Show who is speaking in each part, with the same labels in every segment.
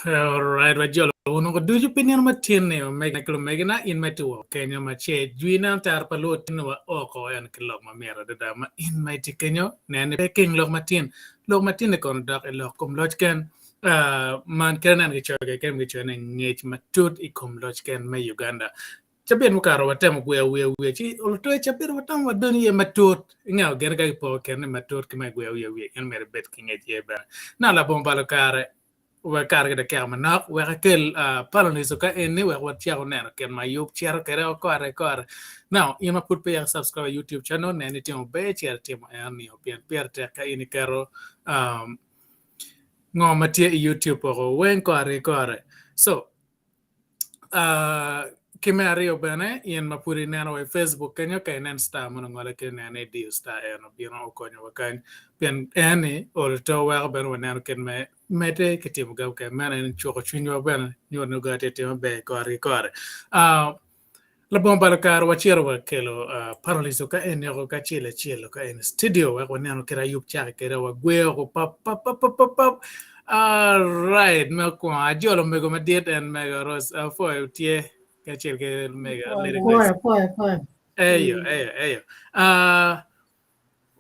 Speaker 1: Alright, wajolo wunu ducu pi nino matin-ni, omegina ki lumegina, in ma itye woko kenyo ma ce jwi neno tara pa luot tinni wa oko en ki lok ma mit adada ma in ma itye kenyo nen ni pe king lok matin. Lok matin-ni kono dok i lok kom loc ken. Ah, man kite neno gicoyo keken gicoyo ni ngec matut i kom loc ken me Uganda. Cabit mukato watemo gweyo wiye wiye ci olutoe cabit watamo wadonyo iye matut. Ingeyo gin ka gipoko kin ni matut ki ma igweyo wiye wiye in myero ibed ki ngec iye bene. Na labongo balo kare wek kare ki dakika manok wek akel uh, panelists ka eni wek wacako neno kit ma yub cito kwede o kore kore. Now in ma pud peya subscribe i YouTube channel nen itimo ber cito itimo eno pien pire tek ka in iketo um, ngo ma tye i YouTube oko weng kore ki kore. So Uh, ki me aryo bene, in ma pud ineno wa i Facebook kenyo, ka inen star mono ngole ki inene idiyo star en obino okonyowa kany. Pien en-ni olo to weko bene waneno kit me medde ki timo gin mukene. Meno en cuko cwinywa bene, nyuto ni ga tye timo ber kore ki kore. Uh, labongo balo kare wacito wakelo uh, panelists ka en oko kacel acel ka en i studio wek waneno kit ayub cake kede wagweyo oko pap pap pap pap pap pap. Alright, me okwongo ajolo mego madit en mego Rose apwoyo tye kacel ki mego Lady Grace.
Speaker 2: Apwoyo, apwoyo, apwoyo.
Speaker 1: Eyo, eyo, eyo. Uh,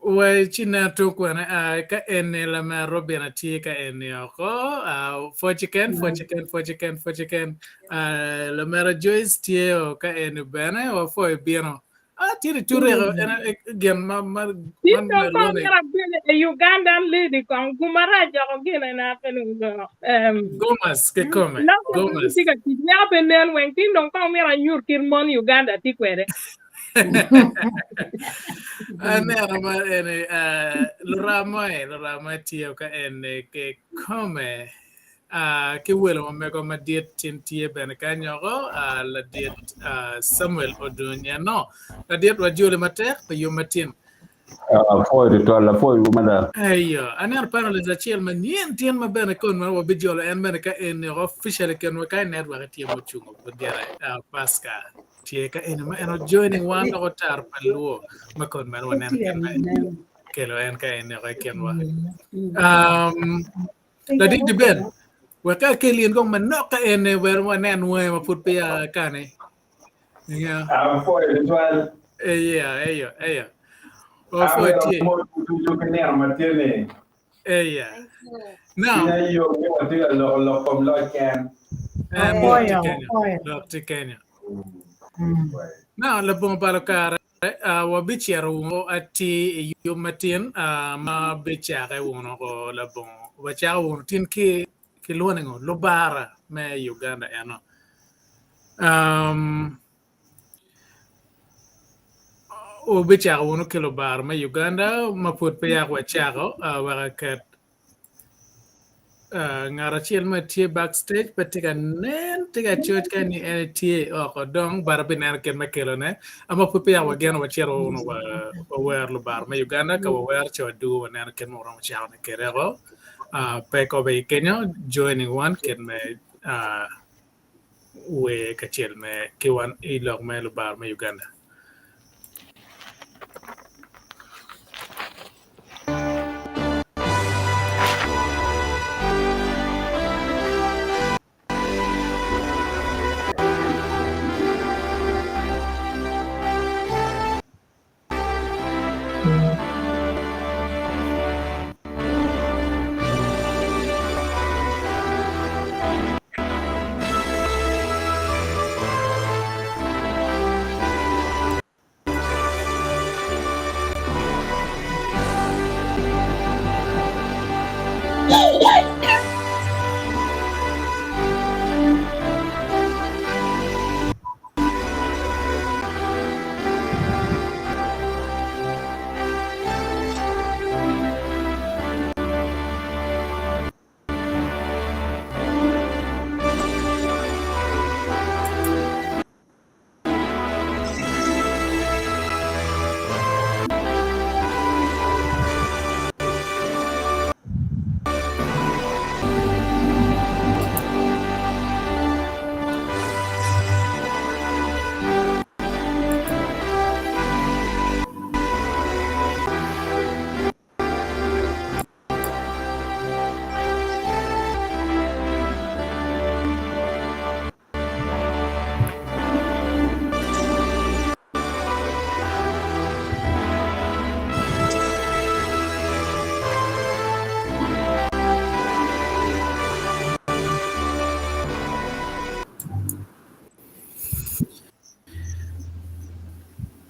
Speaker 1: we ci nen tung kwene uh, ka eni lamer Robin atye ka eni oko uh, pwoc ken pwoc ken pwoc ken pwoc ken uh, lamera Joyce tye o ka eni bene wapwoyo bino Ah, tye ni tureko en en gin ma ma
Speaker 3: Tin
Speaker 1: man
Speaker 3: dong
Speaker 1: myero
Speaker 3: kong
Speaker 1: lwonge
Speaker 3: myero abed i Ugandan lady kong gumarac oko gine na pe nung go. Em,
Speaker 1: Gomas kikome
Speaker 3: Lok ma
Speaker 1: Gomas
Speaker 3: tye ka tic weko pe nen weng tin dong kong myero anyut kit mon Uganda tye kwede.
Speaker 1: Aneno ma eni eh, luramo e luramo tye ka eni kikome Ah, ki welo ma mego madit tin tye bene kany oko, ah, ladit ah, Samuel Oduny eno. Ladit wajoli matek pi yub matin.
Speaker 4: Apwoyo tutwal, apwoyo wu mada.
Speaker 1: Eyo, aneno panelist acel manyen tin ma bene kon ma wabijolo en bene ka eni oko officially kenwa ka i network tye mucungo gire ah, Pascal tye ka eni ma en ojoining wan dok otar pa luo ma kon bene waneno kit ma kelo en ka eni oko i kinwa. Um, Ladit Ben, wek ka akel in kong manok ka ene wek wanen wange ma pud peya kani. Yeah.
Speaker 4: Apwoyo tutwal.
Speaker 1: Eya, eyo, eyo. Wapwoyo
Speaker 4: Amito
Speaker 1: tye.
Speaker 4: mot ducu ki nino ma tye ni.
Speaker 1: Eya. Now,
Speaker 4: Cwinya yom ni watye ka loko lok kom loc ken.
Speaker 1: en lok tye
Speaker 2: Apwoyo,
Speaker 1: kenyo.
Speaker 2: apwoyo.
Speaker 1: Lok tye kenyo.
Speaker 2: Mm.
Speaker 1: Now, labongo balo kare, Wabicito wunu atir i yub matin ma bicake wunu oko labongo wacako wunu tin ki kilwongo ni ngo lubara me Uganda eno. Um, wubicako wunu ki lubara me Uganda ma pud peya wacako uh, wek aket Ngat acel ma tye backstage pe tye ka nen tye ka coc ka ni en tye oko dong but abineno kit me kelone ma pud peya wageno wacito wunu wawero lubaro me Uganda ka wawero ci wadwogo waneno kit ma waromo cakone kwede oko pe kobe i kenyo joining wan kit me wer kacel me ki wan i lok me lubaro me Uganda.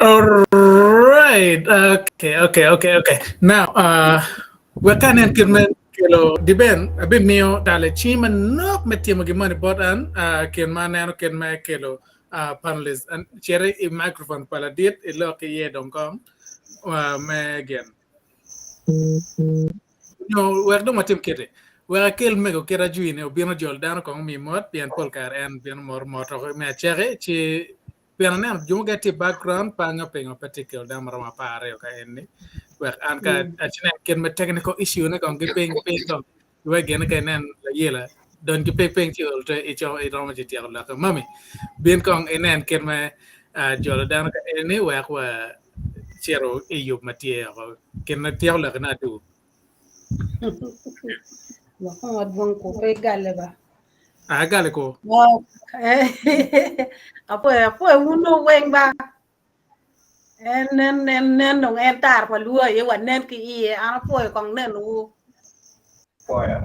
Speaker 1: All right. Okay, okay, okay, okay. Now, wek ka nen kit me kelo diben, abimiyo dale cing manok me timo gin moni bot an, kin ma aneno kit me kelo panelist. Cit i microphone pa ladit ilok iye dong kong me gin. Nyo wek dong watim kiti. Wek akel mego kit ajwini obin ojol dano kong omi mot pien pol kare en bino moro mot oko me acaki ci Pien aneno jo mukene tye i background pe angeyo pingo pe tye kelo dano maromo 12 ka eni wek an ka acinen kit me technical issue ne kong ki piny piny kong wek gine ka inen layela dony ki piny piny ci ol te ico iromo ci tyeko lokke mami bin kong inen kit me jolo dano ka eni wek wa cito i yub ma tye oko kit me tyeko lokke na adugu.
Speaker 2: Wako madwong ko pe gale ba.
Speaker 1: Ah, gale ko.
Speaker 2: Apoyo apoyo wun dong weng ba. En nen nen nen dong en tar pa luo aye wa nen ki iye an apoyo kong neno wu.
Speaker 4: Poyo.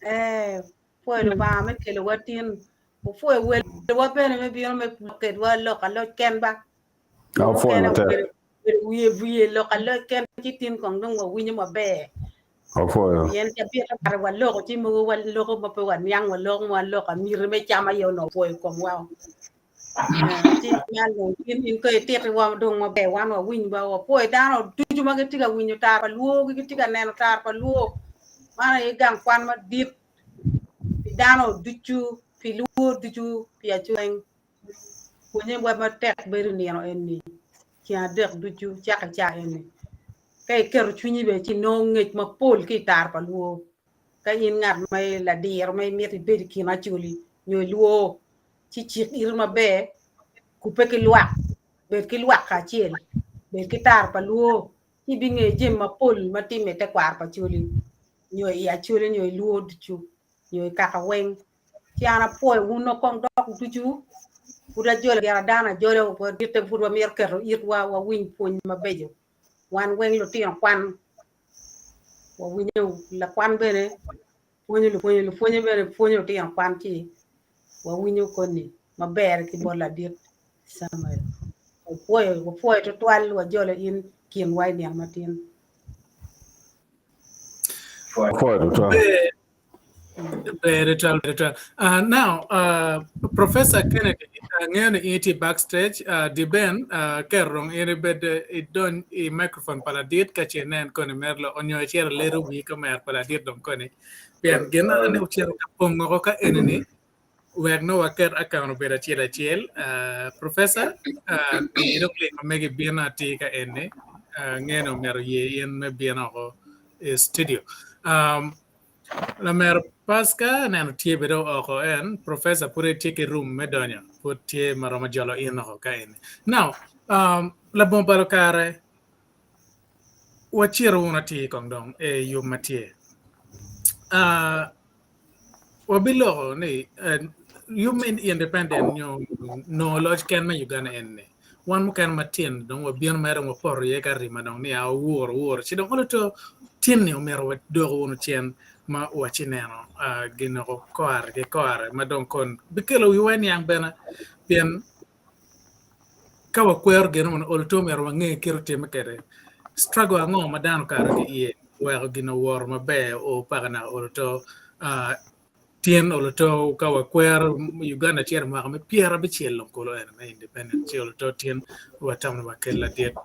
Speaker 2: Eh, poyo Lubanga me kelo wa tin. Opwoyo wel wa bene me bino me kedwa lok aloc ken ba.
Speaker 4: Apwoyo matek.
Speaker 2: Wiye wiye lok aloc ken ci tin kong dong wawinyo maber.
Speaker 4: Apwoyo.
Speaker 2: Pien cabit okato waloko ci mogo waloko ma pe waniang waloko ma waloko amiti me cam aye onongo opwoyo komwa. Ci man dong in in ko ititiwa dong maber wan wawiny ba wapwoyo dano ducu ma gitye ka winyo tar pa luo gitye ka neno tar pa luo. Man aye gang kwan madit pi dano ducu pi luo ducu pi acweng. Pwonye wa matek bedo nino eni ceng adek ducu cako i caa eni. Ka iketo cwinyi bene ci inongo ngec mapol ki i tar pa lwor. Ka in ngat ma ladiro ma imito ibed i kin acholi nyo ilwor ci cik iti maber, kubbe ki lwak, bed ki lwak kacel, bed ki tar pa lwor ci ibingeyo jami mapol ma timme i tekwaro pa acholi nyo i acholi nyo i lwor ducu nyo i kaka weng. Ci an apwoyo wun kong dok ducu, pud ajolo gin dano ajola waditte pud wamito keto itwa wawiny pwony mabeco. Wan weng lutino kwan wawinyo lakwan bene pwonyo lupwonye, lupwonye bene pwonyo lutino kwan ci wawinyo koni maber ki bot ladit Samuel. Wapwoyo, wapwoyo tutwal wajolo in kinwa i nino matin.
Speaker 4: Apwoyo tutwal.
Speaker 1: Ber tutwal, ber tutwal. Now, Professor Kennedy, angeyo ni in itye backstage, di ben ker dong in ibed idony i microphone pa ladit ka ce inen koni mer lok onyo icito iledo wii ka mer pa ladit dong koni. Pien gin ane ocito ka pongo oko ka enini wek nongo waket account obed acel acel. Professor, pi dong lim ma megi bino atir ka eni, angeyo ni omyero oye in me bino oko i studio. Lamero Pasca aneno tye bene oko en, Professor pud etye ki room me donyo, pud tye ma romo jolo in oko ka eni. Now, labongo balo kare, wacito wunu atir kong dong i yub ma tye. Wabiloko ni yub me independent nyo nongo loc ken me Uganda eni wan mukene matino dong wabino mere dong wapoto iye ka rima dong niya wawuro wuro ci dong oluto tin-ni omyero wadoko wunu cen ma waci neno ginoko kore ki kore ma dong kon bikelo wiwa niang bene pien ka wakwero gin moni oluto omyero wange kit otimme kwede struggle ango ma dano okato ki iye oweko gin oworo maber o paka naka oluto tyen oluto ka wakwero Uganda cito mwaka me 90 dong kulu eno me independent ci oluto tyen watamo ni wakel ladit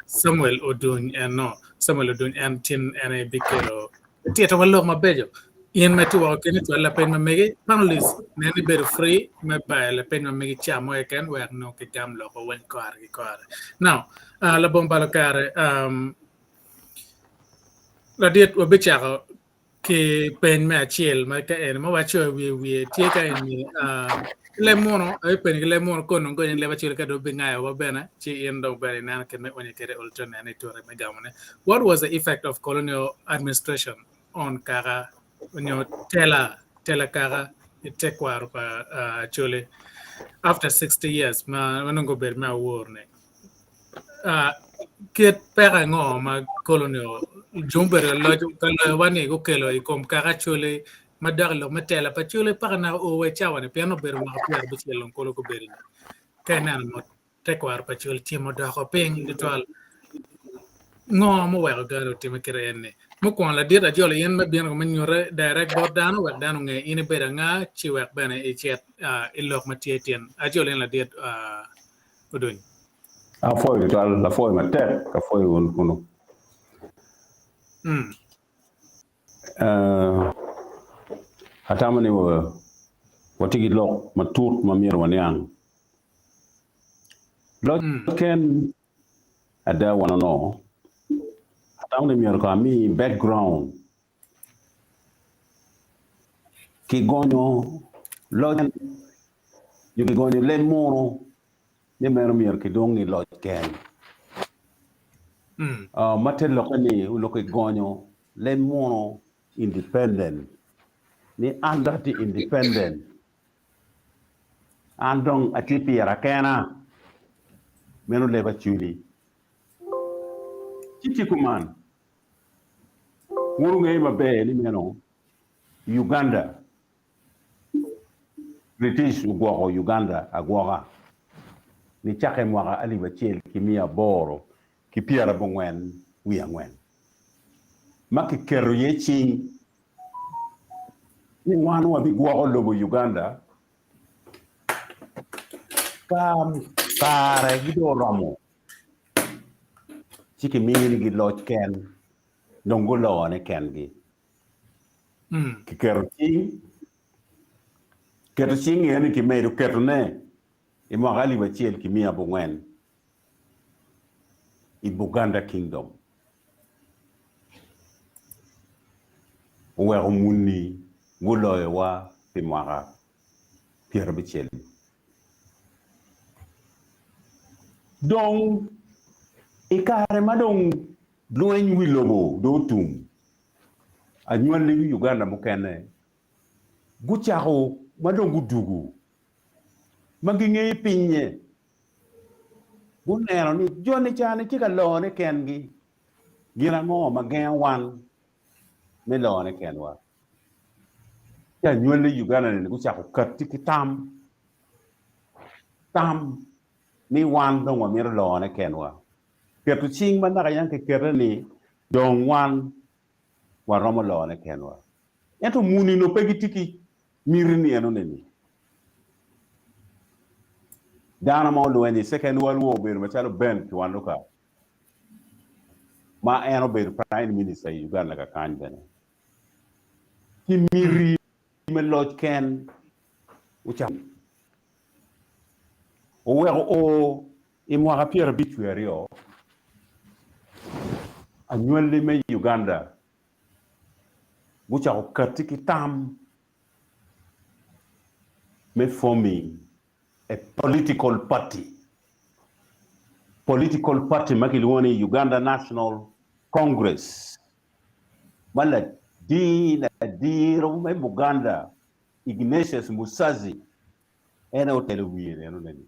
Speaker 1: Samuel Oduny eno Samuel Oduny en tyen en aye bikelo tito wa lok mabeco in ma itye woko keni cwal lapeny ma megi panelist nen ni bedo free me bayo lapeny ma megi ca mo keken wek nongo kigam loko weng kore ki kore now labongo balo kare ladit wabicako ki peny me acel ma ka eni ma wacoyo wiye wiye tye ka eni leb muno abipenyo ki leb muno kon dong gonyo leb acel ka dong bingayo wa bene ci in dong bene ineno kit me onyo kwede alternate ni ture me gamone. What was the effect of colonial administration on kaka onyo tela tela kaka i tekwaro pa Acholi after 60 years ma nongo obedo me awor ni? Kit peko ango ma colonial jo mubedo ka loc ka loyowa ni gukelo i kom kaka Acholi ma dok i lok me tela pa Acholi paka naka o wa i cawa ni pien obedo mwaka 90 dong kulu gubedo ni ka ineno mot. Tekwaro pa cul cim odoko piny tutwal. Ngo muweko gari otime kite en-ni? Mukwongo ladit ajolo in me bino me nyute direct bot dano wek dano onge in ibedo anga ci wek bene icit i lok ma tye tin. Ajolo in ladit Oduny.
Speaker 4: Apwoyo tutwal, apwoyo matek, apwoyo wun kunu. Atamo ni watye ki lok matut ma myero waniang. Loc ken ada wan onongo, atamo ni myero kong ami background kigonyo loc nyo kigonyo leb munu ni meno myero kidong i loc ken. Ma te lokke ni onongo kigonyo leb munu independent ni an dok atye independent an dong atye pira kena meno leb Acholi. Ci tye kuman wun wungeyo maber ni meno Uganda British ogwoko Uganda agwoka nicake i mwaka alip acel ki miya aboro ki pyerabongwen wiye angwen ma kiketo iye cing ni wan wabigwoko lobo Uganda ka kare gi dong oromo ci kiminigi loc ken dong gulone kengi. Kiketo cing, keto cing eni kimedo ketone i mwaka 1900 i Buganda Kingdom. Oweko muni guloyowa pi mwaka 60. Dong i kare ma dong lweny wi lobo dong otum, anywalli me Uganda mukene gucako ma dong gudugu ma gingeyo pinye guneno ni joni ca-ni tye ka lone kengi, gin ango ma gengo wan me lone kenwa? Ci anywalli Uganda-ni gucako katti ki tam, tam ni wan dong wamito lone kenwa. Keto cing ma naka yam kikete ni dong wan waromo lone kenwa. Ento muni-nu pe gitye ki miti ni enoni-ni. Dano ma olwenyo i Second World War obedo macalo Ben Kiwanuka ma en obedo Prime Minister i Uganda kakany bene. Ki miti me loc ken ocako oweko o I mwaka 50 wiye aryo, anywalli me Uganda gucako katti ki tam me forming a political party, political party ma kilwongo ni Uganda National Congress ma ladiro me Buganda Ignatius Musazi en aye otelo wiye enoni.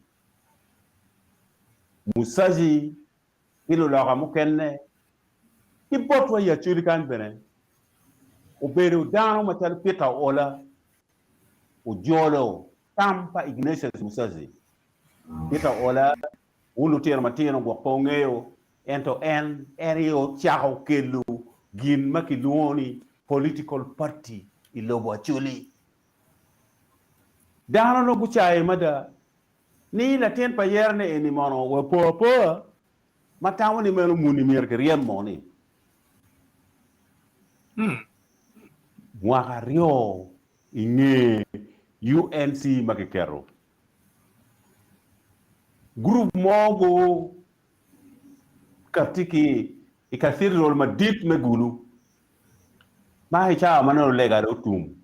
Speaker 4: Musazi ki luloka mukene ki botwa i Acholi kany bene obedo dano macalo Peter Ola ojolo tam pa Ignatius Musazi. Peter Ola wun lutino matino gwok pe wungeyo ento en en aye ocako kelo gin ma kilwongo ni political party i lobo Acholi. Dano nongo gucaye mada ni latin pa yere-ni eni mono wa po apoa ma tamo ni meno muni myero kiryem mo ni. Mwaka aryo i nge UNC ma kiketo, gurup mo gukatti ki i cathedral madit me Gulu ma i cawa ma nongo lega dong otum,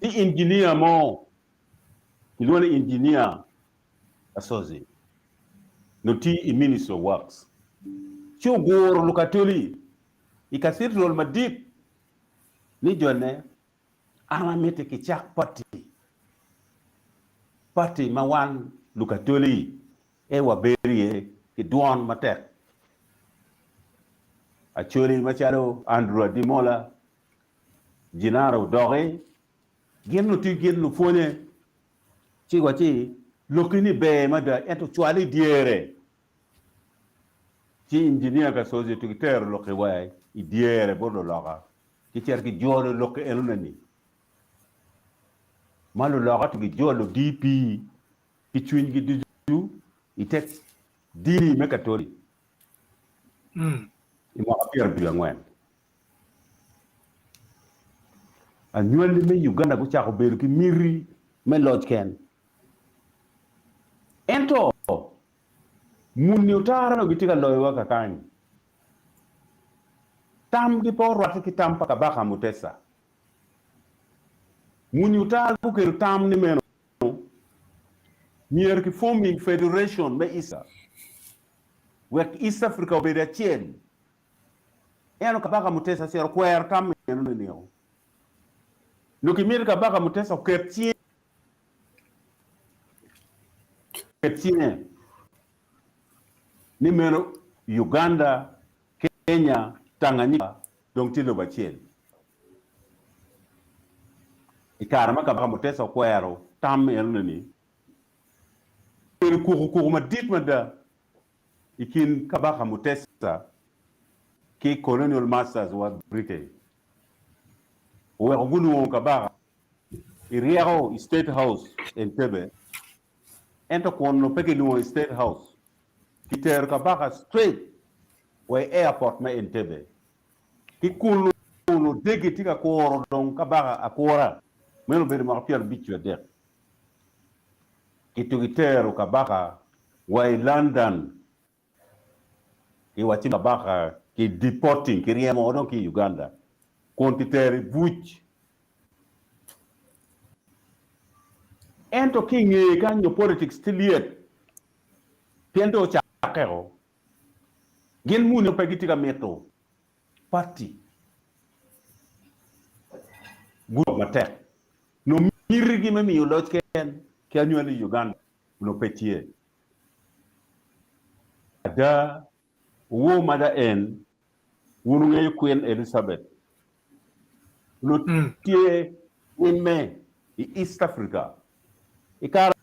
Speaker 4: ci injinia mo kilwongo ni Injinia Kasozi nongo tiyo i Ministry of Works ci oguro Lukatoli i cathedral madit ni jone an amiti kicak party, party ma wan Lukatoli aye wabedo iye ki dwon matek. Acholi macalo Andrew Adimola, Jinaro Odoki, gin lutic gin lupwonye ci wa ci. Lokki ni ber mada ento cwale i dyere. Ci Injinia Kasozi otugi tero lokki wa i dyere bot luloka. Kicito kijolo lokki enone-ni. Ma luloka otugi jolo DP ki cwinygi ducu i te dini me Katoli i mwaka 74. Anywali me Uganda gucako bedo ki miti me loc ken. Ento, muni otara onongo gitye ka loyowa kakany. Tamgi pe orwatte ki tam pa Kabaka Mutesa. Muni otara gukelo tam ni meno myero ki forming federation me East wek East Africa obed acel. Ento Kabaka Mutesa ocito okwero tam meno ninio? Nongo kimito Kabaka Mutesa oket cinge ni meno Uganda, Kenya, Tanganyika dong tye lobo acel. I kare ma Kabaka Mutesa okwero tam enoni-ni, okelo kukukuku madit mada i kin Kabaka Mutesa ki colonial masters wa Britain. Oweko gulwongo Kabaka i ryeko i State House Entebbe, ento kun onongo pe kilwongo i State House, kitero Kabaka straight wa i airport me Entebbe. Ki kunnu onongo deggi tye ka kuro dong Kabaka akura, meno obedo mwaka 53. Kitugi tero Kabaka wa i London. Kiwacci Kabaka ki deporting, kiryemo dong ki i Uganda kun kitero i buc. Ento ki i ngeye kany nyo politics tye lyet pien dong ocakkeo. Gin muni pe gitye ka mito party gulok matek. Nongo mitigi me miyo loc ken ki anywali i Uganda onongo pe tye. Ada, wuwor mada en, wun wungeyo Queen Elizabeth onongo tye nimme i East Africa i kare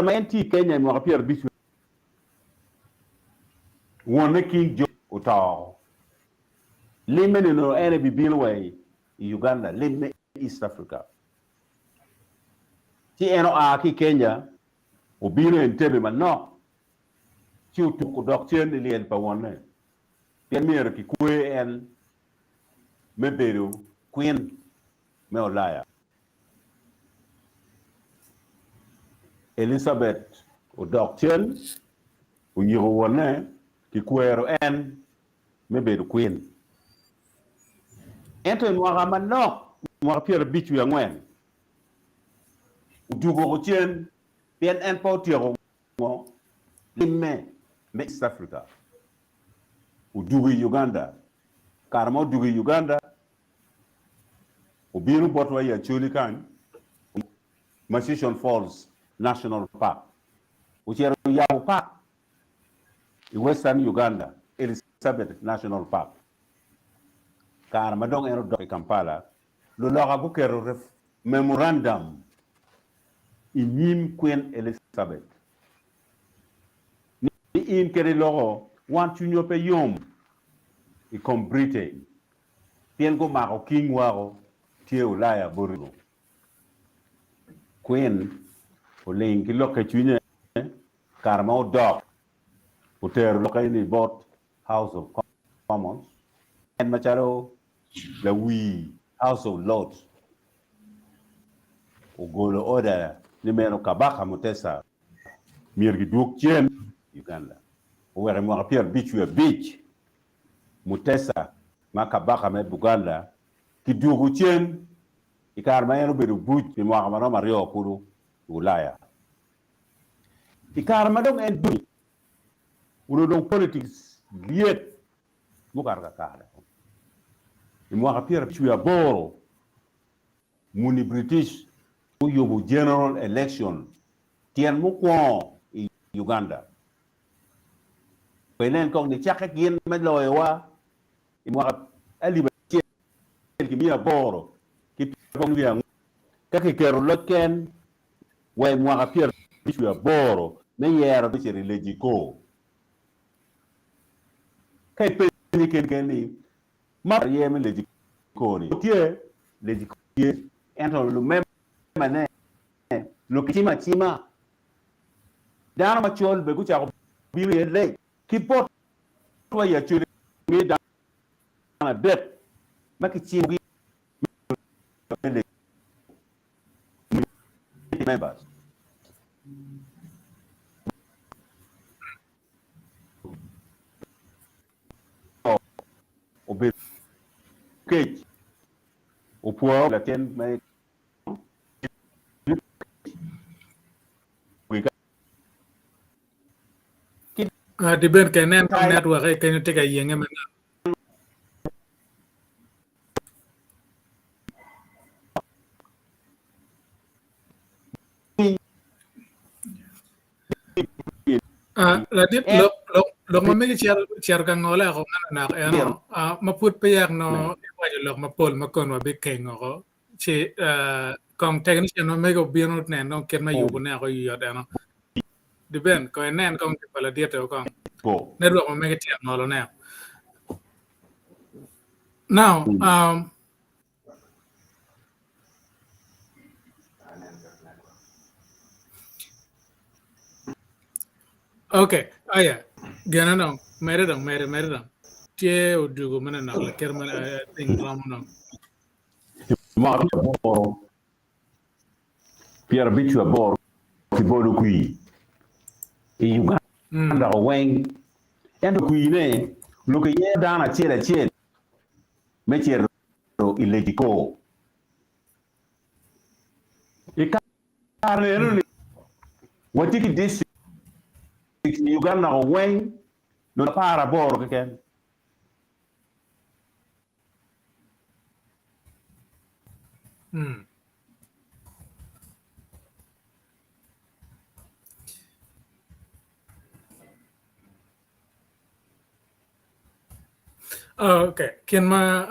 Speaker 4: ma en tye i Kenya i mwaka 50. Wonne King George oto. Limme-ni onongo en ebibino wa i Uganda, lim me East Africa. Ci en oa ki i Kenya obino i Entebbe manok ci otuko dok cen i lyel pa wonne pien myero kikwe en me bedo kwin me Ulaya. Elicabet odok cen, oyiko wonne, kikwero en me bedo kwin. Ento i mwaka manok, mwaka 54, odwogo woko cen pien en pe otyeko ngo limme me East Africa. Odwogo i Uganda. Kare ma odwogo i Uganda, obino botwa i Acholi kany, Murchison Falls National Park. Ocito oyabo park i Western Uganda, Elizabeth National Park. Kare ma dong en odok i Kampala, luloka guketo memorandum i nyim Queen Elizabeth ni in kede iloko wan cwinywa pe yom i kom Britain pien gumako king wako tye Ulaya boti. Queen oling ki lokke cwinye kare ma odok otero lokke ni bot House of Commons en macalo lawi House of Lords ogolo order ni meno Kabaka Mutesa myero gidwog cen Uganda oweko i mwaka 55 Mutesa ma Kabaka me Buganda kidwogo cen i kare ma en obedo buc pi mwaka ma romo aryo kulu i Ulaya. I kare ma dong en dong onongo dong politics lyet mukato kakare. I mwaka 58, muni British guyubo general election tyen mukwongo i Uganda. Inen kong nicakke gin me loyowa i mwaka 1894 ka kiketo loc ken wa i mwaka. abic wiye aboro me yero me cito i Legiko. Ka ipenye keni keni ni, ma aye me Legiko ni? Tye, Legiko tye, ento lumembane lukicimo acima. Dano macol bene gucako bino iye lec ki botwa i Acholi nge dano adek ma kicimogi me Legiko. Members. Obedo kec opworo latin me
Speaker 1: Di bed ka inen network kenyo tye ka yenge manok. Ladit lok lok lok ma megi cito cito ka ngole oko manok eno ma pud peya nongo iwaco lok mapol ma kon wabikengo oko ci kong technician ma mege obino neno kit me yubone oko yot eno Diben kong inen kong ki pa ladit o kong network ma mege tye ka ngolone. Now Okay, aya, gene dong, mede dong, mede, mede dong. Tye odugo me neno lakit ma I think romo dong.
Speaker 4: Mwaka aboro, 58 kibolo kwir i Uganda weng, ento kwir-ne lok iye dano acel acel me cito i Legiko. I kare eno-ni, watye ki districts i Uganda weng nongo 18 keken.
Speaker 1: Okay, kin ma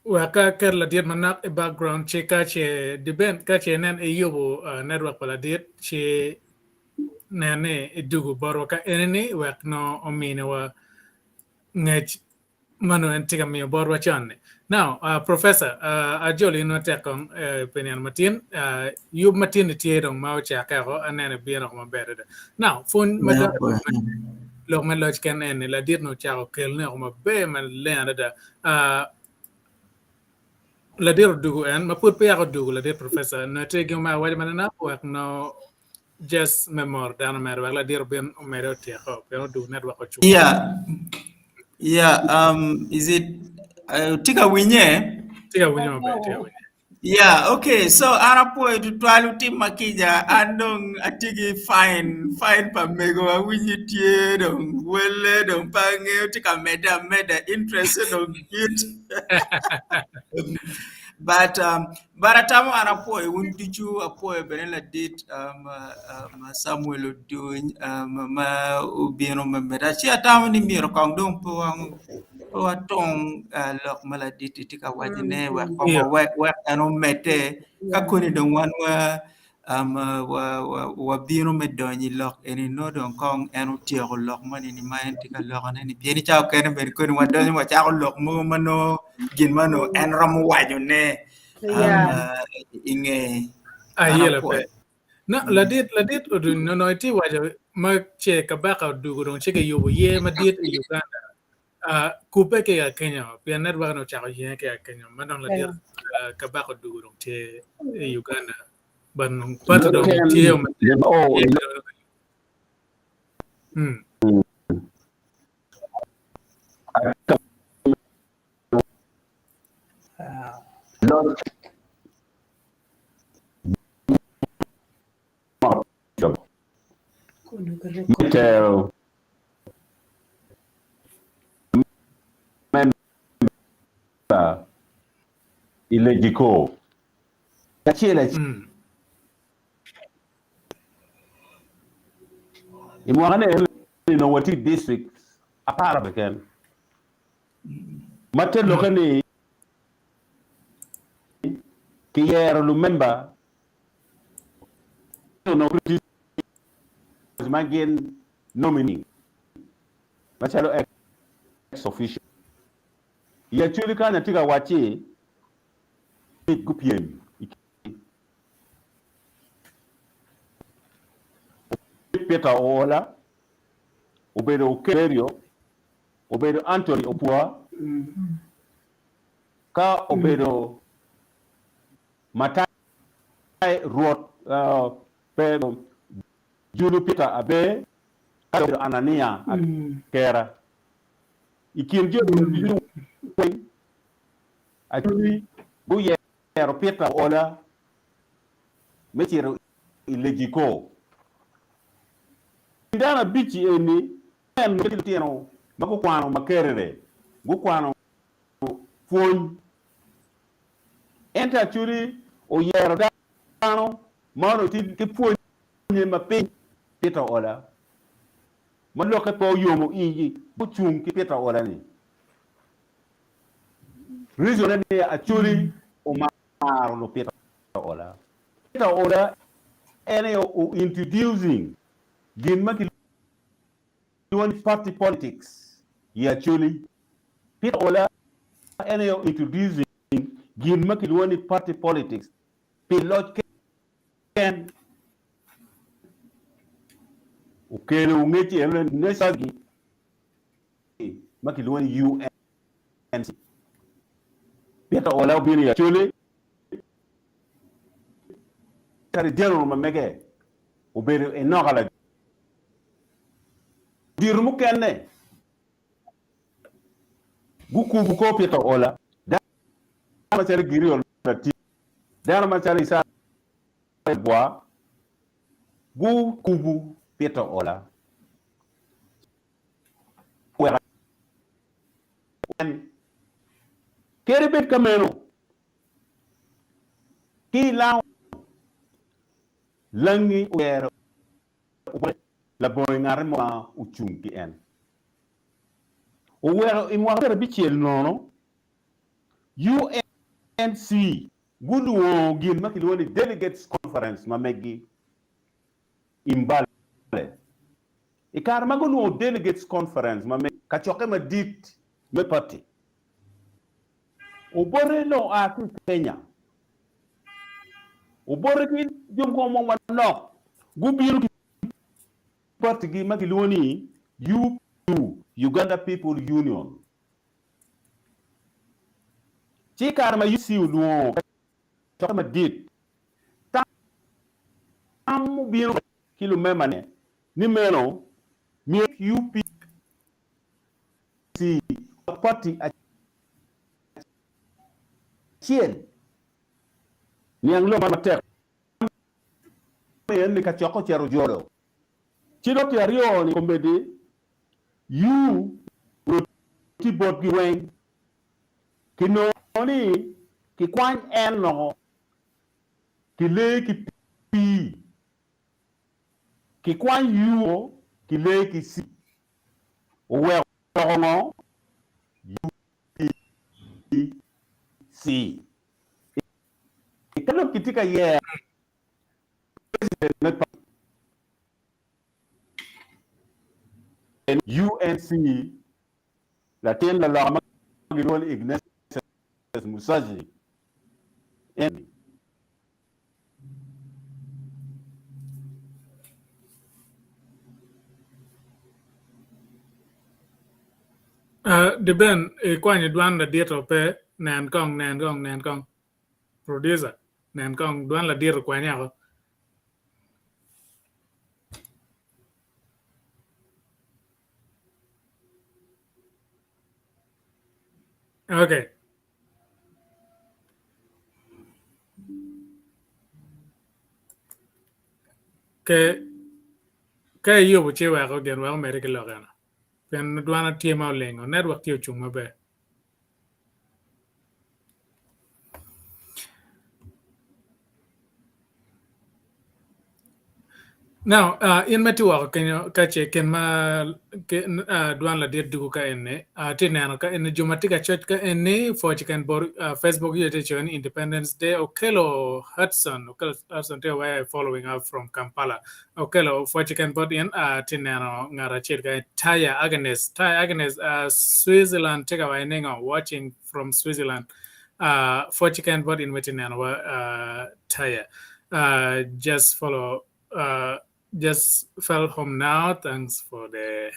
Speaker 1: Wek aket ladit manok i background ci ka ce diben ka ce inen iyubo network pa ladit ci nen ni idugo botwa ka enini wek nongo ominiwa ngec ma nongo en tye ka miyo botwa con-ni. Now professor ajolo in matek kong pi nino matin yub matin-ni tye dong ma ocakke oko aneno ibino oko maber adada. Now pwony ma dok lok me loc ken eni ladit ni ocako kelone oko maber maleng adada. Ladit odugo en ma pud peya odugo ladit professor nongo tye gin me awaca manana wek nongo just me moro dano mere wek ladit obin omede otyeko pien odugo network ocung.
Speaker 5: Yeah. Yeah, is it tye ka winye?
Speaker 1: Tye ka winye maber, tye ka winye.
Speaker 5: Yeah, okay. So an apwoyo tutwal wutimma kica. An dong atye ki fine, fine pa mego awinyo tye dong welle dong pe angeyo tye ka medde ameda interest dong dit. But um, but atamo an apwoyo wun ducu apwoyo bene ladit um, um, Samuel Oduny um, ma obino me meda. Ci atamo ni myero kong dong pe wa Pe watung lok ma ladit-ti tye ka wacone wek kong wawek wek en omedde ka koni dong wan wabino me donyo i lok eni nongo dong kong en otyeko lok moni ma en tye ka lokone-ni pien i cawa mukene bene koni wadonyo wacako lok mogo ma nongo gin ma onongo en romo wacone i ngeye.
Speaker 1: No, ladit, ladit oduny nono itye waco ma ce kabaka odugo dong ci kiyubo yer madit i Uganda. Uh, kubbe ki i Kenya pien network ni ocako yenge ki i Kenya ma dong ladit uh, kabaka odugo dong tye i Uganda. But nong but dong tye
Speaker 4: Oh, Me tero memba i Legiko acel acel. I mwaka ni eno onongo watye i district apar keken ma te lokke ni kiyero lumemba. onongo British ma gin nominee macalo ex officio. I Acholi kany atye ka wacci gupyem i kin Peter Oola, obedo Okerio, obedo Anthony Opua, ka obedo Matai Rwot pe Julu Peter Abe, ka obedo Anania Akera. I kin jo ducu weng, Acholi guyero Peter Ola me cito i Legiko. I dano abic-ci eni, en ki lutino ma gukwano Makerere gukwano pwony. Ento Acholi oyero dano ma onongo tye ki pwonye ma piny, Peter Ola, ma lokke pe oyomo igi gucung ki Peter Ola-ni. Reason ne ni Acholi omaro lupita Ola. Peter Ola en aye o introducing gin ma kilwongo ni party politics i Acholi. Peter Ola en aye o introducing gin ma kilwongo ni party politics pi loc keken. Okelo ngec eno ni ma kilwongo ni UNC. Peter Ola obino i Acholi kadi General ma mege obedo Enoka Ladiro mukene gukubo kor Peter Ola, dano macalo Girion Latin, dano macalo Isaya Bwa gukubo Peter Ola. Wek en kadi bed ka meno, ki i lango langi oyero labongo ngat mo ma ocung ki en. Oweko i mwaka pyerabicel nono, UNC gulwongo gin ma kilwongo ni Delegates Conference ma megi i Mbale. I kare ma gulwongo Delegates Conference ma me kacokke madit me pati, Obote nongo oa ki i Kenya. Obote ki jo mogo manok gubino ki patigi ma kilwongo ni UPU, Uganda People Union. Ci i kare ma UC olwongo kacokke madit, tam obino ki lumemane ni meno myero UPC pati acel niang lok man matek en ni kacokke ocito ojolo ci dok tye aryo ni komedi U tye botgi weng kinongo ni kikwany en loko kilee ki pii Kikwany U ki lee ki C oweko ngo? U P C. I ka dong kitye ka yero president me party UNC latin laloka ma gilwongo ni Ignatius Musashi en
Speaker 1: Deben ikwanyo dwan ladito pe nen kong nen kong nen kong producer nen kong dwan ladito kwanye oko. Okay. Ke ka iyubo ci iweko gin wek omedde ki lok eno pien dwana tye ma olingo network tye ocung maber. Now, in ma itye woko kenyo ka ce kin ma dwan ladit dugu ka eni, atye neno ka eni jo ma tye ka coc ka eni pwoc keken bot Facebook yo tye coyo ni Independence Day Okello Hudson, Okello Hudson tye where following up from Kampala. Okello pwoc keken bot in atye neno ngat acel ka Taya Agnes, Taya Agnes Switzerland tye ka waco ningo watching from Switzerland. Pwoc keken bot in ma itye neno wa Taya. Just follow just fell home now thanks for the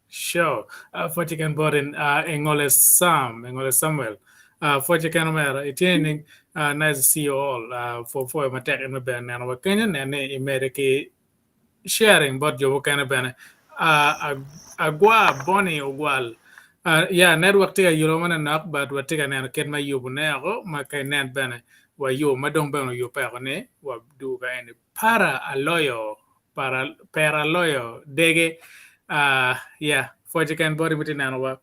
Speaker 1: show. Pwoc keken bot in Engole Sam, Engole Samuel. Pwoc keken omera itye nining? Nice to see you all. Pwo pwoyo matek in me bene neno wa kenyo nen ni imede ki sharing bot jo mukene bene. Agwa Bonnie Ogwal. Yeah, network tye ka yulo manonok but watye ka neno kit me yubone oko ma ka inen bene wa yo ma dong bene oyubbe oko ni wa dugo ka eni. Para aloyo para pera aloyo dege yeah pwoc keken boti ma itye neno wa.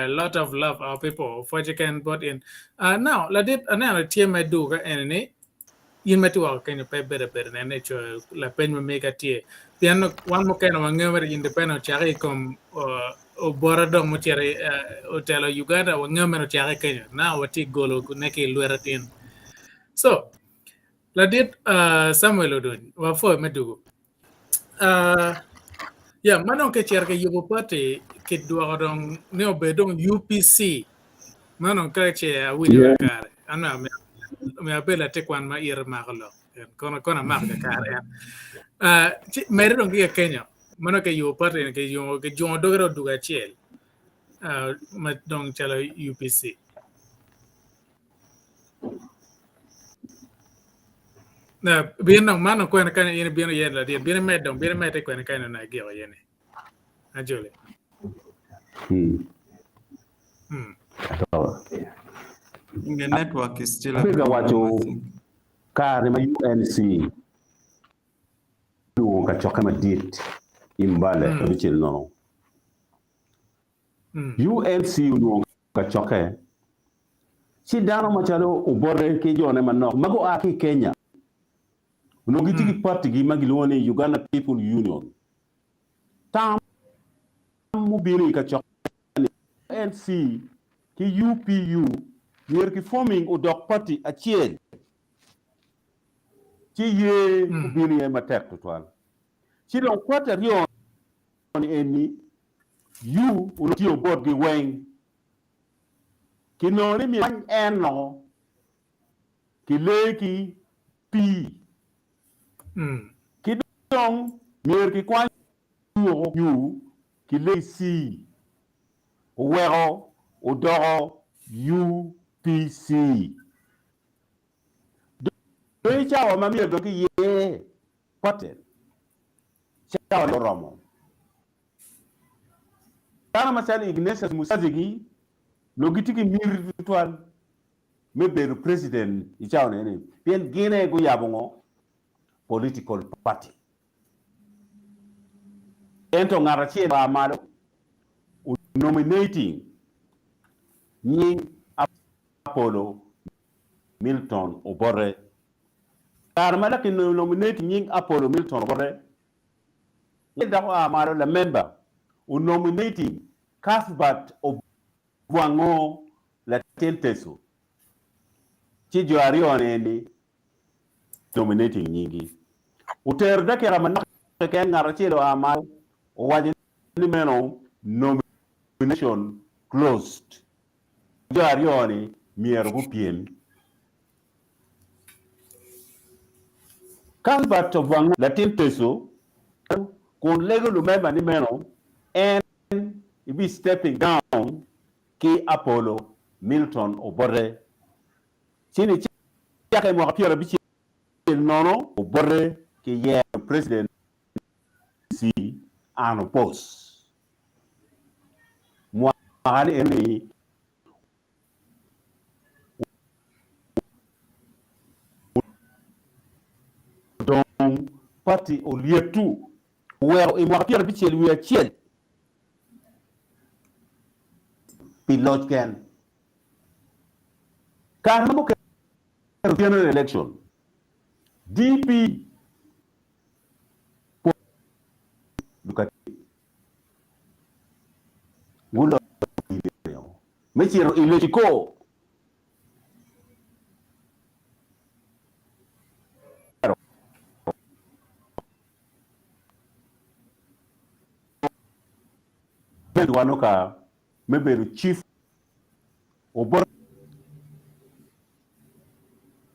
Speaker 1: Lot of love our people pwoc keken bot in. Now ladit aneno tye me dugo ka eni ni in ma itye woko kenyo pe ibedo abeda nen ni icoyo lapeny ma mega tye pien wan mukene wangeyo mere independent ocake i kom obota dong mucito otelo Uganda wangeyo mere ocake kenyo now watye golo ne ki lwete tin so ladit Samuel Oduny wapwoyo me dugo ya ma dong kicito kiyubo party kidwoko dong ni obed dong UPC ma dong ka ce awinyo kakare an myero abed latin kwan ma ite mako lok kono kono amako kakare en ci mere dong ki Kenya ma dong kiyubo party ni kijungo doge dong odugo acel ma dong calo UPC. Bin dong man okwene kany in ibino iye ladit bin imed dong bin imedde kwene kany onongo igiko iye ni Ajoli.
Speaker 4: Hmm.
Speaker 1: Hmm.
Speaker 5: The network is still a
Speaker 4: Abedo ka
Speaker 5: problem,
Speaker 4: waco
Speaker 5: I think.
Speaker 4: kare ma UNC olwongo kacokke madit i Mbale abicel nono. UNC olwongo kacokke, ci dano macalo Obote ki jone manok ma gua ki i Kenya onongo gitye ki patigi ma gilwongo ni Uganda People Union. Tam mubino i kacokke-ni, UNC ki UPU myero ki forming odok pati acel, ci ye obino iye matek tutwal. Ci dong pati aryo-ni eni U onongo tiyo botgi weng. Kinongo ni myero en o kilee ki pii. Ki dong myero kikwany woko U kilee ki C oweko odoko UPC. Dong i cawa ma myero dong kiyer paten, cawa dong oromo. Dano macalo Ignatius Musazigi onongo gitye ki miti tutwal me bedo president i cawa ni pien gin aye guyabo ngo? Political party. Ento ngat acel oa malo o nominating nying Apollo Milton Obote. Kare ma dok ki nominating nying Apollo Milton Obote, Acel dok oa malo lamemba o nominating Cuthbert Obwango latin Teso ci jo aryoni eni nominating nyingi. Otero dakika manok keken ngat acel oa malo owaco ni meno nomination closed jo aryoni myero gupyem. Cuthbert obwango latin Teso kun lego lumemba ni meno en ebi stepping down ki Apollo Milton Obote ci nicake i mwaka pyerabicel nono Obote ki yero presidency unopposed mwaka ni eni. Dong pati olyetu oweko i mwaka pyerabicel wiye acel pi loc ken. Kare ma guketo general election, DP. Guloyo me cito i Leciko. Me bedo chief obot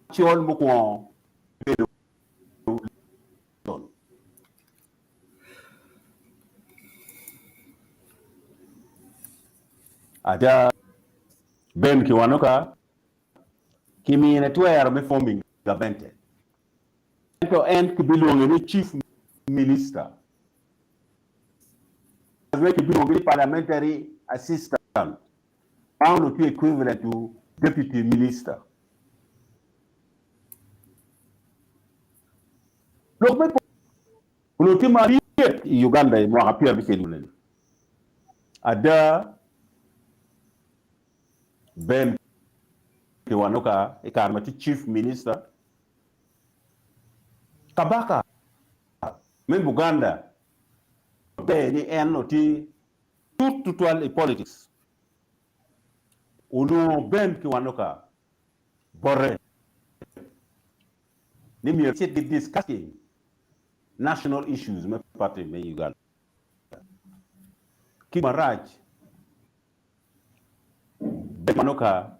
Speaker 4: col mukwongo bedo Ada, Ben Kiwanuka kimine twero me forming gamente, ento en kibilwonge ni Chief Minister, ma kibilwonge ni Parliamentary Assistant, ma onongo tye equivalent to Deputy Minister. Lok me Onongo tye maryek i Uganda i mwaka pyerabicel moni. Ada, Ben Kiwanuka i kare ma tye Chief Minister, Kabaka me Buganda maber ni en onongo tye tut tutwal i politics, onongo Ben Kiwanuka bote ni myero gicit gi discussing national issues me party me Uganda ki marac Ben Kiwanuka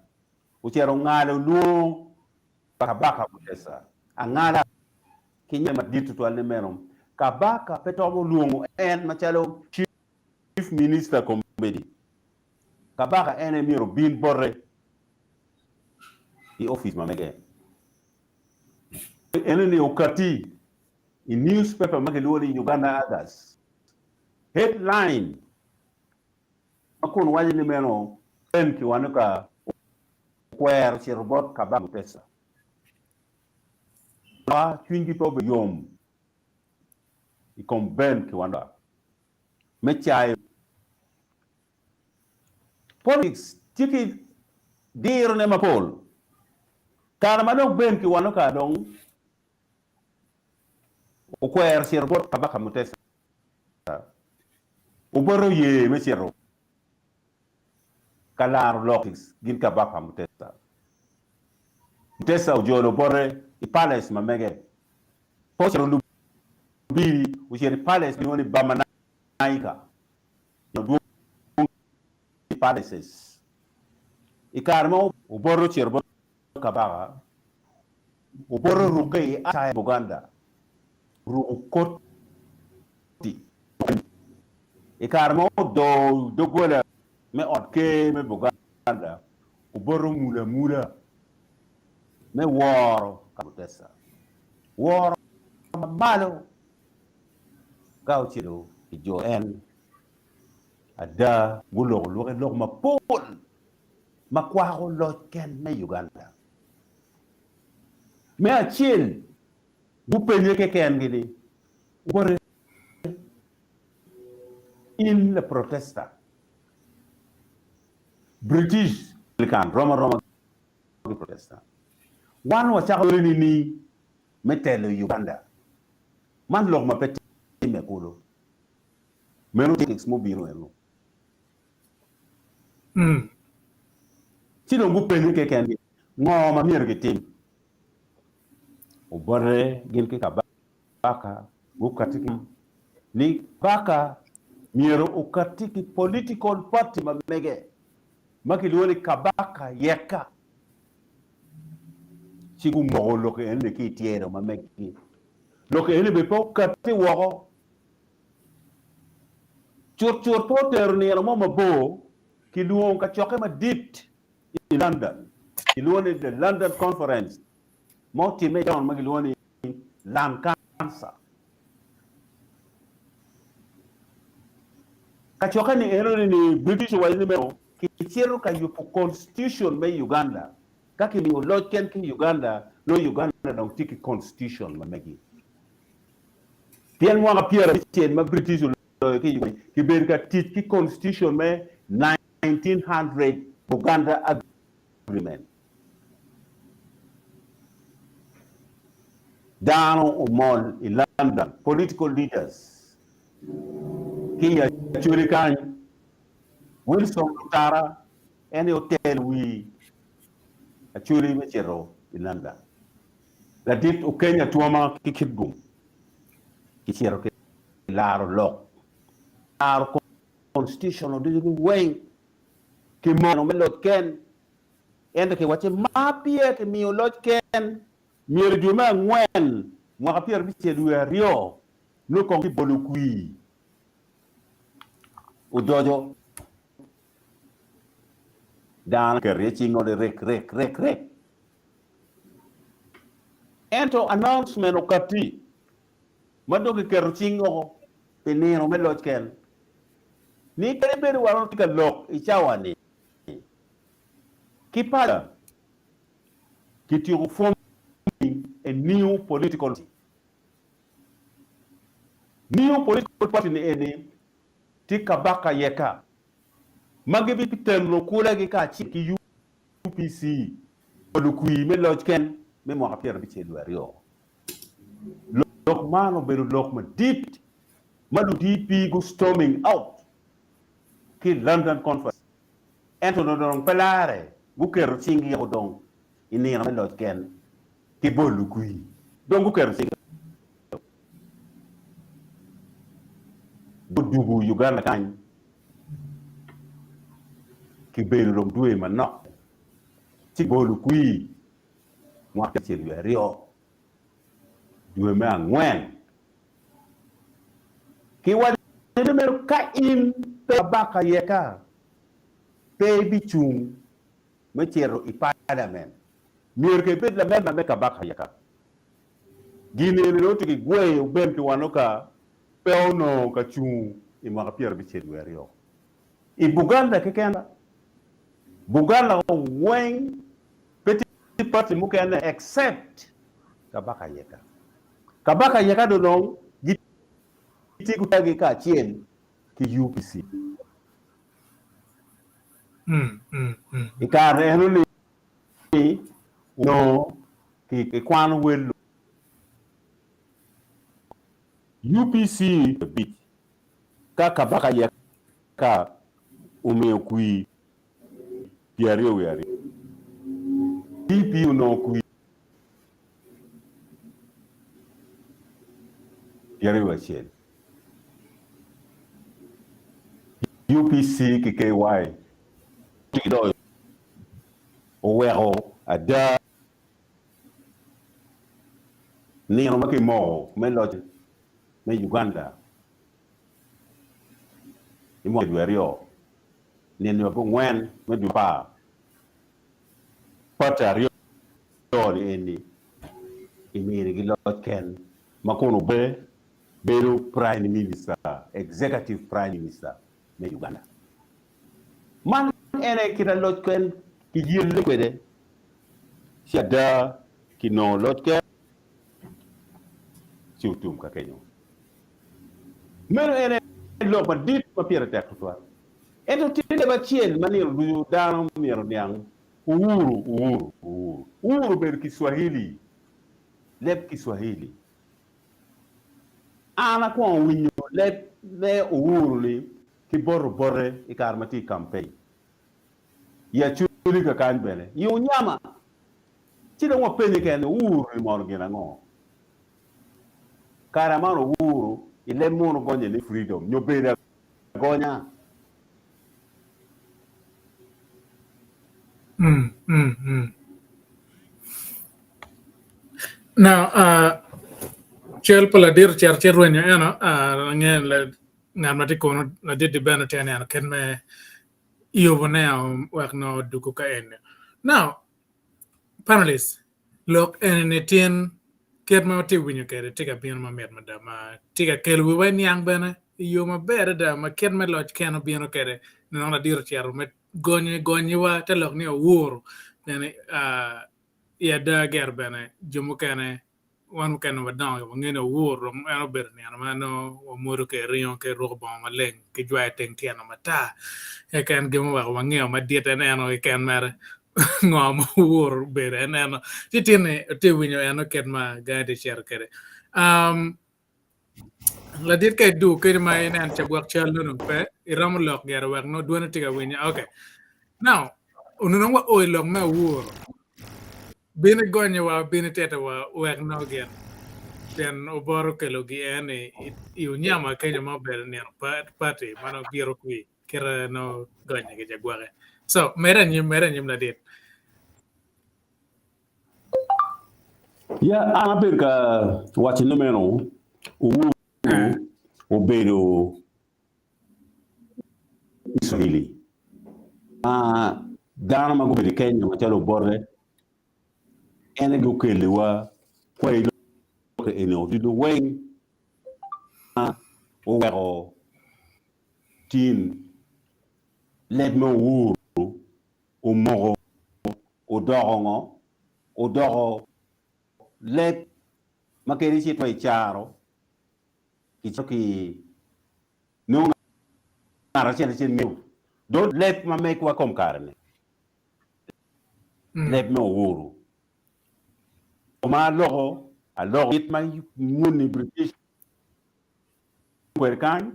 Speaker 4: ocito ongalo lwongo pa Kabaka Mutesa angala ki nyime madit tutwal ni meno Kabaka pe twero lwongo en macalo Chief Minister kombeddi Kabaka en aye myero obin bote i opic ma mege. Ene ni okati i newspaper ma kilwongo ni Uganda Argus headline ma kun waco ni meno Ben Kiwanuka okwero cito bot Kabaka Mutesa. Ma cwinygi pe obedo yom i kom Ben Kiwanuka me cayo Politics tye ki diro ne mapol. Kare ma dong Ben Kiwanuka dong okwero cito bot Kabaka Mutesa, obote oye me cito ka laro lok gin Kabaka Mutesa. Mutesa ojolo bote i palace ma mege. Pe ocito Lubiri, ocito i palace ma kilwongo ni Bamanaika. Dwong i palaces. I kare ma obote ocito bot kabaka, obote orukke i attire Buganda, oruko koti. I kare ma odoo doggola me ot ker me Buganda, obote omulo amula me woro ka Mutesa. Woro mamalo ka ocito i jo en ada guloko lwoke lok mapol ma kwako loc ken me Uganda. Me acel, gupenye kekengi ni, Wote, in laprotesta, British, Anglican rom aroma ki Protestant. Wan wacako yore nining me telo i Uganda? Man lok ma pe timme kulu. Meno politics mubino eno. Ci dong gupenye kekengi, Ngo ma myero gitim? Obote gin ki kabaka gukatti ki ni kabaka myero okatti ki political party ma mege ma kilwongo ni Kabaka Yekka. Ci gumoko lok eni ki i tyelo ma meggi. Lok eni bene pe okatti woko. Cutcut pe otero nino mo mabor, kilwongo kacokke madit i London, kilwongo ni The London Conference, ma otimme i taun ma kilwongo ni Lancaster. Kacokke ni enoni ni British owaco ni meno kicito ka yubo constitution me Uganda. Ka kimiyo loc ken ki Uganda, nongo Uganda dong tye ki constitution ma megi. Pien mwaka pyerabicel ma British oloyo ki Uganda, kibedo ka tic ki constitution me 1900 Buganda Agreement. Dano omol i London, political leaders ki i Acholi kany. Wilson Lutara en aye otelo wi Acholi me cito i London. Ladit Okeny Atwoma ki Kitgum kicito ki laro lok, laro constitution ducu weng ki mono me loc ken. Ento kiwacce ma peya kimiyo loc ken, myero i dwe me angwen mwaka 72 nongo kong kibolo kwir odoco. Dano oketo iye cing ode rek rek rek rek. Ento announcement okatti ma dong kiketo cing woko pi nino me loc ken ni kadi bed wa tye ka lok i cawa ni ki pala kityeko forming a new political party. New political party ni eni tye Kabaka Yeka ma gibiteno kulagi kacel ki UPC olo kwir me loc ken me mwaka 72. Lok man obedo lok madit ma lu DP gu storming out ki i London Conference ento onongo dong pe lare guketo cinggi o dong i nino me loc ken ki bolo kwir dong guketo cinggi Gudugo Uganda kany kibedo dong dwe manok ci bolo kwir mwaka acel wiye aryo dwe me angwen. Kiwaco ni meno ka in pe kabaka yeka pe ibicung me cito i parliament myero ke ibed lamemba me kabaka yeka. Gin eni dong tye gigweyo Ben Kiwanuka pe onongo ka cung i mwaka 72 i Buganda keken. Buganda weng pe tye party mukene except Kabaka Yeka. Kabaka Yeka dong gitye gutagi kacel ki UPC. I kare eno ni onongo kikwano wel UPC abic ka Kabaka Yeka omiyo kwir 22. DP onongo kwir 21. UPC ki KY giloyo oweko ada nino ma kimoko me loc me Uganda i mwaka dwe aryo nino abongwen me dwe apar pati aryo ni eni iminigi loc ken ma kun obe bedo prime minister, executive prime minister me Uganda. Man en aye kit a loc ken ki yelle kwede ci ada kinongo loc ken ci otum ka kenyo. Meno en aye lok madit ma pire tek tutwal. Ento tye leb acel ma nino ducu dano myero oniang, Uhuru, Uhuru, Uhuru. Uhuru obedo Kiswahili, leb Kiswahili. An akwongo winyo leb me Uhuru-ni ki bot obote i kare ma tye i kampein. I Acholi kakany bene, i Onyama. Ci dong wapenye keken ni, Uhuru-ni mono gin ango? Kare man Uhuru i leb munu gonye ni freedom nyo bedo agonya.
Speaker 1: Now, cal pa ladit ocito ci rwenyo eno, ange ngat ma tye kunu ladit di bene tye neno kit me yubo ne wek nongo odugu ka eni. Now, panelists, lok eni ni tin kit ma watye winyo kwede tye ka bino mamit mada ma tye ka kelo wiwa niang bene i yo maber adada ma kit me loc ken obino kwede nongo ladit ocito me gonyo gonyiwa te lok ni owuro bene i ada ger bene jo mukene wan mukene wadongo wangeyo ni owuro dong en obedo nino ma nongo wamwodo ki ringo ki ruko bongo maleng ki jwayo teng tyeno matar keken gin muweko wangeyo madit en eno keken mere ngo ma owuro obedo en eno ci tin-ni atye winyo eno kit ma gangi tye cito kwede. Ladit ka idu kadi ma inen ca gwok cal nongo pe iromo lok gire wek nongo dwone tye ka winye. Okay. Now, onongo wa o i lok me awuro. Bin igonye wa, bin itite wa wek nongo gin pien oboro kelo gi en i, i onyama kenyo ma obedo nino party ma nongo biro kwi kite nongo gonye ki jagwake. So, med anyim, med anyim ladit.
Speaker 4: Ya, an abedo ka waco ni meno Uhuru obedo Swahili ma dano ma gubedo i Kenya macalo obote en aye gukeliwa kwai lok eni ducu weng ma oweko tin leb me Uhuru omoko odoko ngo? Odoko leb ma kadi icito i caro kicito ki nongo ngat acel acel ngeyo dong leb ma megwa kom kare-ni leb me Uhuru ma aloko aloko kit ma muni British kwede kany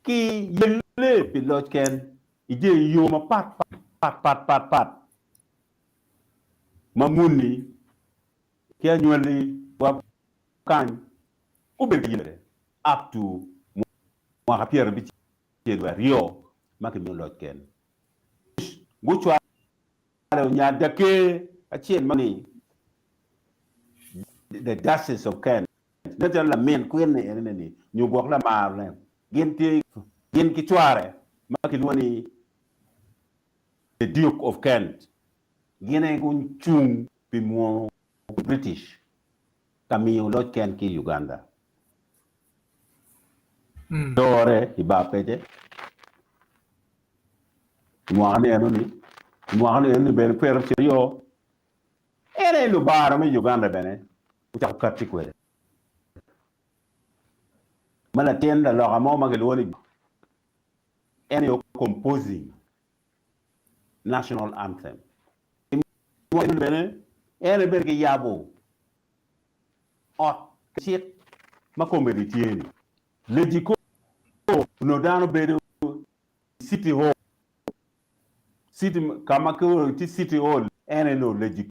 Speaker 4: ki yelle pi loc ken i jami yo mapat pat pat pat pat ma muni ki anywali wa kany gubedo ka yelle kwede up to mwaka 54 ma kimiyo loc ken. Gucwale onya daker acel ma ni The Duchess of Kent. Nen calo lamin kwin-ni enini nyo gwok lamarone gin tye gin ki cware ma kilwongo ni The Duke of Kent. Gin aye gucung pi mwono British ka miyo loc ken ki i Uganda. Dore i bar pece i mwaka ni enoni, i mwaka ni enoni bene 92 En aye lubaro me Uganda bene ocako katti kwede. Ma latin laloka mo ma kilwongo ni en aye composing national anthem. I mwaka meno bene en aye bene kiyabo ot cik ma komedi tye-ni. Lejiko onongo dano bedo i City Hall. City ka ma kuro tye City Hall en aye nongo Lejiko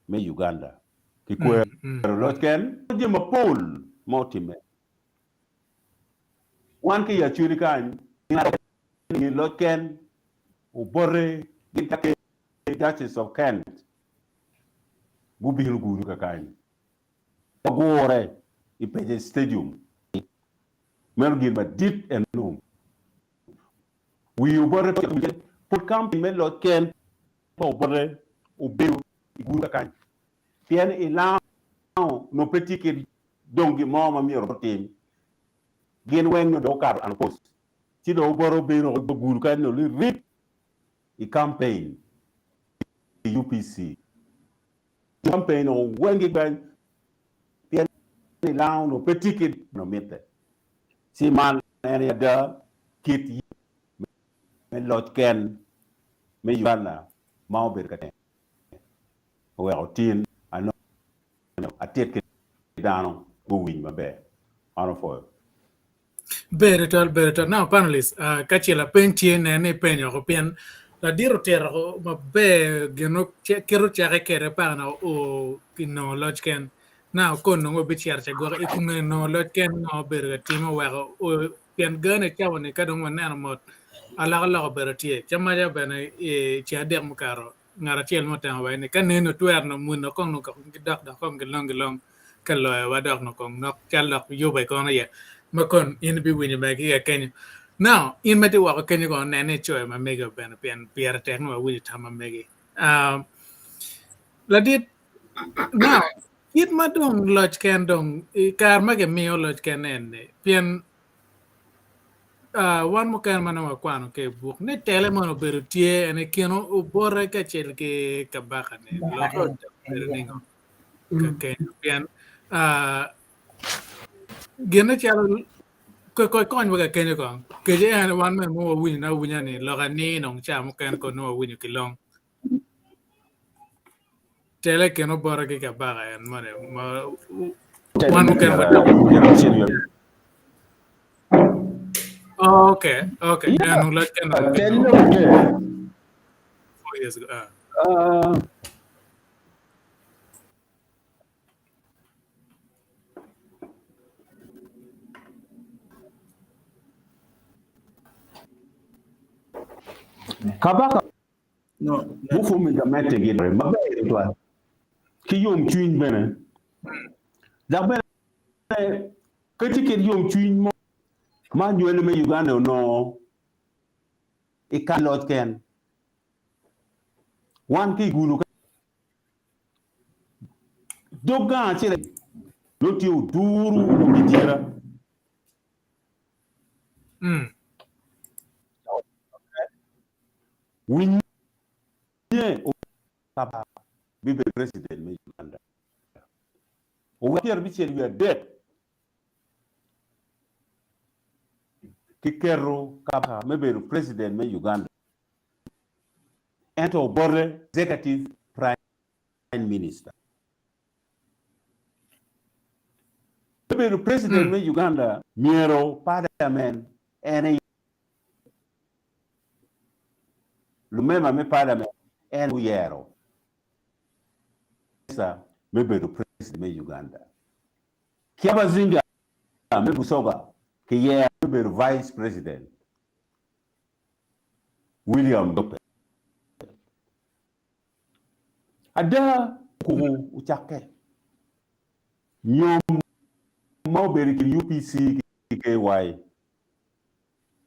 Speaker 4: me Uganda kikwero loc ken jami mapol ma otimme. Wan ki i Acholi kany nge loc ken obote gin ki Duchess of Kent gubino gudo kakany wagure i Pece Stadium. Meno gin madit eno. Wi obote pud kampuni me loc ken pa obote obedo i gudo kakany pien i lango nongo pe tye ki dong gin mo ma myero otim. Gin weng nongo dong okato unopposed ci dong obote obedo i gudo kany nongo lirip i campaign i UPC. Campaign nongo weng gigweny pien i lango nongo pe tye ki nongo mitte. Ci man en aye ada kit me loc ken me Uganda ma obedo ka tenge oweko tin anongo atit ki dano guwiny maber. An opwoyo.
Speaker 1: Ber tutwal, ber tutwal. Now panelists, uh, ka ce lapeny tye nen ni ipenyo oko pien ladit otito oko maber gin kit ocake kede paka na o ki nongo loc ken. Now kon nongo obicito ca gwoki i kome nongo loc ken ngo obedo ka timo oweko o pien gane cawa ni ka dong waneno mot alokaloka obedo tye. Ca maca bene i ceng adek mukato ngat acel mo otemo waci ni ka neno twero nongo mwino kong nongo kong gidok dok kong gilong gilong ka loyowa dok nongo kong nok cal dok yube kono ye ma kon in ibiwinyo bene ki ka kenyo. Now in ma itye woko kenyo kono nen ni icoyo ma mege bene pien pire tek ni wawinyo tam ma megi. Uh, ladit now kit ma dong loc ken dong i kare ma gimiyo loc ken en-ni pien Wan mukene ma nongo wakwano ki i buk ni tele mono obedo tye en i kin obote kacel ki kabaka-ni lokke obedo ningo keken pien gine calo konywa kakenyo kong kece en wan mere ma wawinyo awinya ni lok ani dong ca mukene kono nongo wawinyo ki long. Tele keno bote ki kabaka en moni ma wan mukene wa Oh, okay, okay.
Speaker 4: Yeah.
Speaker 1: En ulac keno.
Speaker 4: Tell you okay.
Speaker 1: 4 years ago. Ah.
Speaker 4: Kabaka
Speaker 5: No,
Speaker 4: gufumi gamente gi maber tutwal ki yomcwiny bene dok bene pe tye kit yomcwiny mo ma anywali me Uganda onongo i kare loc ken. Wan ki i Gulu dog gang acel nongo tye oduru nyo gitira. Winye Kabaka bibedo president me Uganda. Owek 73 kiketo Kabaka me bedo president me Uganda ento bote executive prime minister. Me bedo president me Uganda myero parliament en aye lumema me parliament en guyero me bedo president me Uganda. Kyabazinga me Busoga kiyero me bedo vice president William Ope. Ada kuku ocakke nyom ma obedo i kin UPC ki KY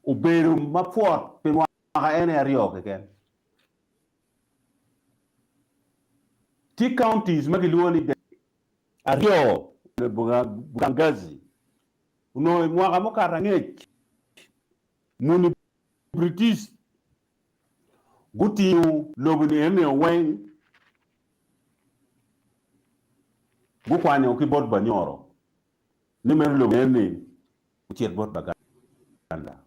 Speaker 4: obedo mapwot pi mwaka ene aryo keken. Tye counties ma kilwongo ni aryo Buganggazi onongo i mwaka mukato angec muni British gutingo lobo ni eni weng gukwanyo ki bot Banyoro ni meno lobo eni ocit bot Baganda.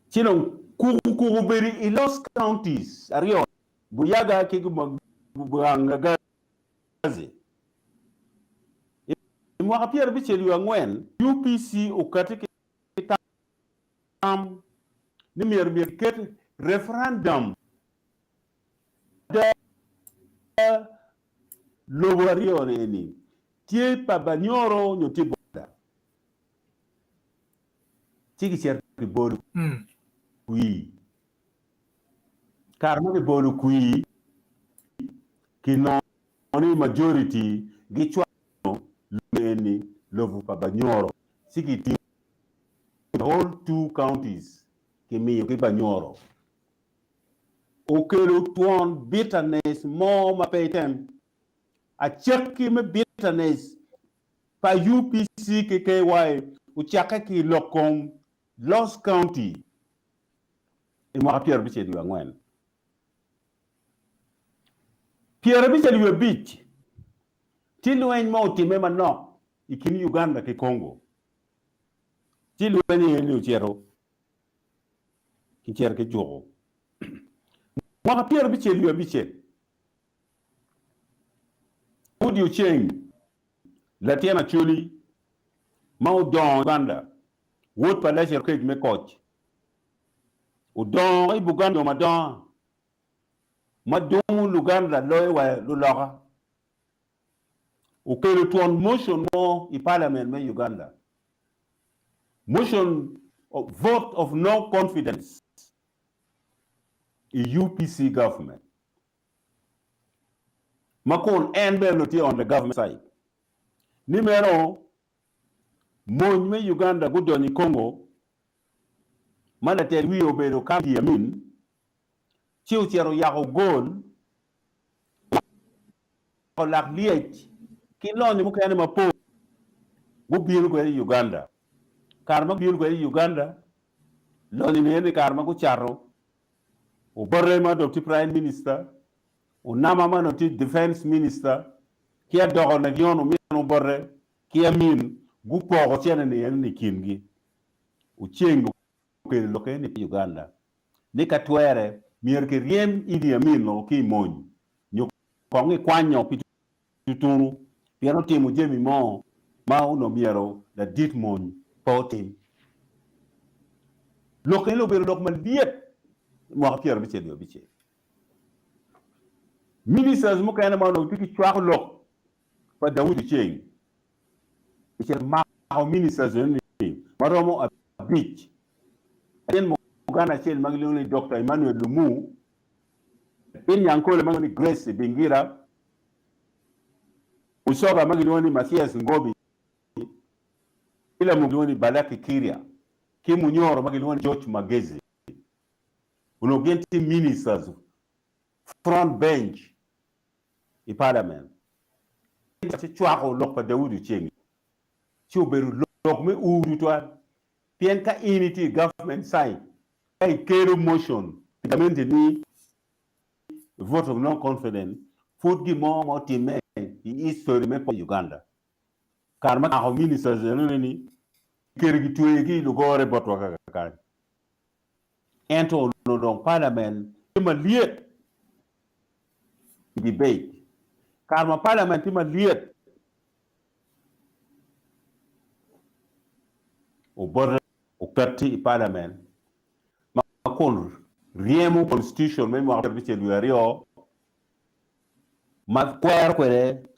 Speaker 4: Ci dong kuku kuku obedo i lost counties aryo, Buyaga ki Bugangagazi. I mwaka 74 UPC okati ki tam ni myero myero kiket referendum ada lobo aryo ni eni tye pa Banyoro nyo tye Buganda ci gicito gibolo kwir. Kare ma gibolo kwir kinongo ni majority gicwalo lobo eni lobo pa Banyoro ci gitingo the whole two counties kimiyo ki Banyoro. Okelo twon bitterness mo ma pe item. Acakki me bitterness pa UPC ki KY ocakke ki i lok kom Lost County i mwaka 74. 55 tye lweny ma otimme manok i kin Uganda ki Congo. Ci lweny eni ocito kicito ki juko. Mwaka 56 Odiocheng latin Acholi ma odongo i Uganda, wod pa Lacero Kec me Koc, odongo i Buganda jo madonga ma dumo Luganda loyo wa luloka, okelo twon motion mo i parliament me Uganda, motion of vote of no confidence i UPC government. Ma kun en bene onongo tye on the government side ni meno mony me Uganda gudonyo i Congo ma latel wiye obedo Idi Amin ci ocito oyako gol, oyako lak lyec ki lonyo mukene mapol gubino kwede i Uganda. Kare ma gubino kwede i Uganda lonyo ni eni kare ma gucato Obote ma dong tye Prime Minister, Onama ma dong tye Defence Minister, ki Adoko Nagion omin Obote ki Amin gupoko cene ni eno ni kingi. Oceng okelo lok eni i Uganda ni ka twere myero kiryem Idi Amin woko ki i mony nyo. Kong ikwanyo pi tutunu pien otimo jami mo ma onongo myero ladit mony pe otim. Lok eni obedo lok malyet i mwaka 75. Ministers mukene ma onongo gitye ki cwako lok pa Daudi Oceng kicito mako ministers eni ma romo abic. Latin Muganda acel ma gilwongo ni Dokta Emmanuel Lumu, latin Nyankole ma gilwongo ni Grace Ibingira, Musoga ma gilwongo ni Mathias Ngobi, ki lamuk gilwongo ni Balaki Kiria, ki Munyoro ma gilwongo ni George Magezi. Onongo gin tye ministers front bench i parliament. Ci cwako lok pa Daudi Oceng-ngi ci obedo lok me ur tutwal pien ka in itye i government side ka ikelo motion pi gamente ni vote of no confidence pud gin mo ma otimme i history me Uganda kare ma kimako ministers enoni ni kiketo gitwegi i lugore botwa kaka kany ento onongo dong parliament tye malyet i debate kare ma parliament tye malyet Obote okatti i palament ma kun ryemo constitution me mwaka 72 ma kwero kwede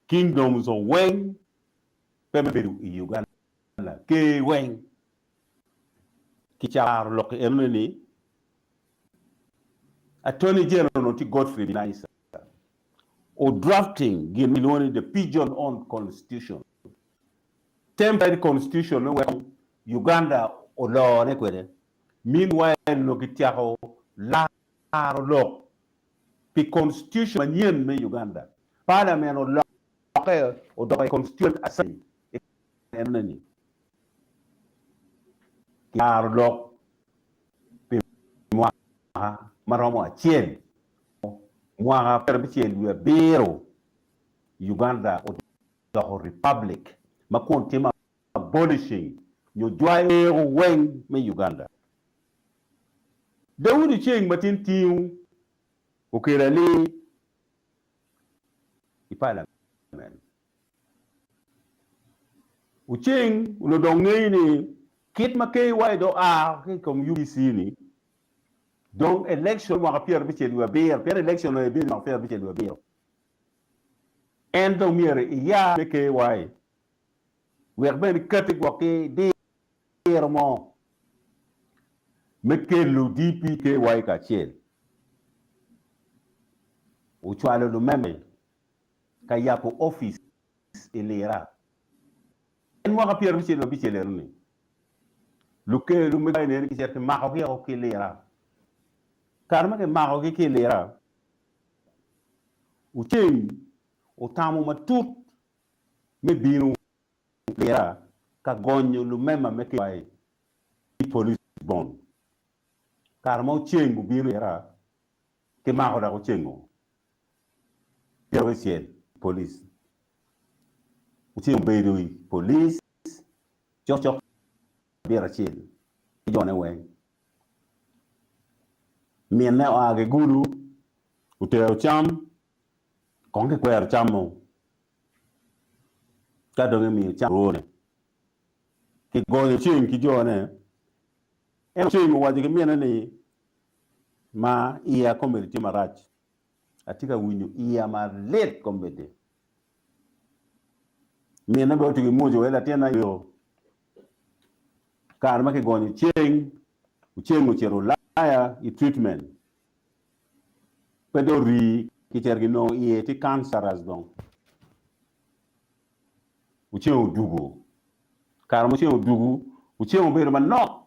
Speaker 4: kingdoms weng pe me bedo i Uganda ker weng kicaro lok enoni ni Attorney General onongo tye Godfrey Binaisa o drafting gin ma kilwongo ni the pigeon on constitution Temporary constitution me weko Uganda olone kwede. Meanwhile onongo kityako laro lok pi constitution manyen me Uganda. Parliament oloke odoko i constituent assembly i kare ni. Kilaro lok pi mwaka ma romo acel. Mwaka 77 Uganda odoko republic ma kun timo abolishing nyo jwayo ero weng me Uganda. Daudi ceng ma tin tingo okelo alir i parliament. Oceng onongo dong ngeyo ni kit ma KY dong oa ki i kom UPC ni dong election mwaka 77 pien election onongo ebino mwaka 77 En dong myero iya me KY wek bene ikati gwok ki diro mo me kelo DPKY kacel. Ocwalo lumeme ka yabo opic i Lira. En mwaka 75 eno-ni, luker me KY nene kicito kimakogi woko ki Lira. Kare ma kimakogi ki Lira, Oceng otamo matut me bino Lira ka gonyo lumema me KY ki police bond. Kare ma Oceng obino Lira, kimako dok Ocengo pyerabicel i police. Oceng obedo i police cokcok cabit acel ki jone weng. Minne oa ki Gulu otero cam, kong kikwero cam-mu ka dong emiyo cam orwone. Kigonyo ceng ki jone, ento ceng owaco ki minne ni, Ma iya kombeddi tye marac, atye ka winyo iya malit kombeddi. Minne bene otugi mwoco wai latinna yo. Kare ma kigonyo ceng, oceng ocito Ulaya i treatment. Pe dong orii, kicito kinongo iye tye cancerous dong. Oceng odugo. Kare ma oceng odugo, oceng obedo manok.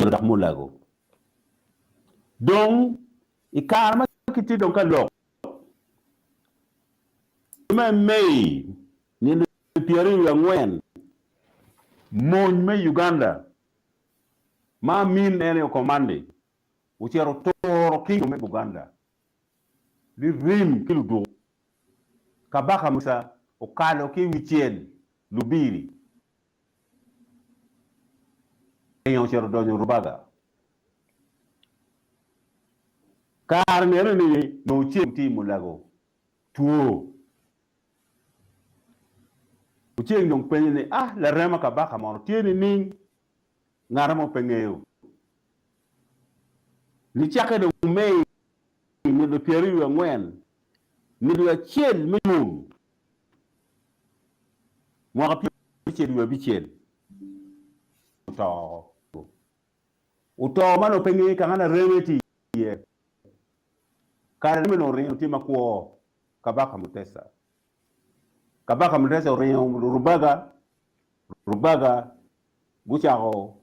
Speaker 4: Dok mulago. Dong i kare ma kitye dong ka lok me May nino 24, mony me Uganda ma Amin en aye okomandi ocito oturo kingdom me Buganda lirim ki luduku. Kabaka Musa okalo ki i wi cel Lubiri. Pingo ocito odonyo Rubaga? Kare ni eno ni nongo ceng tye i Mulago two. Oceng dong penye ni, Ah, larema kabaka mono tye nining? Ngata mo pe ngeyo. Nicakke dong Mei nino 24, nino acel me Jun, mwaka 1960, oto oko. Oto ma onongo pe ngeyo ka ma lareme tye iye. Kare lareme onongo oringo tye makwo, Kabaka Mutesa. Kabaka Mutesa oringo Rubaga, Rubaga gucako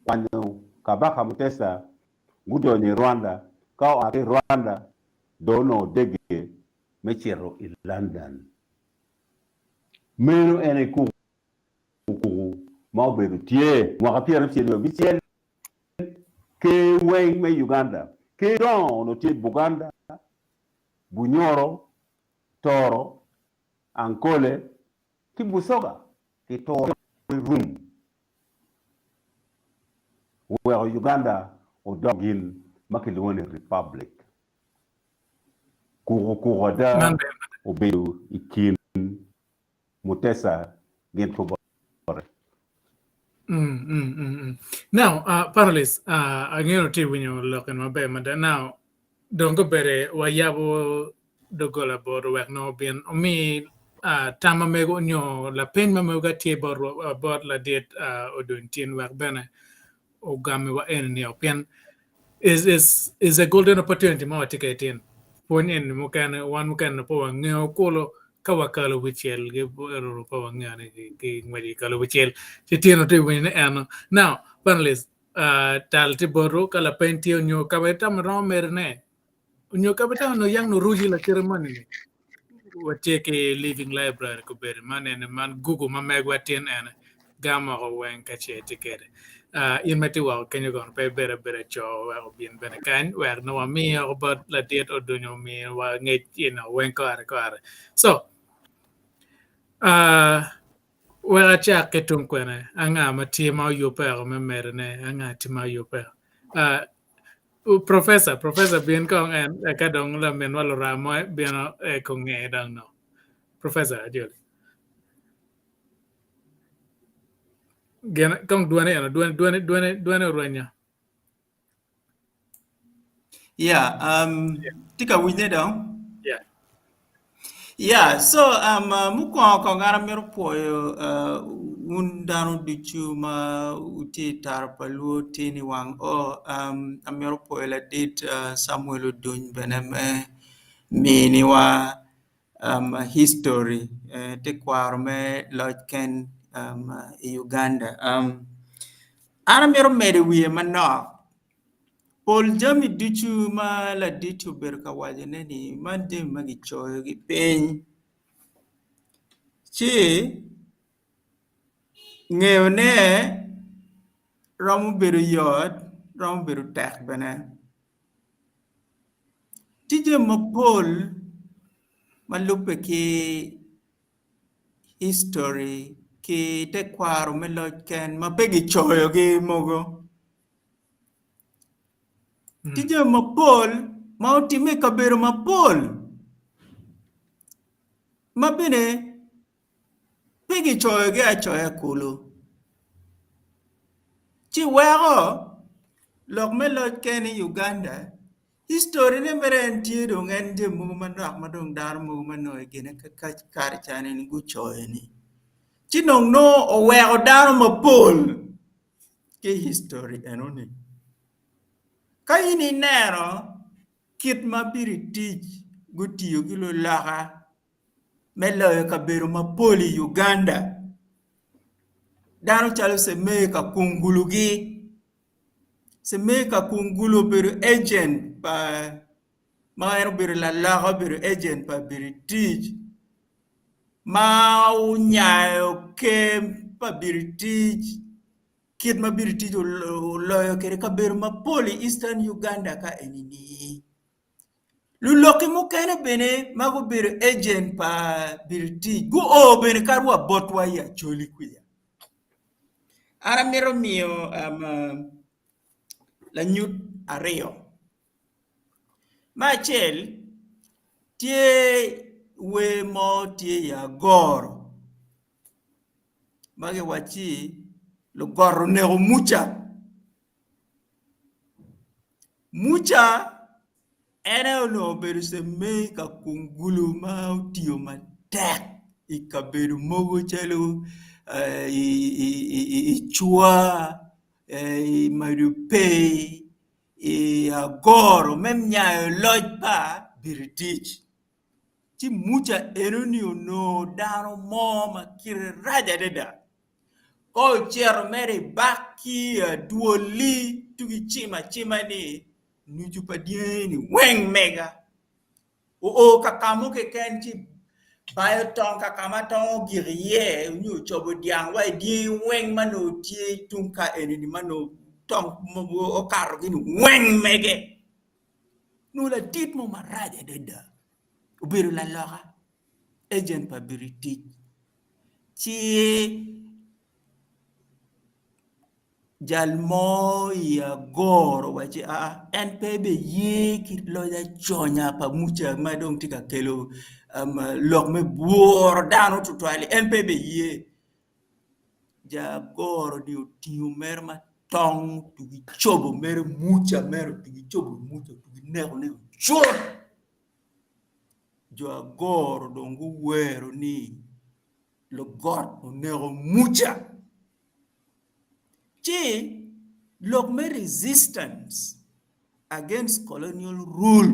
Speaker 4: kwanyo Kabaka Mutesa gudonyo i Rwanda, ka oa ki i Rwanda dong onongo odegge me cito i London. Meno en aye kukuku ma obedo tye mwaka 96 Ker weng me Uganda. Ker dongo onongo tye Buganda, Bunyoro, Toro, Ankole ki Busoga kituro i rum oweko Uganda odok gin ma kilwongo ni Republic. Kuku kuku ada obedo i kin Mutesa gin ki bote.
Speaker 1: Now, panelists, angeyo ni wutye ka winyo lok eni maber mada. Now, dong kobedo wayabo doggola bot wek nongo obin omi tam ma mego nyo lapeny ma mego ka tye bot ladit Oduny Tin wek bene ogamiwa eni-ni pien is is is a golden opportunity ma watye kwede tin. Pwony eni mukene wan mukene pe wangeyo kulu ka wakalo wi cel ki eroro pe wangeyo ni ki ngwec ki kalo wi cel ci tin watye ka winyo ni eno. Now panelist tal tye botwu ka lapeny tye nyo ka bene itamo iromo medone Onyo ka bene onongo yang oruci lakite moni-ni, watye ki living library kobedo man eni man Google ma megwa tin ene gamo woko weng ka ce itye kwede. In ma itye woko kenyo kono pe ibedo abeda co wek obin bene kany wek nongo wami woko bot ladit odonyo omiwa ngec eno weng kore kore. So wek acak ki tung kwene anga ma tye ma oyubbe woko me medone anga tye ma oyubbe? Professor, Professor bin kong en eka dong laminwa Luramo bino e konge dong no. Professor Ajoli. Gin kong dwone eno dwone dwone dwone dwone orwenyo.
Speaker 5: Yeah, um, tye ka winye dong?
Speaker 1: Yeah.
Speaker 5: Yeah, so um, uh, mukwongo kong an amito pwoyo uh, wun dano ducu ma wutye i taro pa Luo tin i wang o. Um, amito pwoyo ladit uh, Samuel Oduny bene me miniwa um, history eh, tekwaro me loc ken um, i Uganda. Um, an amito medo i wiye manok. Pol jami ducu ma ladit obedo ka wacone ni man jami ma kicoyogi piny ci ngeyone romo bedo yot romo bedo tek bene tye jami mapol ma lubbe ki history ki tekwaro me loc ken ma pe kicoyogi mogo. Tye jami mapol ma otimme i kabedo mapol ma bene pe kicoyogi acoya kulu ci weko lok me loc ken i Uganda history-ne mere en tye dong en jami mogo manok ma dong dano mogo ma nongo i kare ca-ni gucoyo-ni ci dong nongo oweko dano mapol ki history enoni. Ka in ineno kit ma Biritic gutiyo ki luloka me loyo kabedo mapol i Uganda, dano calo Semei Kakungulugi, Semei Kakungulu obedo agent pa ma en obedo laloka obedo agent pa Biritic ma onyayo ker pa Biritic kit ma Biritic oloyo kwede kabedo mapol i Eastern Uganda ka eni-ni. Luloki mukene bene ma gubedo agent pa Biritic guo bene kadi wa botwa i Acholi kwica. An amito miyo lanyut aryo. Me acel, tye wer mo tye i agoro ma giwacci lugot oneko Muca. Muca en aye onongo obedo cemei ka kungulu ma otiyo matek i kabedo mogo calo i cwa, i Madupei, i agoro me nyayo loc pa Biritic. Ci Muca enoni onongo dano mo ma kite rac adada. Ka ocito mere i bak ki adwol-li tugi cimo acima ni nucu pa dyangi-ni weng mega. Oo ka ka mo keken ci bayo tong ka ka ma tong ogik iye nyo ocobo dyang wa i dyangi weng ma nongo tye tung ka eni-ni ma nongo tong okatogi-ni weng mege. Nongo ladit mo marac adada obedo laloka agent pa Biritic ci Jal mo i agoro owacci aa en pe ebeye ki loc aconya pa Muca ma dong tye ka kelo lok me bwuro dano tutwal-li en pe ebeye jo agoro-ni otingo mere ma tong otugi cobo mere Muca mere otugi cobo Muca otugi nekone cut jo agoro dong guwero ni lugot oneko Muca. Ci lok me resistance against colonial rule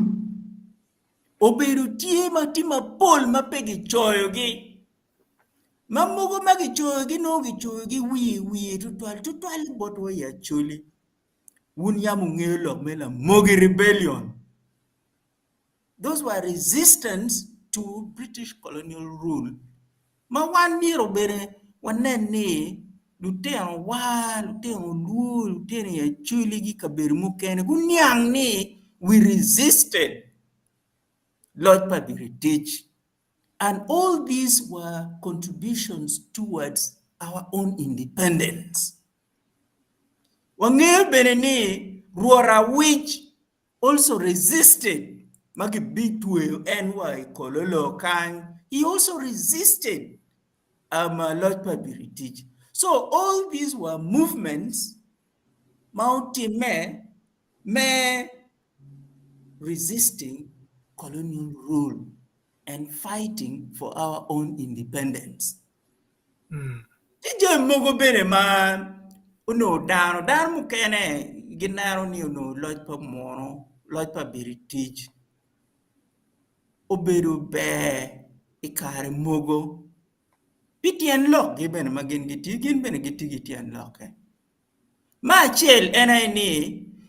Speaker 5: obedo tye ma tye mapol ma pe gicoyogi ma mogo ma gicoyogi nongo gicoyogi wiye wiye tutwal tutwal botwa i Acholi wun yam wungeyo lok me Lamogi rebellion. Those were resistance to British colonial rule ma wan myero bene wanen ni lutinowa, lutino luo, lutino i Acholi ki kabedo mukene guniang ni we resisted loc pa Biritic and all these were contributions towards our own independence. Wangeyo bene ni Rwot Awic also resisted ma gibitweyo en wa i Kololo kany, he also resisted um, loc pa Biritic. So all these were movements ma otimme me resisting colonial rule and fighting for our own independence. Tye jami mogo bene ma onongo dano, dano mukene gineno ni onongo loc pa munu, loc pa Biritic obedo ber i kare mogo pi tyen lokgi bene ma gin gitye gin bene gitye ki tyen lokke. Me acel en aye ni,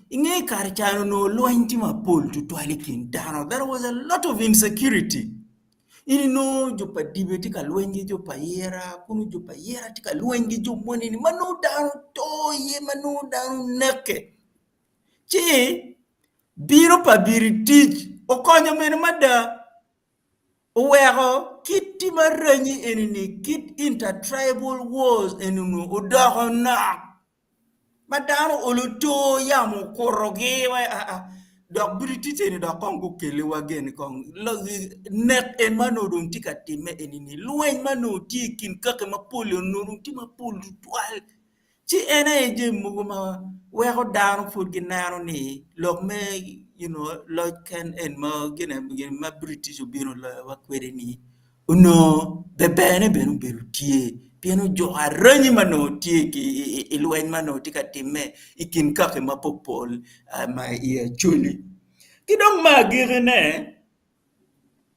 Speaker 5: i nge kare ca onongo lweny tye mapol tutwal i kin dano, there was a lot of insecurity. In inongo jo pa dibe tye ka lweny ki jo pa ayira, kunu jo pa ayira tye ka lweny ki jo moni-ni ma nongo dano to iye, ma nongo dano neke. Ci bino pa biritic okonyo mene mada. Oweko kit tim aranyi eni-ni, kit inter-tribal wars eni-ni odoko nok ma dano olo to yamo okutogi wai aa dok British eni dok kong gukeliwa gin kong nek en ma onongo dong tye ka timme eni-ni lweny ma onongo tye i kin kaki mapol-li onongo dong tye mapol tutwal. Ci en aye jami mogo ma weko dano pud gineno ni lok me you know loc ken en ma gin ma British obino oloyowa kwede-ni onongo berberne bene obedo tye pien ojuko aranyi ma onongo tye i lweny ma onongo tye ka timme i kin kaki mapopol ma i Acholi. Ki dong me agikine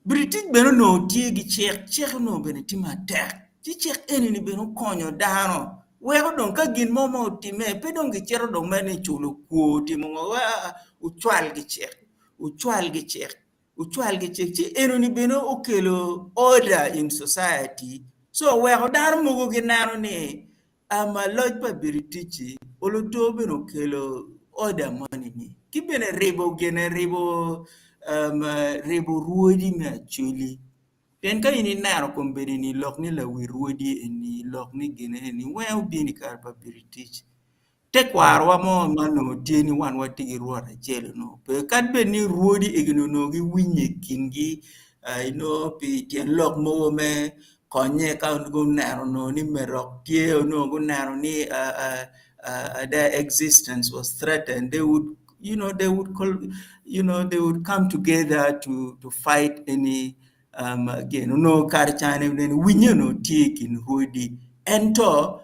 Speaker 5: Biritic bene onongo tye ki cik, cik onongo bene tye matek ci cik eni bene okonyo dano weko dong ka gin mo ma otimme pe dong gicito dong mere ni culo kwor timo ngo aa wucwal ki cik wucwal ki cik wucwal ki cik ci enoni bene okelo order in society so oweko dano mogo gineno ni Ama loc pa Biriticci oluto bene okelo oda moni-ni ki bene ribo gine ribo ribo rwodi me Acholi pien ka in ineno kombeddi-ni lok ni lawi rwodi eni lok ni gine eni weng obino i kare pa Biritic. Tekwarowa mo ma onongo tye ni wan watye ki Rwot acel onongo pe. Kadi bed ni rwodi egi onongo giwinye i kingi inongo pi tyen lok mogo me konye ka guneno onongo ni merok tye onongo guneno ni their existence was threatened they would you know they would call you know they would come together to to fight any um gin onongo kare ca-ni winye onongo tye i kin rwodi ento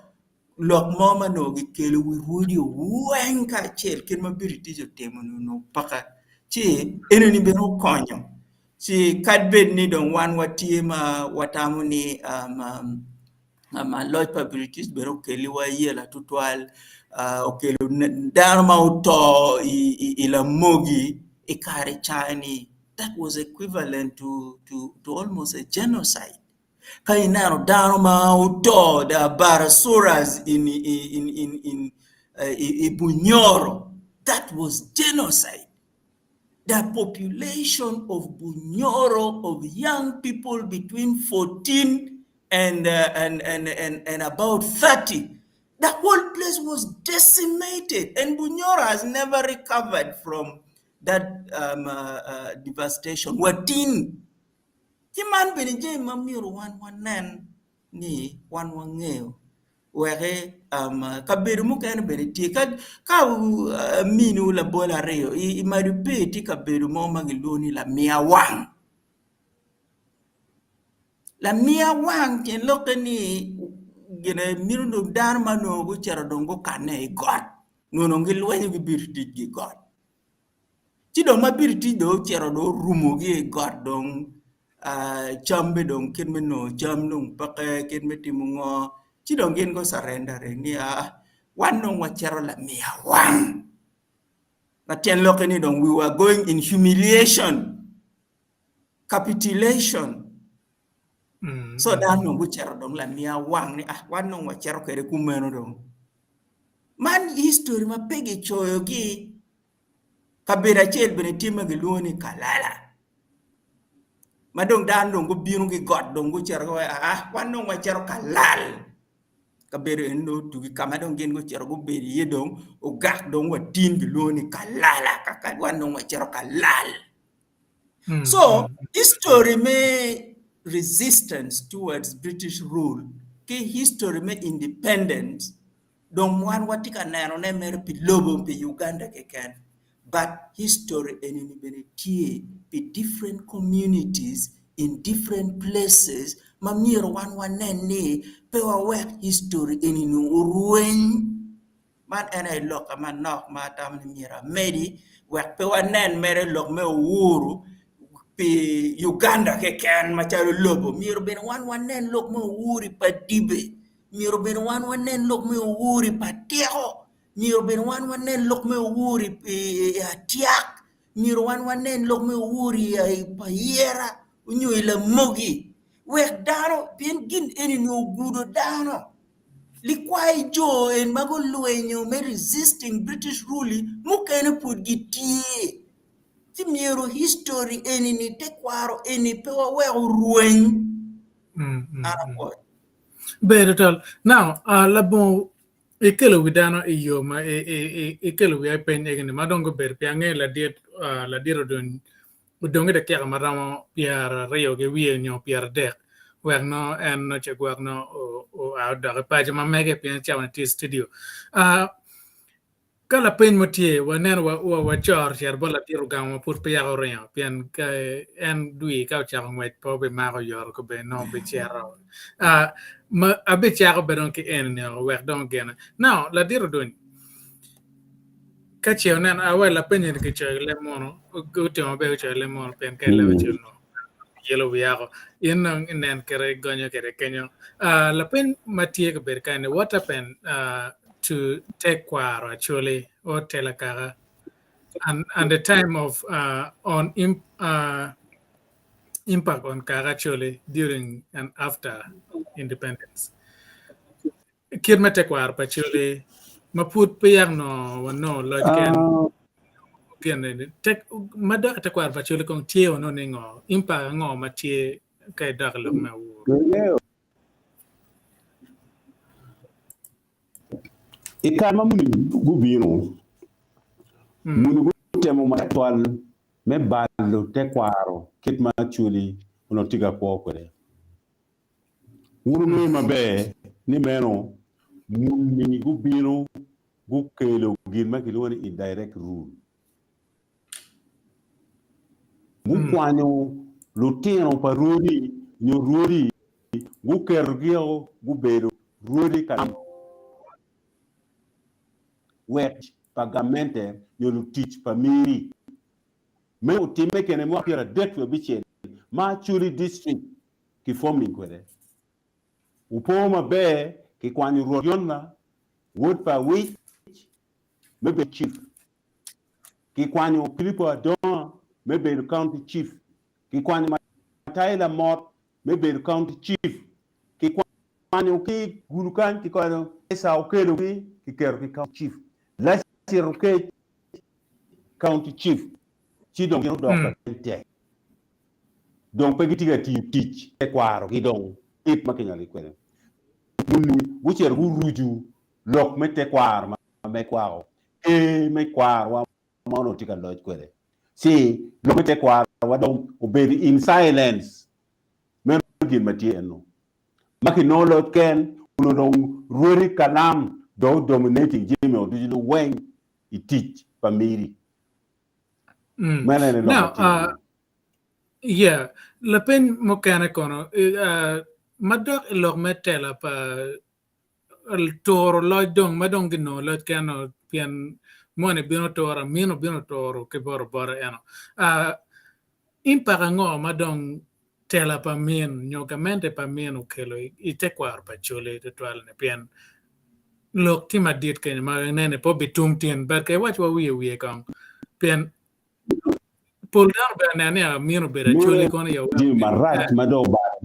Speaker 5: Lok mo ma onongo gikelo wi rwodi weng kacel kit ma British otimo-ni onongo peke ci enoni bene okonyo ci kadi bed ni dong wan watye ma watamo ni loc pa British bene okeliwa yela tutwal okelo dano ma oto i lamogi i kare ca-ni that was equivalent to almost a genocide. Ka ineno dano ma oto the Abarasuras in, in, in, in, uh, i Bunyoro, that was genocide. The population of Bunyoro of young people between 14 and, uh, and, and, and, and about 30, the whole place was decimated and Bunyoro has never recovered from that um, uh, uh, devastation. Watin Ci man bene jami ma myero wan wanen ni wan wangeyo wek kabedo mukene bene tye ka aminiwu labol aryo i Madibir tye kabedo mo ma kilwongo ni lamiya wang, lamiya wang tyen lokke ni gine mito dong dano ma onongo gucito dong gukanne i got nyo dong gilwenyo gibito tic ki got. Ci dong ma British dong ocito dong orumogi i got dong cambe dong kit me nongo cam dong peke kit me timo ngo ci dong gin gu surrendere ni aa wan dong wacito lamiya wang ma tyen lokke ni dong we were going in humiliation capitulation so dano dong gucito dong lamiya wang ni aa wan dong wacito kwede kumeno dong man history ma pe gicoyogi. Kabedo acel bene tye ma gilwongo ni Kalala ma dong dano dong gubino ki got dong gucito giwaco aa wan dong wacito kalal kabedo eni dong otugi ka ma dong gin gucito gubedo iye dong ogak dong watin gilwongo ni Kalala kaka wan dong wacito kalal. So history me resistance towards British rule ki history me independence Dong wan watye ka nenone mere pi lobo pi Uganda keken but history enini bene tye pi different communities in different places ma myero wan wanen ni pe wawek history enini orweny. Man en aye lokka manok ma atamo ni myero amedi wek pe wanen mere lok me Uhuru pi Uganda keken macalo lobo myero bene wan wanen lok me Uhuru pa Dibe. Myero bene wan wanen lok me owor i pa tiko, myero bene wan wanen lok me owor i atyak, myero wan wanen lok me owor i pa ayera nyo i lamogi wek dano pien gin eni-ni ogudo dano likwayi jo eni ma gulwenyo me resisting British rule-li mukene pud gitye ci myero history eni-ni tekwaro eni pe wawek orweny. An apwoyo.
Speaker 1: Ber tutwal. Now, uh, labongo ikelo wi dano i yo ma ikelo wiya i peny egini ma dong gubedo pi ange ladit uh, ladit odong odong i dakika ma romo 20 ki wiye nyo 30 wek no en no ce gwok no oa odok i paco ma mege pien cawa ni tye i studio. Uh, Ka lapeny mo tye, waneno wacoro cito bot ladit ogamo ma pud peya oringo pien en dwi ka ocako ngwec pe obimako oyoto kobedi nongo obicito. Abicako bene dong ki eni wek dong ogene. Now ladit Oduny, ka ce oneno awai lapeny eni kicoyo ki leb munu, gutimo maber gucoyo ki leb munu pien ka i leb acel onongo yelo wiyako. In dong inen kite igonyo kwede kenyo. Lapeny ma tye kabedo kany ni what happened to tekwaro Acholi or tela kaka and, and the time of uh, on imp, uh, impact on kaka Acholi during and after independence. Kit me tekwaro pa Acholi ma pud pe yak no wanongo loc ken gin tek ma dok tekwaro pa Acholi kong tye ono ni ngo impact ango ma tye ka idok i lok me awur.
Speaker 4: I kare ma muni gubino, muni gutemo matek twal me balo tekwaro kit ma Acholi onongo tye ka kwo kwede. Wun wungeyo maber ni meno muni gubino gukelo gin ma kilwongo ni indirect rule. Gukwanyo lutino pa rwodi nyo rwodi guketogi gubedo rwodi ka wek pa gamente nyo lutic pa miri. Meno otimme kene mwaka 36 ma Acholi District ki forming kwede. Wupo maber kikwanyo Rwot Yonna wod pa Awic me bedo chief. Kikwanyo Pilipo Adonga me bedo County Chief. Kikwanyo Matayi Lamot me bedo County Chief. Kikwanyo ki Gulu kany, kikwanyo Esau Okello ki kiketo ki County Chief. Lacit Okec County Chief. Ci dong gin odok ka tek. Dong pe gitye ka tiyo tic tekwarogi dong kit ma kinywalogi kwede. Muni gucito guruco lok me tekwaro ma mekwako ker me kwarowa ma onongo tye ka loc kwede. Ci lok me tekwarowa dong obedo in silence. Meno gin ma tye eno. Ma kinongo loc ken, onongo dong rwodi kalam dong dominating jami o ducu liweng i tic pa miri. Meno ene lok ma tye eno.
Speaker 1: Yeah, lapeny mukene kono, madok i lok me tela pa turo loc dong ma dong ginongo loc keno pien moni bino turo amino bino turo ki bot obote eno impact ango ma dong tela pa min nyo gamente pa min okelo i tekwaro pa Acholi tutwal ni pien lok tye madit kenyo ma inene pe obitum tin but ka iwac wa wiye wiye kong pien pol dano bene neno ni amin obedo Acholi kono ya
Speaker 4: Jami marac ma dong obalo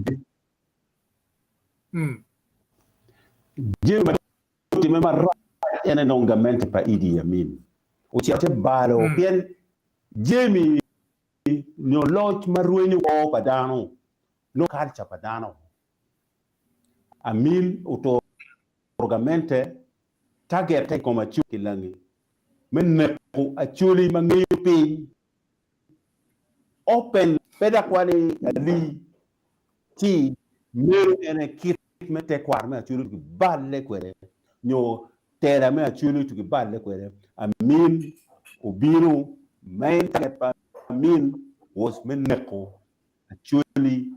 Speaker 4: Jami ma otimme marac en aye dong gamente pa Idi Amin ocito te balo pien jami nyo loc ma rwenyo kwo pa dano nongo kalca pa dano. Amin oturo gamente target i kom Acholi ki Langi me neko Acholi ma ngeyo piny. Open pe dok wa ni alii ci meno en aye kit me tekwaro me Acholi ki balle kwede nyo tela me Acholi to ki balle kwede. Amin obino main target pa Amin was me neko Acholi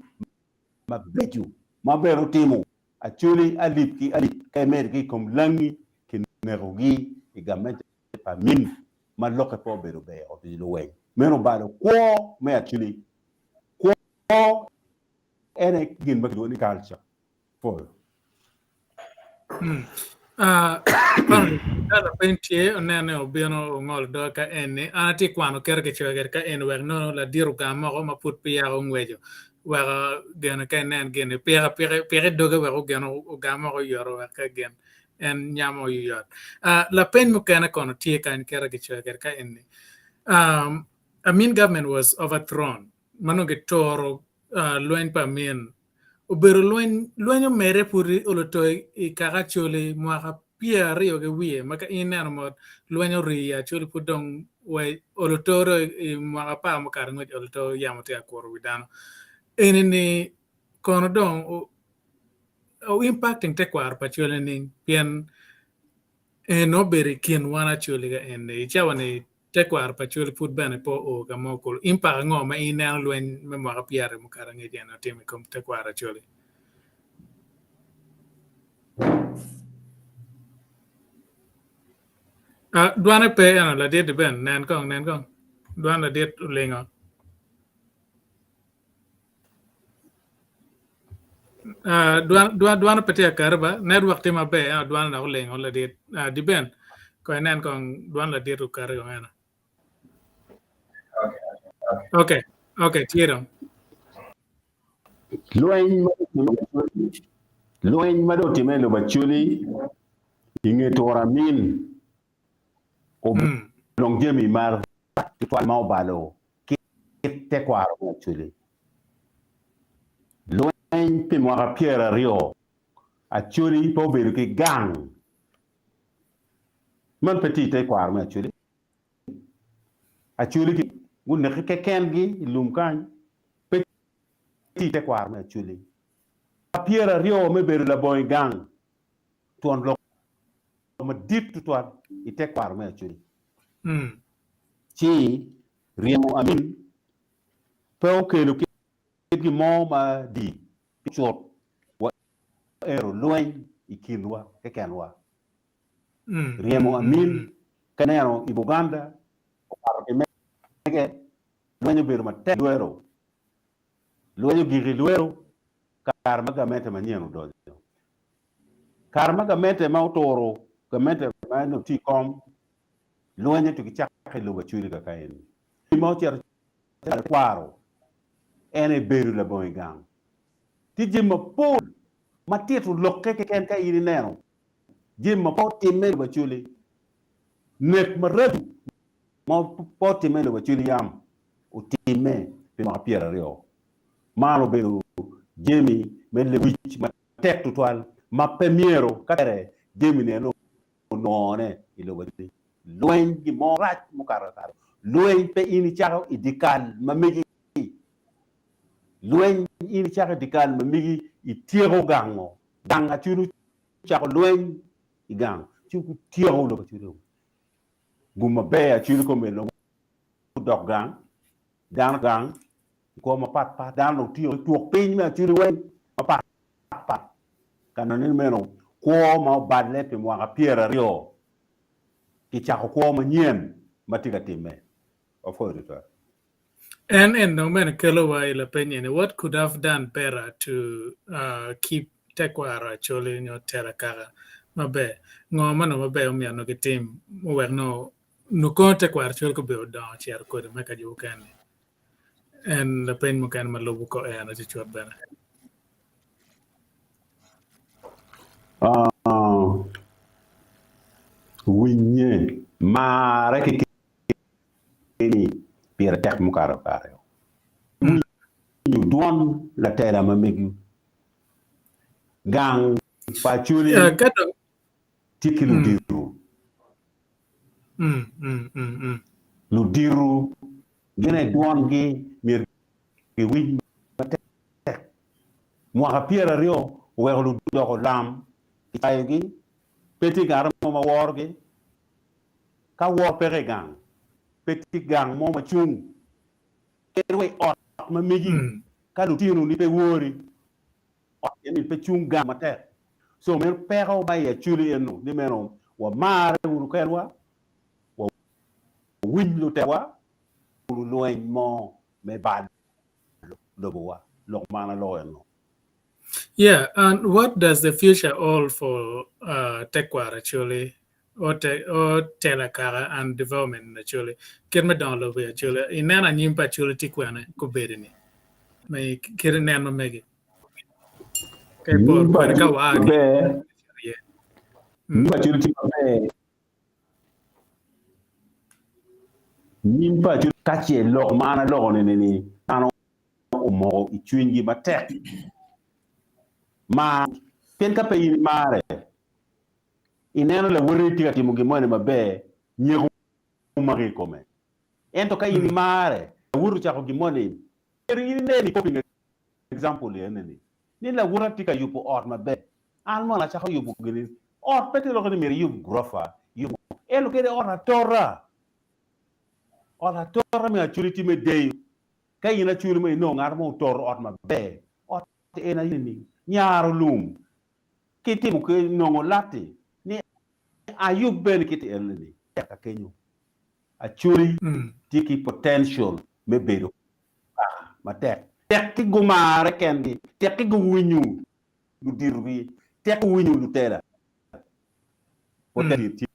Speaker 4: mabeco ma bene otimo Acholi alip ki alip ka imedo ki i kom langi ki nekogi i gamente pa Amin ma lokke pe obedo ber pi luweny. Meno obalo kwo me Acholi. Kwo en aye gin ma kilwongo ni culture. Pwoyo.
Speaker 1: Ka lapeny tye onene obino ongolo doge ka eni an atye kwano kite kicoyo kwede ka eni wek nono ladit ogam moko ma pud peya ongweco wek gene ka inen gini pik apika i doge wek ogen ogam moko oyoto wek ka gin en nyamo oyot. Lapeny mukene kono tye kany kite kicoyo kwede ka eni Amin government was overthrown ma nongo kituro lweny pa Amin obedo lweny lweny omedde pud oluto i kaka Acholi mwaka 20 ki wiye ma ka in ineno mot lweny ori i Acholi pud dong wa oluto do i mwaka apar mukato angec oluto yamo tye ka kuro wi dano eni ni kono dong o impacting tekwaro pa Acholi nining pien en obedo i kin wan Acholi ka eni i cawa ni tekwaro pa Acholi pud bene pe oo ka mo kulu. Impact ango ma in ineno lweny me mwaka 20 mukato angec eni otimo i kom tekwaro Acholi? Dwane pe eno ladit Ben nen kong nen kong dwan ladit olingo. Dwan pe tye ka kati ba network tye maber ento dwan dok olingo ladit Diben kong inen kong dwan ladit okati kong eno. Okay, okay tye dong.
Speaker 4: Lweny ma dong otimme i lobo Acholi i nge turo Amin obedo dong jami marac tutwal ma obalo kit tekwaro me Acholi. Lweny pi mwaka 20, Acholi pe obedo ki gang. Man pe tye i tekwaro me Acholi. Acholi ki guneke kekengi i lum kany pe tye i tekwaro me Acholi. 20 me bedo labongo i gang twon lok madit tutwal i tekwaro me Acholi. Ci ryemo Amin pe okelo kit gin mo ma di cut wa ero lweny i kinwa kekenwa. Ryemo Amin ka ineno i Buganda okato ki mege lweny obedo matek lwero. Lweny ogik i lwero kare ma gamente manyen odonyo. Kare ma gamente ma oturo gamente ma onongo tye i kom lweny otugi cakke i lobo Acholi kaka eni. Ma ocito calo kwaro en aye bedo labongo i gang. Tye jami mapol ma tito lokke keken ka in ineno jami ma pe otimme i lobo Acholi. Nek maraco ma pe otimme i lobo Acholi yam otimme pi mwaka 20. Man obedo jami me lewic matek tutwal ma pe myero ka tere jami-ni eno onongone i lobo Acholi. Lweny gin mo rac mukato akata. Lweny pe in icako i dyekal ma megi. Lweny in icako i dyekal ma megi ityeko gango. Gang Acholi ocako lweny i gang ci gutyeko lobo Acholi. Gum maber Acholi kome dong gudok gang, dano gang i kwo mapat pat, dano dong tiyo ki twok piny me Acholi weng mapat pat. Ka nongo ni meno kwo ma oballe pi mwaka 20 kicako kwo manyen ma tye ka timme. Wapwoyo tutwal.
Speaker 1: En en dong bene kelo wa i lapeny eni, what could have done better to keep tekwaro Acholi nyo tela kaka maber? Ngo ma nongo maber omyero nongo gitim muwek nongo nukono tekwaro Acholi gubedo odongo ocito kwede me ka jo mukene? En lapeny mukene ma lubo ko en acucut bene.
Speaker 4: Winye, marre kekeni pire tek mukato kare. Winyo dwon latela ma megi. Gang pa Acholi tye ki ludito. Ludito gin aye dwongi myero giwiny matek. Mwaka 20 oweko ludito odoko lam, kicayogi, pe tye ngat mo ma worogi. Ka woro peke i gang, pe tye gang mo ma cung. Kadi wa i ot ma megi, ka lutinoni pe wori, ot eni pe cung gang matek. So meno peko ma i Acholi eno ni meno wamarre wunu kenwa, wawiny lutewa, wunu lweny mo me balo lobowa. Lok man aloko eno.
Speaker 1: Yeah, and what does the future hold for tekwaro Acholi or te or tela kaka and development in Acholi? Kit me dongo lobo i Acholi. Ineno anyim pa Acholi tye kwene kobedo ni? Ma kit inen ma megi. Ka iporo
Speaker 4: Nyim pa
Speaker 1: kwede ka
Speaker 4: Acholi
Speaker 1: waa ki
Speaker 4: maber.
Speaker 1: iye.
Speaker 4: Nyim pa Acholi tye maber. Nyim pa Acholi ka ce lok ma an aloko ni ni dano omoko i cwinygi matek. Mar, pien ka pe in imare, ineno lawoti tye ka timo gin moni maber, nyeko maki i kome. Ento ka in imare, lawoti ocako gin moni, myero in inen i coping example ene-ni, ni lawota tye ka yubo ot maber, an mono acako yubo gini, ot pe tye loko ni myero iyub gurofa, iyub ngo, ento kadi ot atora, ot atora me Acholi tye me deyo, ka in Acholi ma inongo ngat mo otoro ot maber, ot en aye ni nyaro lum ki timo ki nongo latti ni ayub bene kit eno ni tek akenyo. Acholi tye ki potential me bedo kaka matek. Tek ki gumare kengi, tek ki guwinyo luditogi, tek guwinyo lutela. Potential tye.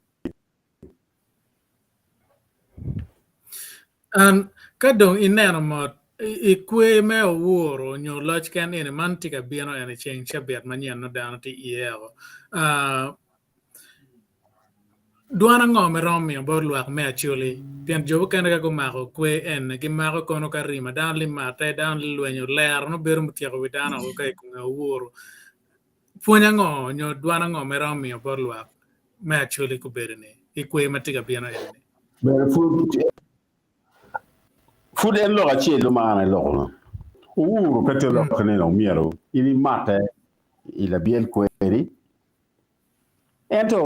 Speaker 1: An, ka dong ineno mot i kwer me owuro nyo loc ken eni man tye ka bino en i ceng cabit manyen nongo dano tye iye o. Dwan ango ma iromo miyo bot lwak me Acholi? Pien jo mukene ka gumako kwer eni gimako kono ka rima dano limatte, dano lilwenyo, lero nongo bedo mutyeko wi dano woko ka i kome owuro. Pwony ango nyo dwan ango ma iromo miyo bot lwak me Acholi gubedo ni? I kwer ma tye ka bino eni.
Speaker 4: Bene pud pud en lok acel ma an aloko-ni. Owuro pe tye lok ni dong myero in imate i labyel kweri. Ento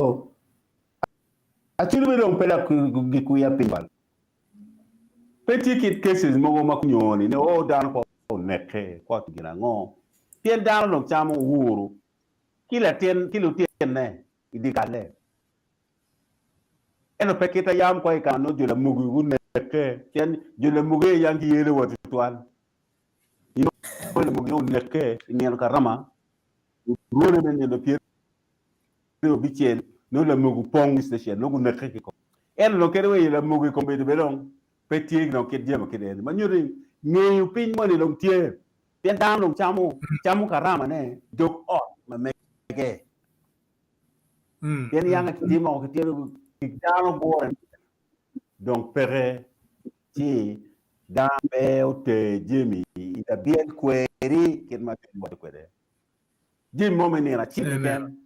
Speaker 4: acwali bene dong pe dok gikwiya piny twal. Pe tye kit cases mogo ma kunyo ni oh dano kwa oneke kwa gin ango pien dano dong camo owuro ki latin ki lutinne i dye kalle. Ento pe kita yam kwa i kare ma nongo jo lamogi guneke, pien jo lamogi aye yam giyelo wa tutwal. Inongo lamogi oneke i nino karama, orwone me nino 26, nongo lamogi opong i citecen, nongo guneke kikome. Ento dong kadi wa i lamogi kombeddi bene dong pe tye dong kit jami kit eni, ma nyuto ni ngeyo piny moni dong tye, pien dano dong camo camo karamane dog ot ma mege. Pien yanga kitimo kitero dano gure dong peke ci dano pe oter jami i labyel kweri kit ma cwiny waco kwede. Jami mo me nino acel keken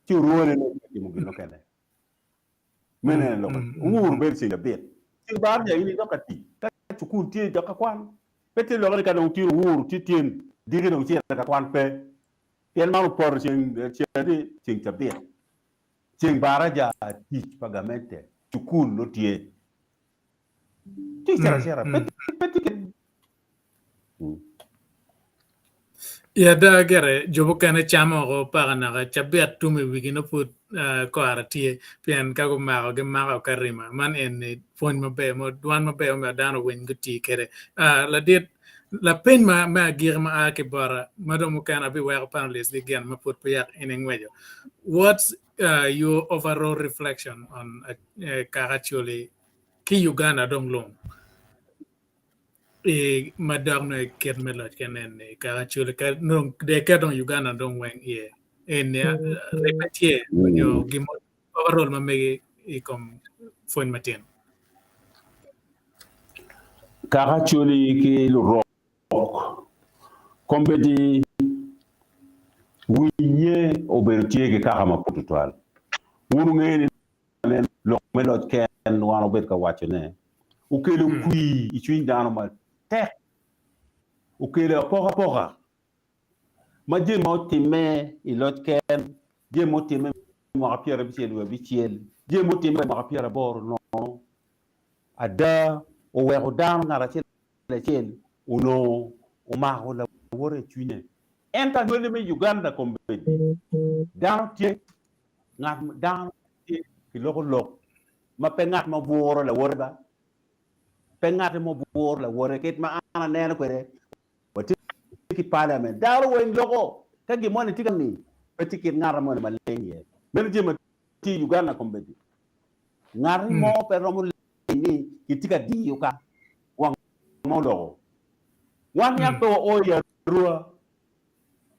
Speaker 4: ci orwone me timo gin mukene. Meno en lok owur bedo ceng cabit. Ceng bar ja in idok ka tic ka cukul tye idok ka kwan. Pe tye lok ni ka dong tye owur tye tyen diki dong icito ka kwan pe. Pien man opoto ceng ni ceng cabit, ceng baraja tic pa gamente, cukul nongo tye. Tye cito acita, pe tye kit.
Speaker 1: I ada gire, jo mukene camo oko paka naka cabit tum i wigi nongo pud kore tye pien ka gumako gimako ka rima. Man eni pwony maber, dwan maber mumiyo dano owiny guti kwede. Ladit Lapeny ma me agikki ma a ki bota, ma dong mukene abiweko panelists gi gin ma pud peya in ingweco. What's your overall reflection on kaka Acholi ki Uganda dong lung i ma dok nongo i kit me loc kene ni kaka Acholi ka dong de ket dong Uganda dong weng iye eni ribbe tye nyo gin mo overall ma megi i kom pwony matino.
Speaker 4: Kaka Acholi ki Lurok kombeddi winye obedo tye ki kaka mapol tutwal. Wun wungeyo ni lanen lok me loc ken wan wabedo ka wacone okelo kwir i cwiny dano matek, okelo apokapoka ma jami ma otimme i loc ken, jami ma otimme i mwaka 76, jami ma otimme i mwaka 80 nono Ada, oweko dano ngat acel acel onongo omako lawote i cwinye. Ento anywali me Uganda kombeddi, dano tye ngat dano tye ki loko lok ma pe ngat mo bwuro lawote ba, pe ngat mo bwuro lawote kit ma an aneno kwede watye ki parliament dano weng loko ka gin moni tye ka ni pe tye kit ngat moni ma ling iye. Meno jami ma tye i Uganda kombeddi. Ngat mo pe romo ling ni kitye ka diyo ka wang ma oloko. Wan niang pe wao i Arua,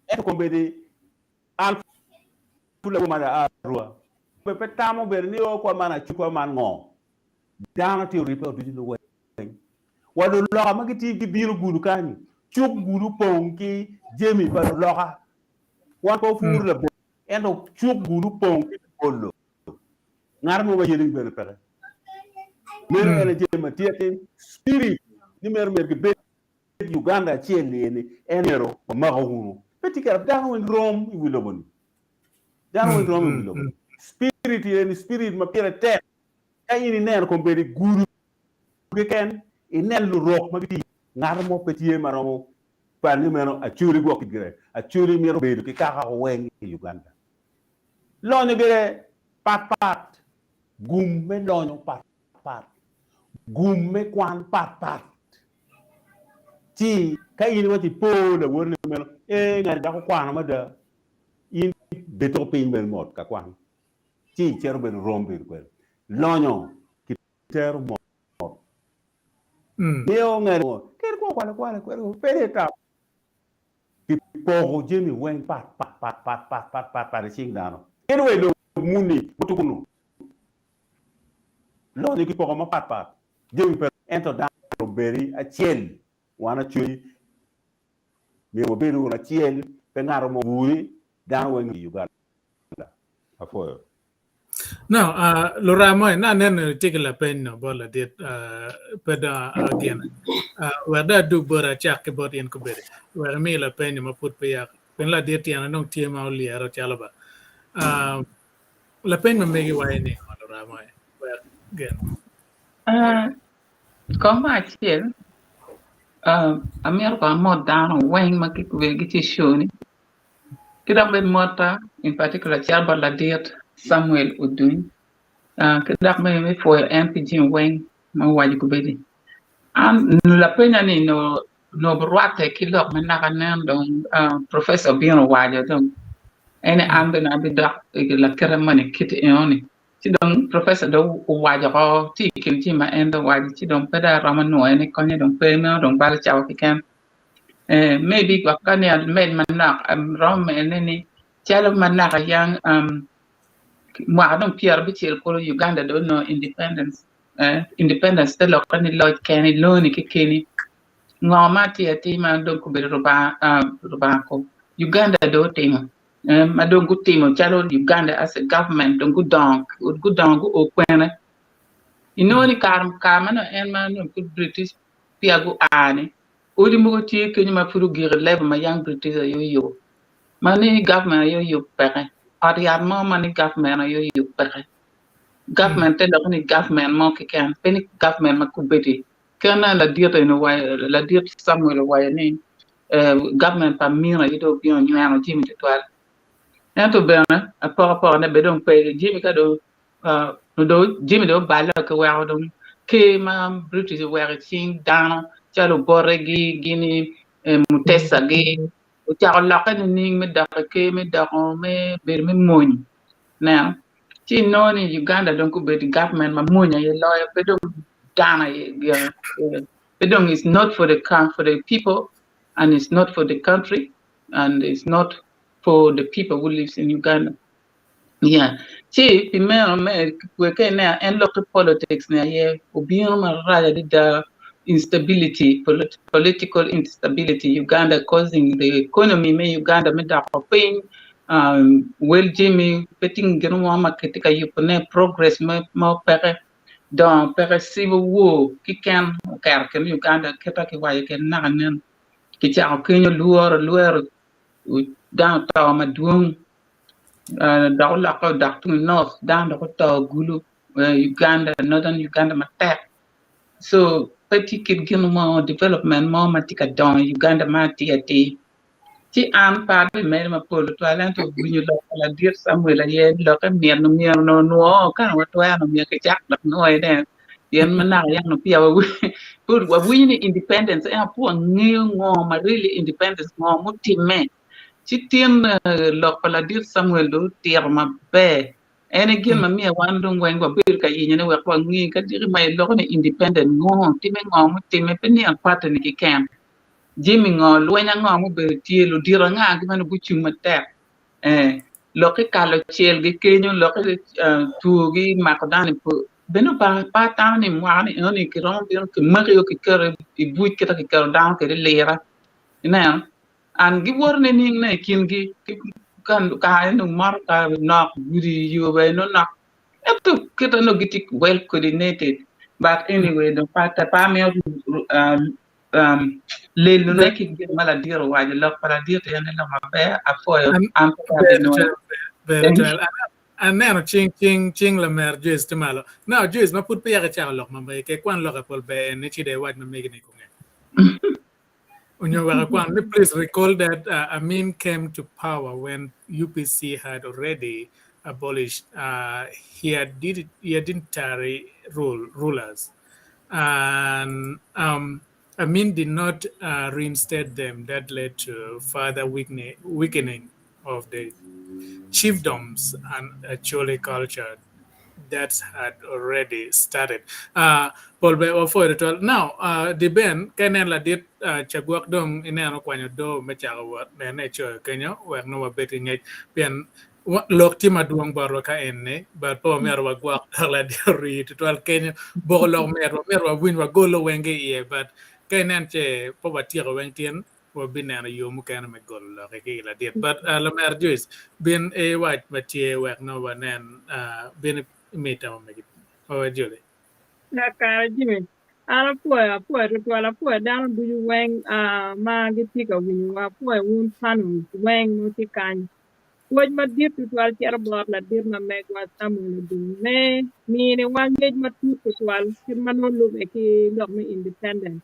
Speaker 4: ento kombeddi an pud lawor man aa Arua. Pe tamo bene ni o kwa man acuc kwa man ngo. Dano tye oribbe ducu luweng. Wa luloka ma gitye gibino gulu kany, cuk gulu opong ki jami pa luloka. Wan pe wapuro labolo, ento cuk gulu opong ki labolo. Ngat mo ma yeligi bene peke. Meno en aye jami ma tye atir. Spirit ni meno myero gibed Uganda acel-li eni en myero wamako wunu. Pe tye kera dano weng rom i wi lobo-ni. Dano weng rom i wi lobo-ni. Spirit eni spirit ma pire tek. Ka in ineno kombeddi gudo keken, inen lurok ma gitye ngat mo pe tye ma romo paro ni meno Acholi gwok gire. Acholi mito bedo ki kaka weng i Uganda. Lonyo gire patpat, gum me lonyo patpat, gum me kwan patpat. Ci ka in iwaco ipo lawoti ni meno, ee ngati dok okwano mada, in bed coko piny bene mot ka kwan, ci icito bedo rom bedo kwede. Lonyo kitero mot. Miyo ngati mo, kadi kwo kwalo kwala kwede pe ni tam. Kipoko jami weng pat pat pat pat pat pat pat pat i cing dano. Kadi wa i lobo muni mutu kunu, lonyo kipoko mapat pat. Jami pe ento dano obedi acel, wan acwali myero wabed wunu acel, pe ngat mo oburi dano weng i Uganda. Apwoyo.
Speaker 1: Now, luramo na aneno itye ki lapeny no bot ladit pe dong agene. Wek dong adug boti acak ki bot in kobedi. Wek imi lapeny ma pud peya pien ladit tyene dong tye ma olyero calo ba. Lapeny ma megi waco ni ngo luramo wek gen.
Speaker 6: Kong me acel, amito kong amot dano weng ma gitye i show ni. Ki dok bene motta in particular cito bot ladit Samuel Oduny ki dok bene me pwoyo en pi jami weng ma owaco kubedi. An lapenya ni onongo birwatte ki lok ma naka nen dong professor obino owaco dong ene an bene abidok i lakite moni kit enoni ci dong professor dong owaco oko tye i kin jami ma en dong owaco ci dong pe dong aromo nwoyo ni konye dong pe meno dong balo cawa keken. Maybe gwok ka ni amed manok aromo mene ni calo ma naka yang mwaka dong pyerabicel kulu Uganda dong onongo independence independence te lokke ni loc keni loni kekeni ngo ma atir atir ma dong obedo Rubanga ko Uganda dong otimo ma dong gutimo calo Uganda as a government dong gudongo gudongo guo kwene inongo ni kare ma nongo en ma nongo pud British peya gua ni Odi mogo tye kenyo ma pud ogik i level ma yang British aye oyubo ma ni government aye oyubo peke. Ot yat mo ma ni government aye oyubo peke. Government te lokke ni government mo keken pe ni government ma kubedi. Kene ladit eni owaco ladit Samuel owaco ni government pa Amin aye dong obino onyweno jami tutwal. Ento bene apokapoka ne bene dong pe jami ka dong Jami dong oballe ki weko dong ker ma British oweko i cing dano calo Obote-gi gini Mutesa-gi ocako lokke nining me dok i ker me doko me bedo me mony ineno ci inongo ni Uganda dong gubedo gavment ma mony aye loyo pe dong dano aye pe dong it's not for the people and it's not for the country and it's not for the people who lives in Uganda. Yeah. Ci pi meno me wek ka ineno en lok ki politics ni aye obino marac adada instability political instability Uganda causing the economy me Uganda me doko piny um, wel jami pe tye gin mo ma kitye ka yubone progress mo peke dongo peke civil war kiken oketo kin Uganda kita kiwaco kede naka nen kicako kenyo lworo lwero dano oto madwong dok olokke odok tung i north dano dok oto gulu Uganda northern Uganda matek so pe tye kit gin mo development mo ma tye ka dongo i Uganda ma atir atir ci an pe abimedo mapol tutwal ento winyo lok pa ladit Samuel aye lokke mit myero onongo onwo ka watwero myero kicak dok nwoyo ne pien ma naka yam nongo peya wawinyo ni independence ento pe wangeyo ngo ma really independence ngo mutimme. Ci tin lok pa ladit Samuel dong otito maber. En aye gin ma miyo wan dong weng wabedo ka yenyone wek wange ka diki ma iloko ni independent ngo, time ngo mutimme pe ni akwate ni keken. Jami ngo, lweny ango mubedo tye, ludito anga gi ma nongo gucung matek. Eh, lok ki kalo cel gi kenyo, lok ki two gi mako dano i bene pa pe atamo ni mwaka ni enoni kiromo bino kimaki o kiketo i buc kita kiketo dano kwede i lira. Ineno? And giwoto nining ne i kingi kare nongo motoka nok gudi yo bene nongo nok ento kite nongo gitye well coordinated but anyway dong pe amito lelo ne ki gin ma ladit owaco lok pa ladit en aye lok maber apwoyo an pe abinwoyo.
Speaker 1: Ber twal. Aneno cing cing cing lamer Joyce tye malo. Now Joyce ma pud peya kicako lok ma megi ke kwan lokke pol ber en ni ci dong iwac ma megi ni kunge. Onyo wek akwan ni please recall that Amin came to power when UPC had already abolished hereditary rule rulers and um, Amin did not reinstate them that led to further weakening of the chiefdoms and Acholi culture that had already started. Pol ber wapwoyo tutwal. Now, di ben ka inen ladit cagwok dong ineno kwanyo doo me cako wot nene icoyo kenyo wek nongo wabed ki ngec pien lok tye madwong botwa ka eni but pe wamyero wagwok dok ladit orii tutwal kenyo boko lok mit wamyero wawiny wagolo weng ki iye but ka inen ce pe watyeko weng tin. Wabineno yo mukene me golo lokke ki ladit. But uh, Lamer Joyce, bin iwac ma tye wek nongo wanen, uh, bin imi tamo megi. Owe Julie.
Speaker 3: Kare Jimmy, an apwoyo, apwoyo tutwal, apwoyo dano ducu weng uh, ma gitye ka winyowa, apwoyo wun panel weng ma tye kany. Pwoc madit tutwal cito bot ladit ma megwa Samuel Odum me miniwa ngec matut tutwal kit ma nongo lube ki lok me independence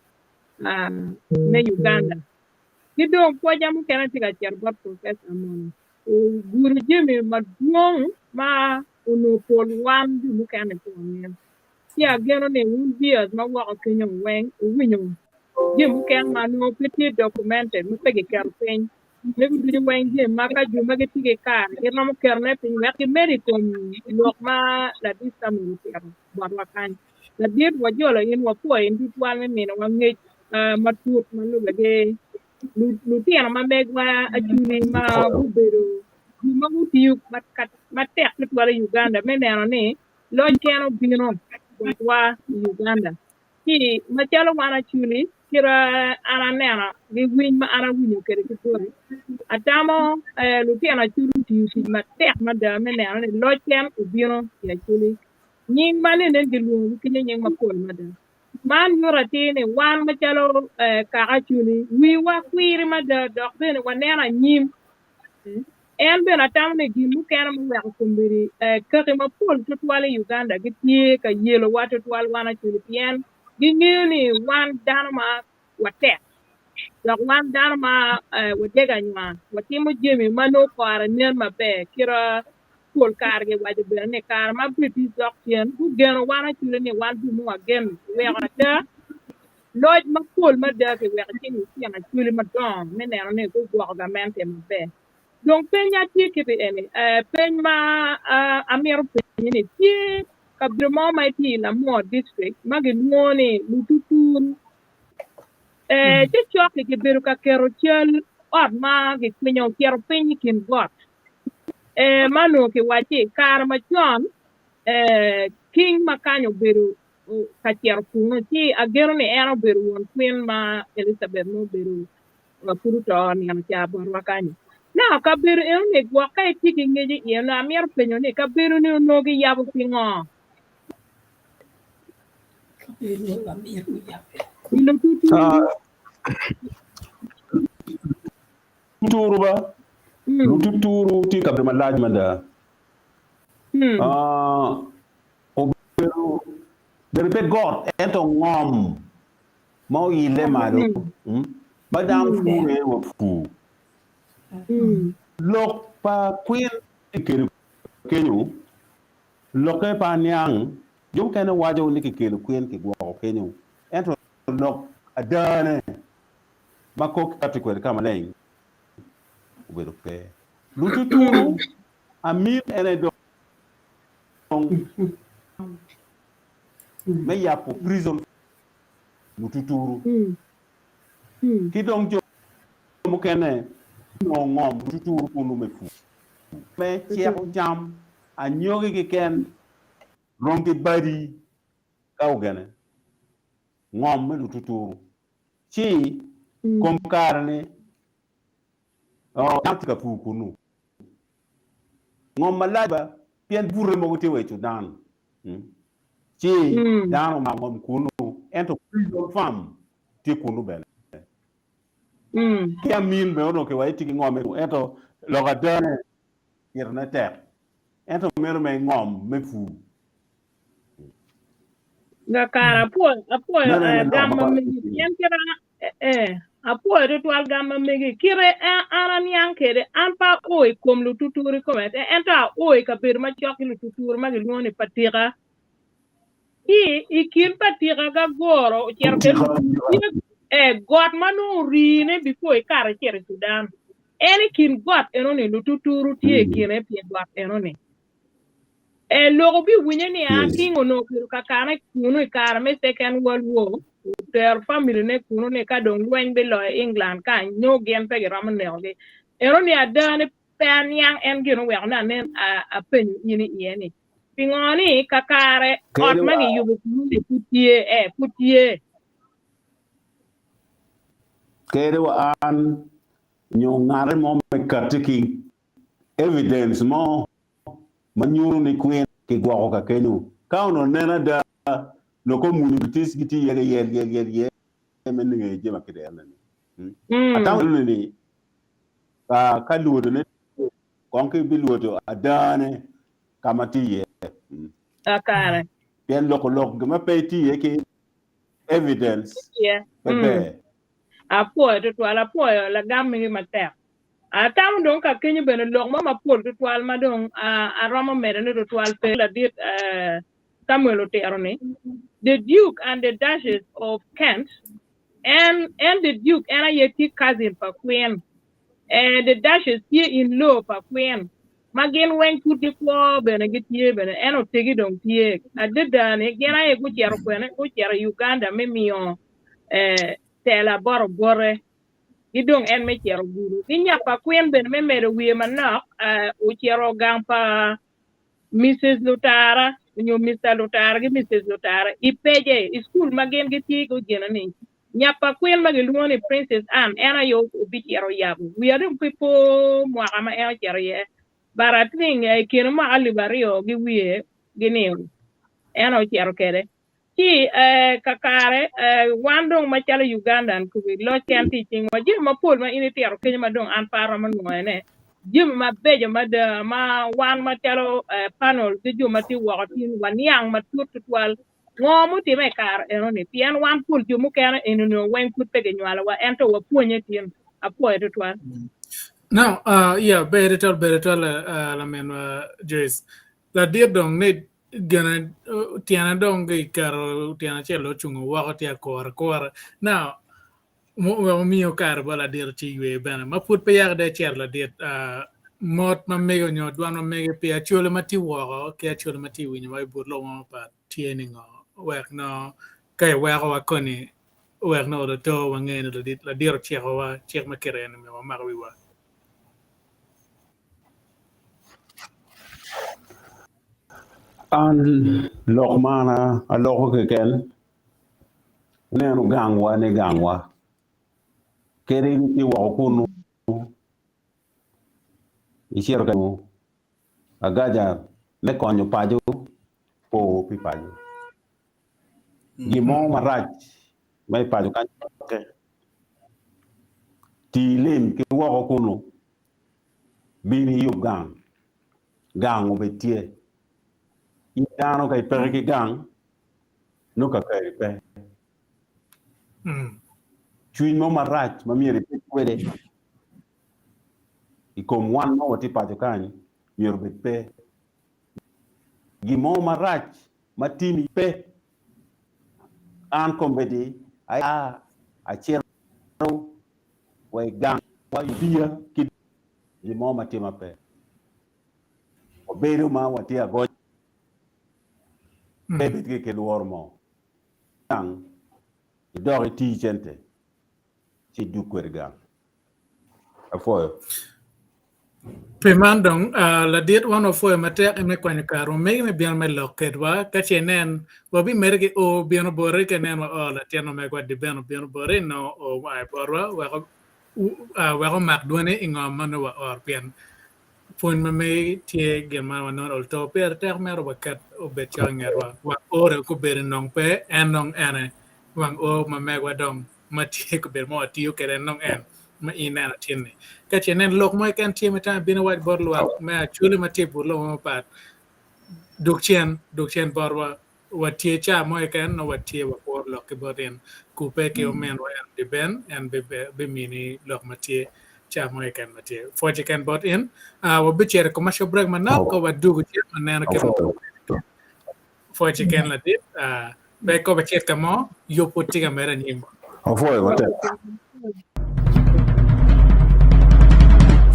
Speaker 3: uh, me Uganda. Ki dong pwoca mukene tye ka cito bot Professor Mono. Ogudo jami madwong ma onongo pol wan jo mukene pe wangeyo. Ci ageno ni wun viewers ma woko kenyo weng wuwinyo jami mukene ma nongo pe tye documented ma pe kiketo piny. Mego ducu weng jami ma ka jo ma gitye ki kare giromo ketone piny wek gimed i kom lok ma ladit Samuel otito botwa kany. Ladit wajolo in wapwoyo in tutwal me miniwa ngec matut ma lube ki lutino ma megwa Acholi ma gubedo jo ma gutiyo matek tutwal i Uganda me neno ni loc kene obino botwa i Uganda. Ci macalo wan Acholi kit an aneno ki winy ma an awinyo kwede ki boti, atamo lutino Acholi otiyo tic matek mada me neno ni loc ken obino i Acholi. Nying ma nene gilwongogi kenyo nying mapol mada. Man nyuto atir ni wan macalo kaka Acholi wiwa kwiri mada dok bene waneno anyim. En bene atamo ni gin mukene muweko kombeddi kaki mapol tutwal i Uganda gitye ka yelowa tutwal wan Acholi pien gingeyo ni wan dano ma watek dok wan dano ma wadego anywar watimo jami ma nongo kore nen maber kite pol kare giwaco bene ni kare ma British dok cen gugeno wan Acholi ni wan jo ma wageno weko ada loc mapol mada kiweko ci lutino Acholi madongo me neno ni gugwoko gamente maber. Dong peny atye kiti eni, peny ma amito penyi ni tye kabedo mo ma itye i Lamua district ma gilwongo ni Lututuru. Ci cok-ki kibedo ka keto cal ot ma gikwinyo ocito piny i kin got ma onongo kiwacci kare macon king ma kany obedo ka cito kunu ci ageno ni en obedo won kwin ma Elizabeth ma obedo pud oto nino ca botwa kany. Now kabedo eno ni gwok ka itye ki ngec iye onongo amito penyo ni kabedo ni onongo giyabo pingo?
Speaker 4: Lututuru ba, lututuru tye kabedo malac mada. Obedo bedo pe got ento ngom ma oile malo ma dano puro iye wa pur. Lok pa kwin kikelo kenyo Lokke pe aniang, jo mukene waco ni kikelo kwin kigwoko kenyo, ento lok adane ma kok kati kwede ka maleng obedo pe. Lututuru amin en aye dong me yabo prison lututuru ki dong jo mukene onongo ngom lututuru kunu me pur me ceko cam Anyogi keken rom ki badi ka ogene ngom me lututuru ci kom kare ni dano tye ka pur kunu ngom malac ba pien bute mogo tye wa i Sudan ci dano omako ngom kunu ento prison farm tye kunu bene ki amin bene onongo kiwaco tye ki ngom ento lok adane Titone tek, ento meno me ngom me pur.
Speaker 3: Kakare apwoyo apwoyo
Speaker 4: Meno aye
Speaker 3: eh,
Speaker 4: lok
Speaker 3: gam
Speaker 4: ma
Speaker 3: ma
Speaker 4: pat
Speaker 3: megi
Speaker 4: tye.
Speaker 3: pien kite eh, apwoyo tutwal gam ma megi kite eh, an aniang kede an pe ao i kom lututuri kome ento ao i kabedo macok ki lututuri ma gilwongo ni patika ci i kin patika gagoro ocito kede
Speaker 4: Patika.
Speaker 3: lututuri tye eh, got ma nongo orine before ikato icito i Sudan En i kin got enoni, lututuru tye i kine pye got enoni. E lok obiwinye ni a King onongo obedo ka kane kunu i kare me Second World War, otero family ne kunu ni ka dong lweny biloyo England kany nongo gin pe giromo nekogi. Enoni ada ni pe aniang en gin oweko ni anen apenyo in iye ni pingo ni kakare ot
Speaker 4: Kadi
Speaker 3: ma
Speaker 4: wa
Speaker 3: giyubo kunu ni pud tye, e pud tye.
Speaker 4: Kadi wa an nyo ngate mo me katti ki evidence mo ma nyuto ni kwin kigwoko ka kenyo. Ka onongo nen ada, nongo communities gitye iye ki yel yel yel yel me ngeyo jami ma kite eno-ni. Atamo ni ka lwodone kong kibilwodo adane ka ma tye iye.
Speaker 3: Kakare.
Speaker 4: Pien loko lok gin ma pe itye iye ki evidence pe ber.
Speaker 3: Apwoyo tutwal, apwoyo lagam megi matek. Atamo dong ka kenyo bene lok mo mapol tutwal ma dong aromo medo ni tutwal pe ladit Samuel otito ni the Duke and the Duchess of Kent en en the Duke en aye tye cousin pa Queen the Duchess tye in law pa Queen ma gin weng pud gikwo bene gitye bene en otegi dong tye adada ni gin aye gucito kwene gucito i Uganda me miyo tela bot obote ki dong en me cito gudo ki nya pa Queen bene me medo wiye manok ocito gang pa Mrs. Lutara nyo Mister Lutara ki Mrs. Lutara i pece i cukul ma gin gitye ki gine ni nya pa Queen ma gilwongo ni Princess Anne en aye obicito yabo wiya dong pe po mwaka ma en ocito iye but I think i kine mwaka alip aryo ki wiye giniyo en ocito kwede Ci kakare, wan dong macalo Ugandan kubi loc en tye i cingwa. Jami mapol ma in itito kenyo ma dong an pe aromo nwoyone, jami mabeco mada ma wan macalo panel ki jo ma tye woko tin waniang matut tutwal ngo mutime i kare enoni pien wan pol jo mukene eni onongo weng pud pe ginywalowa ento wapwonye tin. Apwoyo tutwal.
Speaker 1: Now, yeah, ber tutwal, ber tutwal laminwa Joyce. Ladit dong ni Gene tyene dong giketo tyene acel ocungo woko tye akura akura. Now, wek omiyo kare bot ladit ci ywe bene ma pud pe yaka de ecito ladit mot ma mege nyo dwan ma mege pi acwali ma tye woko ki acwali ma tye winyo wa i but lobo mapat tye ni ngo wek no ka iweko wa koni wek no oto wange ni ladit ladit ociko wa cik ma kite eni myero wamak wiwa.
Speaker 4: An lok man aloko keken aneno gangwa ni gangwa kadi in itye woko kunu icito ka agaja me konyo paco po pi paco gin mo marac ma i paco kany peke ti lim ki woko kunu bin iyub gang Gang obed tye. In dano ka ipeke ki gang, nongo kakari pe. Cwiny mo marac ma myero ibed kwede i kom wan ma watye paco kany myero obed pe. Gin mo marac ma timi pe. An kombeddi aa acito wa i gang wa i biya ki gin mo ma tima pe. Wabedo ma watye agonya pe bed ki lworo mo. Gang idok iti cente ci idug kwede gang. Apwoyo.
Speaker 1: Pi man dong, ladit wan wapwoyo matek me kwanyo kare omege me bino me lok kedwa. Ka ce inen, wabimedde ki o bino boti, ka inen wa o latin omegwa Dibeno bino boti, nongo o wa botwa wek wek omak dwone i ngom ma nongo waoro pien pwony ma megi tye gin ma wanongo ol to pire tek mere waket obed cok i ngetwa wang ore gubedo nong pe en dong ene wang o ma megwa dong ma tye kabedo ma watiyo kwede en dong en ma in ineno tin-ni. Ka ce inen lok mo keken tye ma itamo ibino iwac bot lwak me Acholi ma tye i but lobo mapat, dug cen, dug cen botwa. Watye ca mo keken nongo watye wakuro lok ki bot in. Kubbe ki ominwa en Diben, en bimini lok ma tye ca mo keken ma tye. Pwoc keken bot in. Wabicito i commercial break manok ka wadugo cen waneno kit ma Pwoc keken ladit. Pe kop acit ka mo, yub pud tye ka medde anyim.
Speaker 4: Apwoyo matek.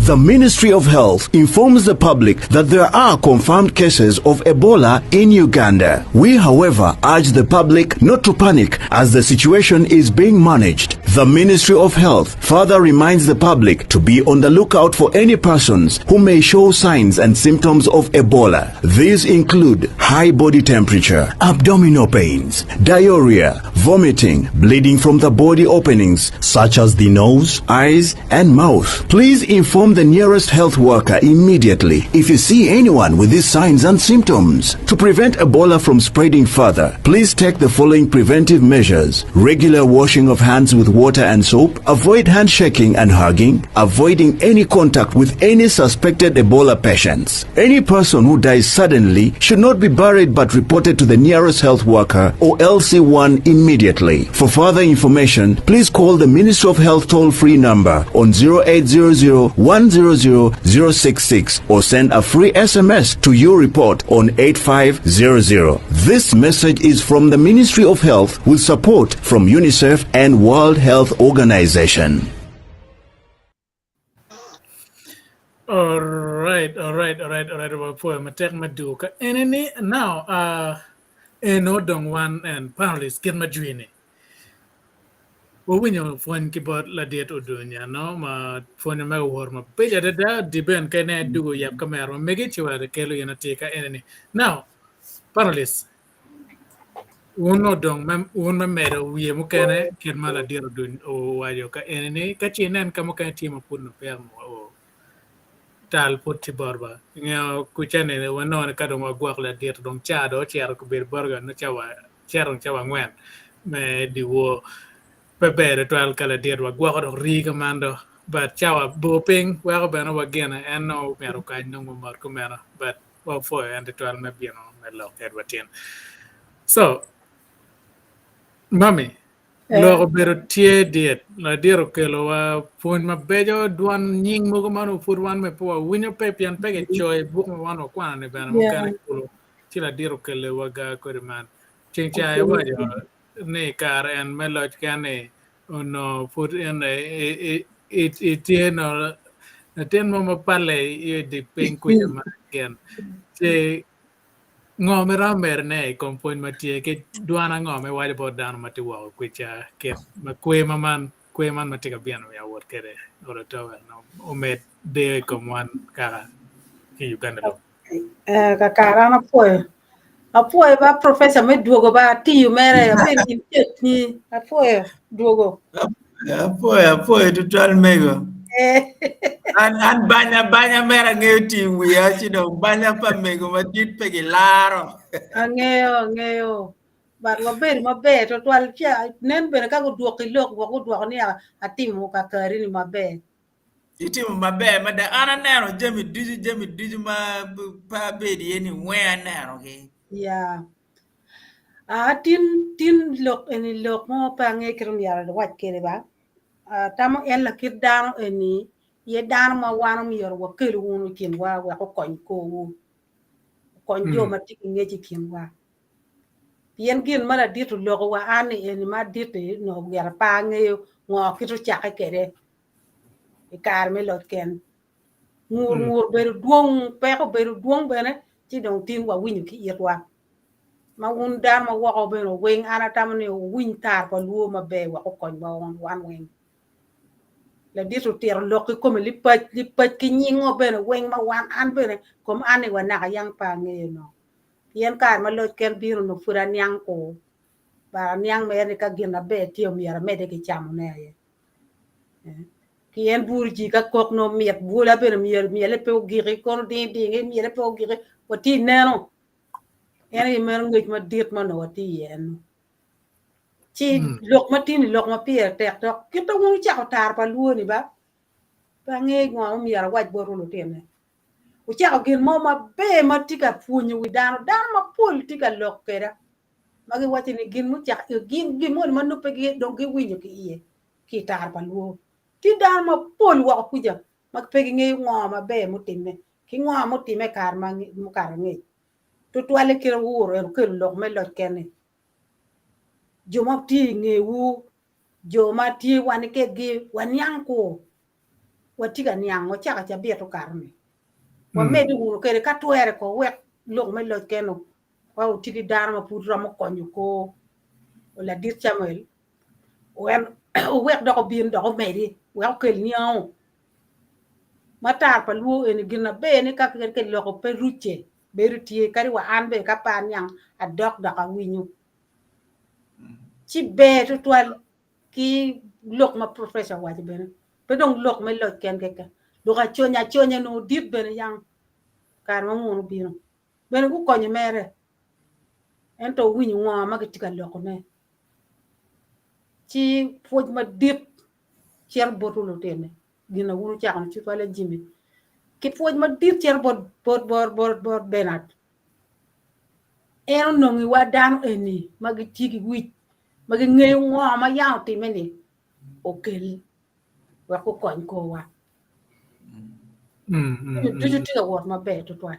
Speaker 7: The Ministry of Health informs the public that there are confirmed cases of Ebola in Uganda. We, however, urge the public not to panic as the situation is being managed. The Ministry of Health further reminds the public to be on the lookout for any persons who may show signs and symptoms of Ebola. These include high body temperature, abdominal pains, diarrhea, vomiting, bleeding from the body openings such as the nose, eyes, and mouth. Please inform the nearest health worker immediately if you see anyone with these signs and symptoms. To prevent Ebola from spreading further, please take the following preventive measures. Regular washing of hands with water and soap, avoid handshaking and hugging, avoiding any contact with any suspected Ebola patients. Any person who dies suddenly should not be buried but reported to the nearest health worker or LC1 immediately. For further information, please call the Ministry of Health toll-free number on 0800 100 066 or send a free SMS to your report on 8500. This message is from the Ministry of Health with support from UNICEF and World Health Organization.
Speaker 1: All right, all right, all right, all right. Wapwoyo matek me dugo ka ene ni now uh, eno dong wan and panelists kit ma jwi ni. Wawinyo pwony ki bot ladit Odunya no ma pwonyo me owor mabeco adada di ben ka ine dugo yab kamera ma megi ci wa kelo in atir ka ene ni. Now panelists Wun odong me wun me medo wiye mukene kit ma ladit oduny owaco ka eni ni ka ce inen ka mukene tye ma pud nongo peya oo tal pud tye bot ba ingeyo kuca ni wanongo ni ka dong wagwok ladit dong ca dong ocito obedo bot ga nongo cawa cito dong cawa angwen me dyewor pe ber tutwal ka ladit wagwoko dok rii kuman do but cawa bor piny weko bene wagene en nongo myero okany nongo mot kumeno but Wapwoyo en tutwal me bino me lok kedwa tin. So, mami, lok obedo tye dit. Ladit okelowa pwony mabeco, dwan nying mogo ma onongo pud wan me pe wawinyo pe pien pe kicoyo i buk ma wan wakwano-ni bene mukene kulu. Ci ladit okelewa ga kodi man. Ceng ca iwaco ni kare en me loc ken-ni onongo pud en itye no latin mo ma pale i di piny kwica ma gin ci ngo ma iromo medone i kom pwony ma tye ki dwan ango ma iwaco bot dano ma tye woko kwica kit ma kwer ma man kwer man ma tye ka bino ya wot kwede orotowa omed deyo i kom wan kaka ki Uganda dong.
Speaker 2: Eh, kakara an apwoyo. Apwoyo ba professor me dwogo ba atiyo mere abedo gin cetni apwoyo dwogo.
Speaker 5: Apwoyo apwoyo tutwal mego.
Speaker 2: Eh.
Speaker 5: An an banya banya mere angeyo tye i wiya ci dong banya pa mego madit pe gilaro.
Speaker 2: Angeyo angeyo. But wabedo maber twatwal ca nen bene ka gudwoki lok gwok gudwoko ni atimo kakari ni maber.
Speaker 5: Itimo maber mada. An aneno jami ducu, jami ducu ma pe abedo iye ni weng anenogi.
Speaker 2: Ya. Ah, tin tin lok eni lok mo pe ange kit myero awac kwede ba. Ah, tamo en lakit dano eni ye dano ma wan omyero wakel wunu i kinwa wek okony korwu. Okony jo ma tye ki ngec i kinwa. Pien gin ma ladit oloko wa an ni eni ma adit-ti onongo gire pe angeyo ngo kit ocakke kwede. i kare me loc ken. Ngur ngur obedo dwong, peko obedo dwong bene, ci dong tin wawinyo ki itwa. Ma wun dano ma woko bene weng, an atamo ni wuwiny tar pa luo maber wek okonywa wan weng. Ladit otito lok kikome lipac lipac ki nyingo bene weng ma wan an bene kom an ni wa naka yang pe angeyo no. Pien kare ma loc ken bino onongo pud aniang kur, but aniang mere ni ka gin maber tye omyero amedde ki camone aye. Ki en bur ji ka kok nongo mit bwola bene myero myele pe ogiki kono dingi dingi myele pe ogiki watye i neno en aye meno ngec madit ma onongo watye iye eno ci lok ma tye ni lok ma pire tek dok kit ma wun wucako taro pa luo ni ba pe ange ngo ma myero awac botwu lutine wucako gin mo maber ma tye ka pwonyo wi dano dano mapol tye ka lok kweda ma giwaco ni gin mucako gin gin moni ma nongo pe dong giwinyo ki iye ki i taro pa luo. Tye dano mapol woko kuca ma pe gingeyo ngo maber mutimme ki ngo mutimme i kare ma mukato angec. Tutwalle kit ma wuuro en okelo lok me loc ken-ni. Jo ma tye i ngewu, jo ma tye wan kedgi waniang kur, watye ka niang wacako cabit okato-ni. Wamedde wunu kwede ka twere ko wek lok me loc ken-nu Wa wutye ki dano ma pud romo konyo kor ladit Camuel, en Wuwek dok obin dok omedi wek okel niango. Ma tar pa lwo eni gin aber ni ka kiloko pe rucce bedo tye kadi wa an bene ka pe aniang adok dok awinyo. Ci ber tutwal ki lok ma professor owaco bene pe dong lok me loc ken keken lok aconya aconya nongo dit bene yang kare ma munu obino bene gukonyo mere ento owinyo ngo ma gitye ka lokone ci pwoc madit cito botwu lutini gin ma wun wucako ni tutwalle Jimmy ki pwoc madit cito bot bot bot bot bot Bernard en onongiwa dano eni ma gitye ki wic ma gingeyo ngo ma yam otimme-ni okel wek gukony korwa. Ducu tye ka wot maber tutwal.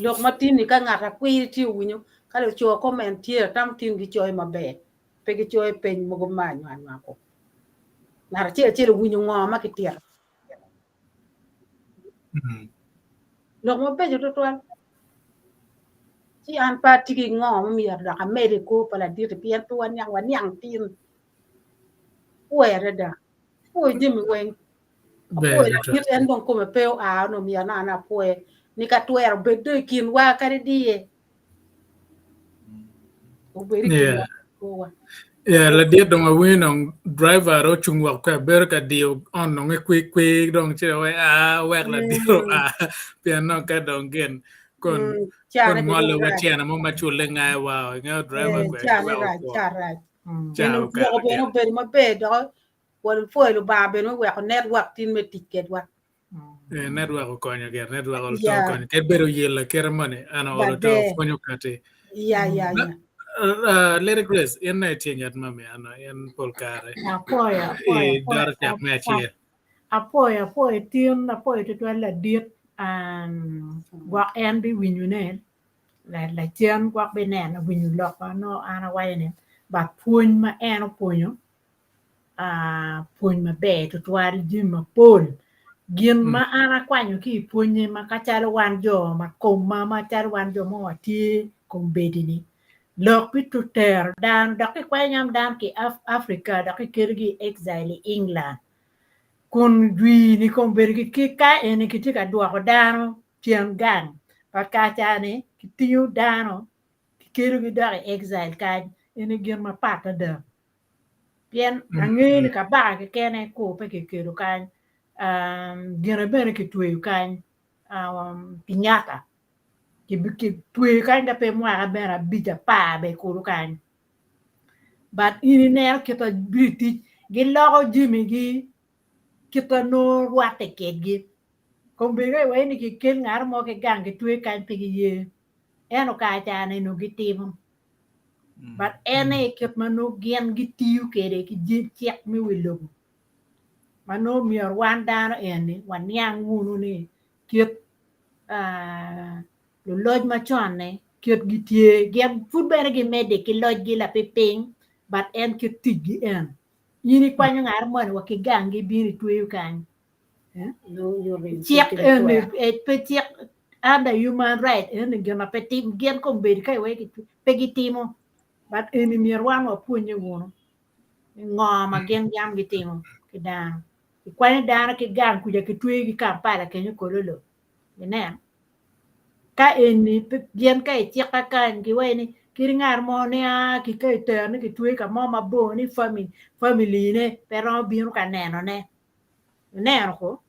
Speaker 2: Lok ma tin-ni ka ngat akwiri tye owinyo ka luco comment tye atamo tin gicoyo maber pe gicoyo peny mogo ma anywako. Ngat acel acel owinyo ngo ma kitito. Lok mabeco tutwal. Ci an pe atye ki ngo ma myero dok amed i kor pa ladit-ti pien pe waniang waniang tin. Pwoyo adada. Pwoyo jami weng. Apwoyo ladit en dong kome pe oa onongo myero nongo an apwoye ni ka twero bed dong i kinwa kadi diye. Obed i kinwa. Yeah.
Speaker 1: Yeah, ladit dong awinyo dong driver ocung woko ka bedo ka diyo on dong kwi kwi dong ci we a wek ladit oa pien nongo ka dong gin kun kun ngolo wa cene mo ma culle ngayo wa ingeyo driver
Speaker 2: kwe cane rac ca rac loko bene obedo maber dok wapwoyo Lubanga bene oweko network tin me tic kedwa.
Speaker 1: Eh, network okonyo gire, network olo to okonyo. Kadi bedo oyelo aketa moni, an olo to pwonyo kati.
Speaker 2: Ya, ya, ya.
Speaker 1: Lady Grace, in na itye ngat ma mi ano, in pol kare.
Speaker 8: Apwoyo, apwoyo,
Speaker 1: I doro cak me acel.
Speaker 8: Apwoyo, apwoyo tin, apwoyo tutwal ladit, um, gwok en biwinyone, lacen gwok bineno, winyo lok ma nongo an awaco ni, but pwony ma en opwonyo, pwony maber tutwal jami mapol. Gin ma an akwanyo ki i pwonye ma ka calo wan jo ma komwa macalo wan jo ma watye kombeddi-ni lok pi tero dano dok kikwanyo nyam dano ki i Africa dok kikelogi i exile i England kun jwi-ni kombeddi ki ka eni kitye ka dwoko dano cen gang pa kaca-ni kitingo dano kikelogi dok i exile kany eni gin mapat ada. Pien angeyo ni kabaka kekene kur pe kikelo kany, gine bene kitweyo kany, Kenyatta kitweyo kany ka pe mwaka bene abic apar bene kulu kany. But in ineno kit ma British giloko jamigi kit ma nongo rwatte kwedgi. Kombeddi ka iwaco ni kikel ngat mo ki gang kitwe kany pe giye ento kare ca-ni onongo gitimo. But en aye kit ma nongo gin gitiyo kwede ki cik me wi lobo ma nongo myero wan dano eni waniang wunu ni kit luloc macon-ni kit gitye gin pud bene gimedde ki locgi lapipiny but en kit ticgi en in ikwanyo ngat moni wa ki gangi ibino itweyo kany Cik eni pe cik under human right eni gin ma pe tim gin kombeddi ka iweko pe gitimo but eni myero wan wapwonye wunu ngo ma gin yam gitimo ki dano ikwanyo dano ki gang kuca kitweyogi Kampala kenyo kololo ineno Ka eni gin ka icika kany giwaci ni kadi ngat mo nia ki ka itero ni kitweyo ka mo mabor ni family ne pe romo bino ka nenone. Ineno ko?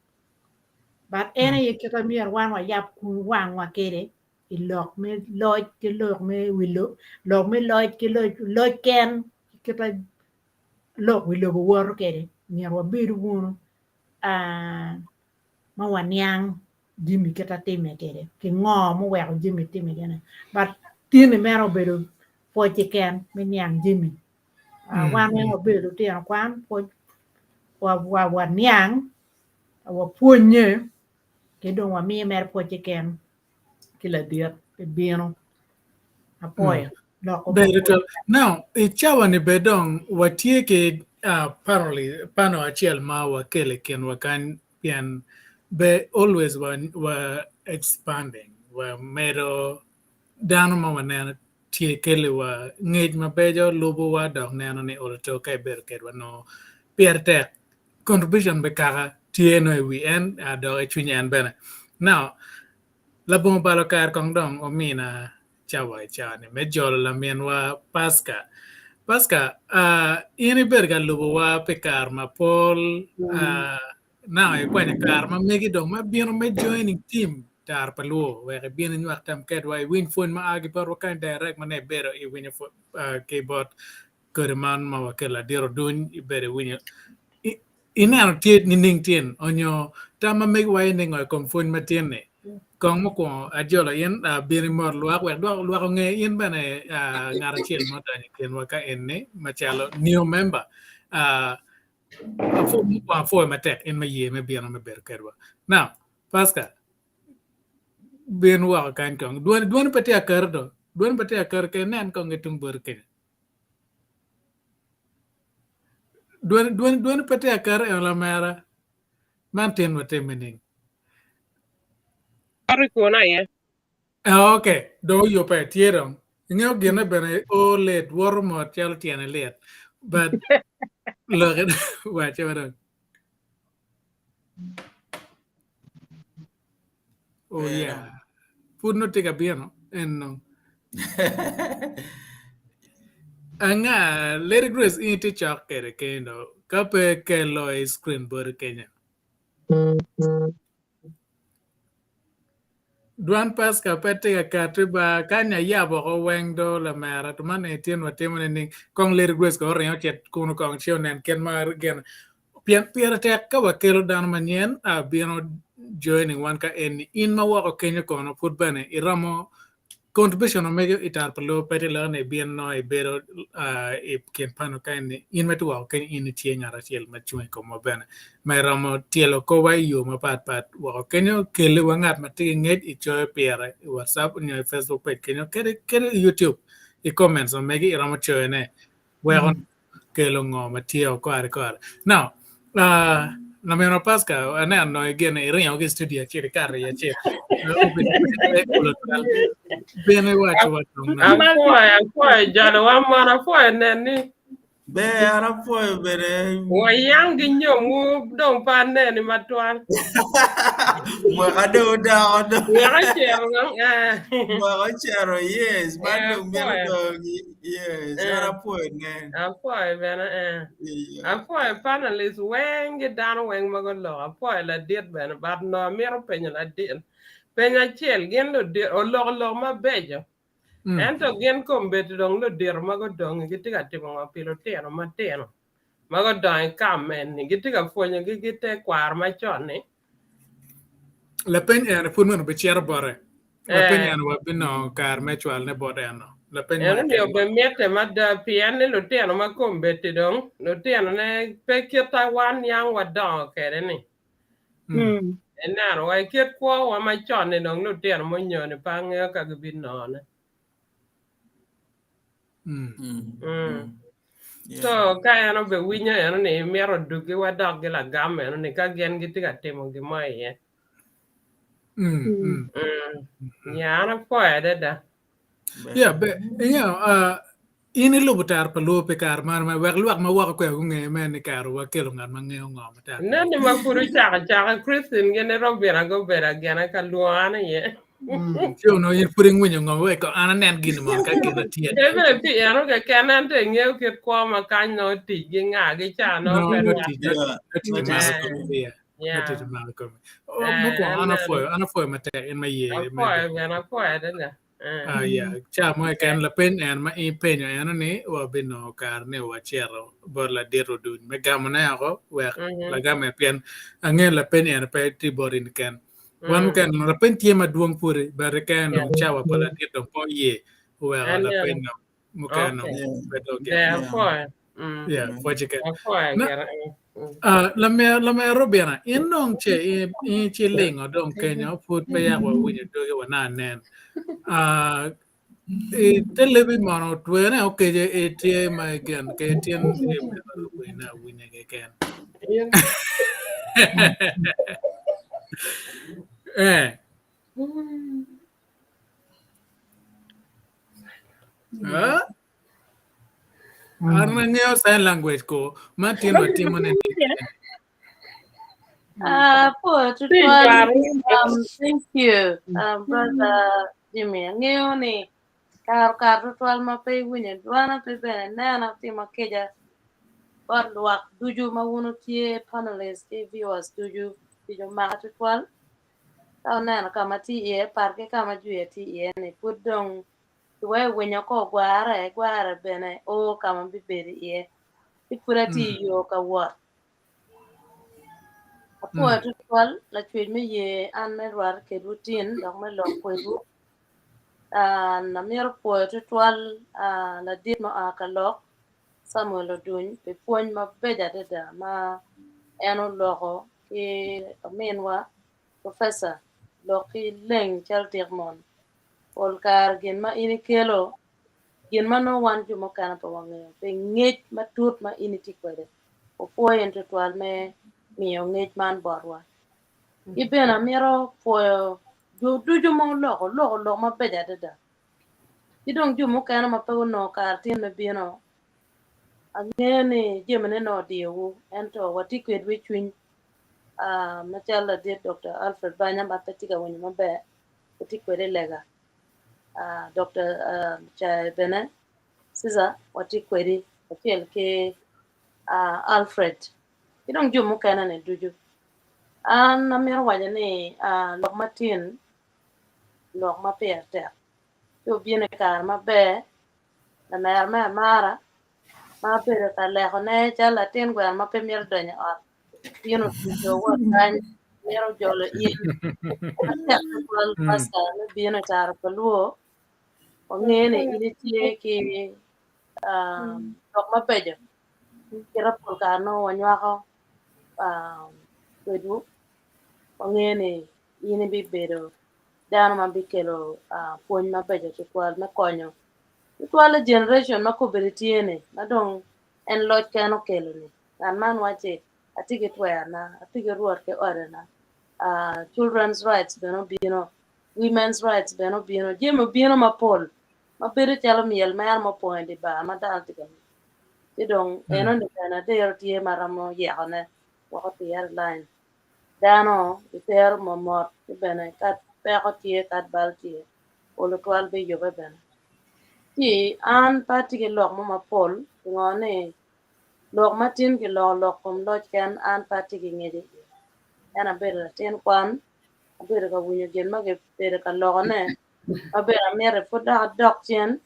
Speaker 8: But en aye kit ma myero wan wayab wangwa kwede i lok me loc ki lok me wi lobo, lok me loc ki loc ken kit ma lok wi lobo woto kwede myero wabedu wunu ma waniang jami kit ma timme kwede ki ngo muweko jami timme gene but tini mere obedo pwoc keken me niang jami wan weng wabedo lutino kwan pwoc waniang wapwonye ki dong wamiyo mere pwoc keken ki ladit pi bino apwoyo loko
Speaker 1: Ber tutwal. Now, i cawa ni be dong watye ki panel, panel acel ma wakelo i kinwa kany pien be always wa, wa expanding, wa medo dano ma waneno. tye keliwa ngec mabeco, lubowa dok neno ni olo to ka ibedo kedwa nongo pire tek contribution me kaka tye nongo i wi en dok i cwiny en bene. Now, labongo balo kare kong dong omina cawa i cawa-ni me jolo laminwa Pasca. Pasca, in ibedo ka lubowa pi kare mapol, Now ikwanyo kare ma megi dong me bino me joining team Tar pa Luo wek ibin inywak tam kedwa iwiny pwony ma a ki botwa kany direct ma ne ibedo iwinyo ki bot kodi man ma wakelo ladit oduny ibedo iwinyo ineno tye nining tin onyo tam ma megi wa ini ngo i kom pwony ma tin ni kong mukwongo ajolo in bin imot lwak wek dok lwak onge in bene ngat acel ma odonyo i kinwa ka eni macalo new member. Apwoyo mukwongo apwoyo matek in me ye me bino me bedo kedwa. Now, Pascal, bin woko kany kong. Dwoni, dwoni pe tye akari do. Dwoni pe tye akari ke nen kong ki tung boti kenya. Dwoni, dwoni, dwoni pe tye akari en lamera. Man tin watime ning?
Speaker 9: Ori kun aye.
Speaker 1: Ah, ok, dong oyubbe, tye dong. Ingeyo gine bene o lit, woto mot calo tyene lit. But loki wace wa dong. Oh yeah. Pud nongo tye ka bino, en nongo. Anga, Lady Grace in itye cok kede keni do. Ka pe kelo i screen boti kenya. Dwan Pasca pe tye ka kati ba kany ayabo oko weng do lamera to man eni tyen watimo nining kong Lady Grace kong oringo ocit kunu kong ci onen kit ma gin pien pire tek ka wakelo dano manyen bino joining wan ka eni in ma woko kenyo kono pud bene iromo Contribution ma mege i tar pa lobo pe tye loko ni ibin nongo ibedo i kin pano ka eni in ma itye woko kenyo in itye ngat acel ma cung i komwa bene ma iromo tyelo korwa i yo mapat pat woko kenyo keli wa ngat ma tye ki ngec icoyo pire i WhatsApp nyo i Facebook page kenyo kadi i YouTube i comments ma megi iromo coyone weko kelo ngo ma tye o kore kore. Now, uh, laminwa Pascal, aneno nongo igene iringo ki i studio acel ikato i acel. Bene iwaco wa dong na.
Speaker 9: Apwoyo, apwoyo jalo wa mon, apwoyo neni.
Speaker 5: Ber, an apwoyo bene.
Speaker 9: Wayang gi nyomwu dong pe aneni matwal.
Speaker 5: Mwaka dong odoko dong.
Speaker 9: Mwaka ocito dong. Eh.
Speaker 5: Mwaka ocito, yes. Man
Speaker 9: Eh,
Speaker 5: dong mito
Speaker 9: apwoyo.
Speaker 5: dong, yes.
Speaker 9: Eh.
Speaker 5: An apwoyo nen.
Speaker 9: Apwoyo bene, eh.
Speaker 5: Yeah.
Speaker 9: Apwoyo panelist weng ki dano weng ma guloko. Apwoyo ladit bene, but no amito penyo ladit. Penyo acel, gin ludit, oloko lok mabeco.
Speaker 1: Mm.
Speaker 9: Ento gin kombeddi dong ludito ma gudongi gitye ka timo ngo pi lutino matino ma gudongo i kam eni gitye ka pwonyogi ki tekwaro macon-ni.
Speaker 1: Lapeny eni pud meno bicito bote. Lapeny
Speaker 9: Eh.
Speaker 1: eni wabinongo kare me cwalone bot eno. Lapeny ma
Speaker 9: Eno-ni obimitte mada pien ni lutino ma kombeddi dong lutinone pe kita wan niang wadongo kwede-ni.
Speaker 1: Mm.
Speaker 9: Ineno wa i kit kwowa macon-ni dong lutino munyoni pe angeyo ka gibinone.
Speaker 1: Mm.
Speaker 9: Mm. So ka en obewinyo eno ni mito oduggi wa dok gi lagam eno ni ka gin gitye ka timo gin mo iye.
Speaker 1: Mm. Mm.
Speaker 9: Mm. Ya an apwoyo adada.
Speaker 1: Yeah, but you know, in ilubo tar pa luo pi kare man ma wek lwak ma woko kwede gunge me ni kare wa kelo ngat ma ngeyo ngo ma tar.
Speaker 9: Neni ma pud ocako acaka Christine gin Robina gubedo agena ka lwongo an iye.
Speaker 1: Ci onongo in pud ingwinyo ngo wek an anen gin mo ka gin tye.
Speaker 9: Ebe pi eno keken ento ingeyo kit kwo ma kany nongo tic gi nga gi ca nongo
Speaker 1: No,
Speaker 9: pe
Speaker 1: no
Speaker 9: rwatte.
Speaker 1: tic, no tic
Speaker 9: Eh,
Speaker 1: mako komi.
Speaker 9: yeah.
Speaker 1: No tic mako komi.
Speaker 9: Eh,
Speaker 1: Mukwongo an
Speaker 9: en
Speaker 1: apwoyo, an apwoyo matek in ma iye.
Speaker 9: apwoyo bene apwoyo adada. Eh.
Speaker 1: Ah, yeah. Ca mo keken lapeny en ma ipenyo eno ni wabinongo kare ni wacito bot ladit oduny me gamone oko wek
Speaker 9: Mhm.
Speaker 1: lagame pien angeyo lapeny eno pe tye bot in keken. Wan
Speaker 9: Mm.
Speaker 1: mukene lapeny tye madwong pudi but keken dong
Speaker 9: Yeah.
Speaker 1: cawa pa ladit dong pe oye oweko
Speaker 9: En
Speaker 1: lapeny
Speaker 9: eno.
Speaker 1: dong mukene
Speaker 9: Okay.
Speaker 1: dong pe dong
Speaker 9: Ber
Speaker 1: gin.
Speaker 9: apwoyo. Mm.
Speaker 1: Yeah, pwoce keken.
Speaker 9: Apwoyo
Speaker 1: Na-
Speaker 9: gire. Mm. Mm.
Speaker 1: Ah, lamer lamer Robina, in dong ce in in ci lingo dong kenyo pud pe yak wawinyo dogi wana nen. Ah, i te lebi mono twene okeje itye ma igen ke tyen imito winyo awinya keken. Eh, Ah? An angeyo sign language ko ma tin watimo ne.
Speaker 10: Apoyo tutwal. Thank you, brother Jimmy. Angeyo ni kare okato tutwal ma pe iwinyo dwana pe bene inena timo kica bot lwak ducu ma wun wutye panelists ki viewers ducu tic omaka tutwal. Ka wuneno ka ma atye iye pat ki ka ma jwiya tye iye ni pud dong iweko iwinyo ka ogware gware bene o ka ma bibedo iye ci pud atye i yo ka wot. Apwoyo tutwal lacwec me ye an me rwate kedwu tin dok me lok kwedwu. An amito pwoyo tutwal ladit ma oa ka lok Samuel Oduny pi pwony mabeco adada ma en oloko ki ominwa Professor lok ki leng calo tik mon. Pol kare gin ma in ikelo gin ma nongo wan jo mukene pe wangeyo pi ngec matut ma in itye kwede. Opwoyo in tutwal me miyo ngec man botwa. Ki bene amito pwoyo jo ducu ma oloko, oloko lok mabeco adada. Ki dong jo mukene ma pe gunongo kare tin me bino, angeyo ni jamine nongo odiyowu, ento watye kwedwu i cwiny macalo ladit Dokta Alfred Banya ma pe tye ka winyo maber, watye kwede i lega. Dokta Cayo bene, Caesar watye kwedi kacel ki Alfred ki dong jo mukene-ni ducu. An amito waco ni lok matin lok ma pire tek ci obino i kare maber lamera me amara ma abedo ka lekone calo latin gweno ma pe mito donyo i ot bino otuco wot kany mito jolo in matek tutwal pasta me bino i tara pa luo wangeyo ni in itye ki lok mabeco kite pol kare nongo wanywako kwedwu wangeyo ni in ibibedo dano ma bikelo pwony mabeco tutwal me konyo tutwal i generation ma kobedi tye-ni ma dong en loc kene okelo-ni. Ngat man wacci atye ki twerona, atye ki rwot ki odena, children's rights bene obino, women's rights bene obino, jami obino mapol ma bedo calo myel mere ma opong i dye bar ma dano tye ka myel. Ci dong enoni bene adiro tye ma romo yekone woko tyer i line. Dano gitero mot ci bene ka peko tye ka bal tye olo twal biyube bene. Ci an pe atye ki lok mo mapol pingo ni lok ma tin kiloko lok kom loc ken an pe atye ki ngec iye. En abedo latin kwan abedo ka winyo gin ma kibedo ka lokone ma bene amito pud dok adok cen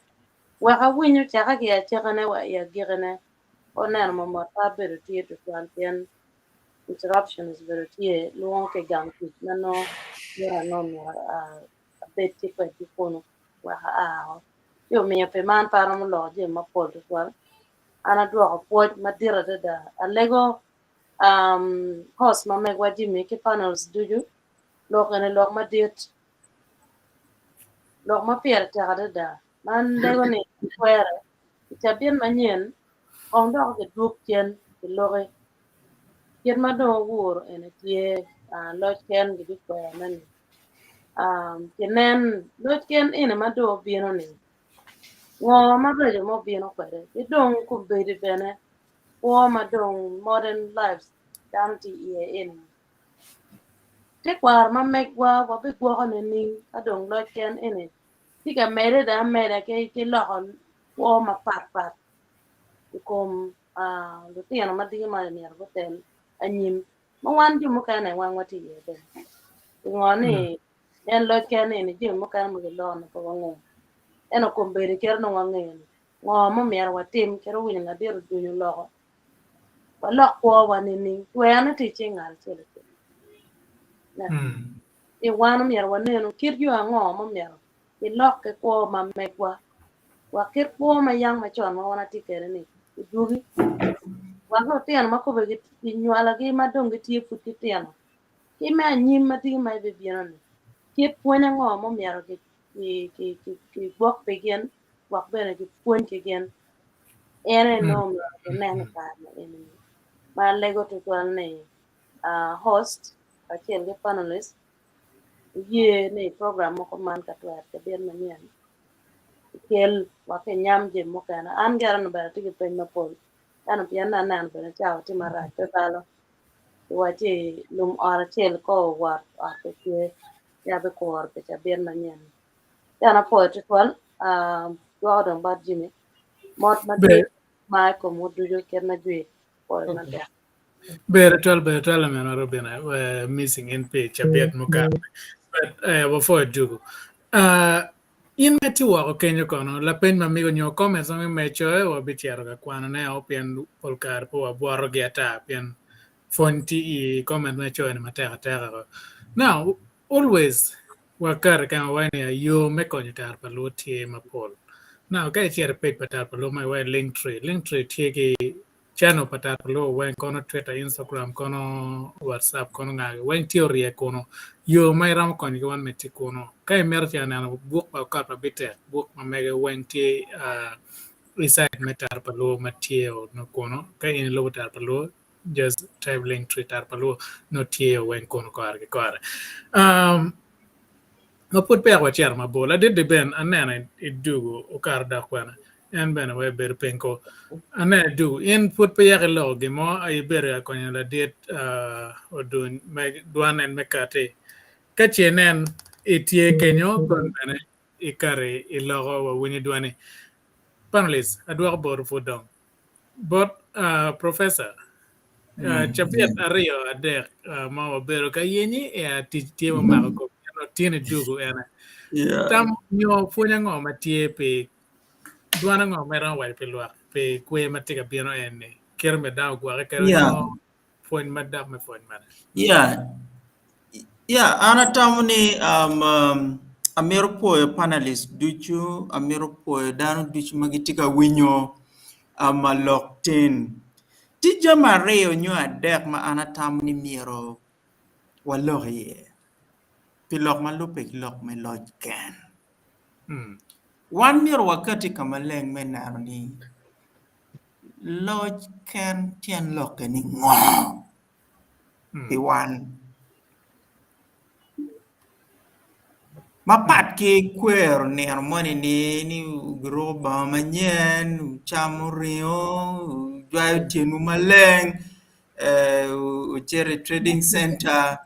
Speaker 10: wek awiny ocake ki i acakine wa i agikine pe oneno mot pe abedo tye tutwal pien interruptions obedo tye lwongo ki i gang tic ma nongo myero anong myero abed tye kwedgi kunu wek aa o. Ci omiyo pi man pe aromo loko jami mapol tutwal. An adwoko pwoc madit adada. Alego um, host ma megwa Jimmy ki panels ducu lok eni lok madit lok ma pire tek adada ma an lego ni twere i cabit manyen kong dok gidwog cen giloki kit ma dong owuro eni tye loc ken gibikwerone ni kinen loc ken eni ma dong obino ni ngo maraco ma obino kwede ki dong kombeddi bene kwo ma dong modern lives dano tye iye eni tekwaro ma megwa wabigwoko nining ka dong loc ken eni tye ka medde dong ameda ki loko kwo mapatpat i kom lutino ma dingi ma myero gutel anyim ma wan jo mukene wan watye iye bene pingo ni en loc ken eni jami mukene ma giloko-ni pe wangeyo ento kombeddi kit nongo wangeyo ni ngo ma omyero watim kit owinyo ladit Oduny oloko walok kwowa nining twerone tye i cing ngat acel acel ci wan omyero wanenu kit yo ango ma omyero ilok ki kwo ma megwa wek kit kwo ma yang macon ma wan watye kwede ni odwogi wek lutino ma kobbe kinywalogi ma dong gitye pud gitino ki me anyim ma tye ma ibibino ni kit pwony ango ma omyero kigwok pi gin wek bene kipwony ki gin en aye nongo omyero kinen i kare ni eni ma alego tutwal ni host kacel ki panelist oye ni program moko man ka twero cabit manyen. ikel wek kinyam jami mukene. An gira onongo bene atye ki peny mapol ento pien ni aneno bene cawa tye marac pe balo iwacci lum ot acel ka owot ot pe tye ci abikuro pi cabit manyen. Ci an apwoyo tutwal dwoko dong bot Jimmy mot madit ma i komwu ducu kit ma jwi pwoyo matek.
Speaker 1: Ber twal ber twal omera Robina uh, missing in pi cabit mukato. But uh, wapwoyo dugu. Uh, in ma itye woko kenyo kono lapeny ma migo nyo comments ma me coyo wabicito ka kwanone o pien pol kare pe wabwotogi ata pien pwony tye i comment ma icoyo ni matek ateka ko. Now always wakati ka wawaco ni yo me konyo taro pa luo tye mapol. Now ka icito i page pa taro pa luo ma iwaco Linktree, Linktree tye ki Channel pa Taro pa Luo weng kono Twitter, Instagram, kono WhatsApp, kono nga weng tye orye kunu. Yo ma iromo konyo ki wan me tye kunu. Ka imito cito neno buk pa Okot pa Bitek, buk ma mege weng tye i site me Taro pa Luo ma tye kunu. Ka in ilubo Taro pa Luo, just type link tree Taro pa Luo nongo tye weng kunu kore ki kore. Um, ma pud peya wacito mabor, ladit-di ben aneno i dugu okato dok kwena. En bene wai bedo piny ko. Aneno idugu in pud pe yaka iloko gin mo aye ibedo ka konyo ladit Oduny me dwan en me kati. Ka ce inen itye kenyo kon bene ikati iloko wawinyo dwani. Panelist adwoko boti pud dong. Bot professor cabit ariyo adek ma wabedo ka yenyi tic tye mamako kom ento tin idugu ene. Tam nyo pwony ango ma tye pi dwan ango ma iromo waco pi lwak pi kwer ma tye ka bino en ni kite me dano ogwoke kede nyo pwony ma dok me pwony mene?
Speaker 5: Yeah. Yeah, an atamo ni um, um, amito pwoyo panelist ducu, amito pwoyo dano ducu ma gitye ka winyo um, lok tin. Tye jami ariyo nyo adek ma an atamo ni myero walok iye pi lok ma lubbe ki lok me loc ken. Wan myero wakati ka maleng me neno ni loc ken tyen lokke ni ngo pi wan. Mapat ki kwero nino moni ni ni giruko bongo manyen, wucamo ringo, wujwayo tyenwu maleng, wucito i trading center,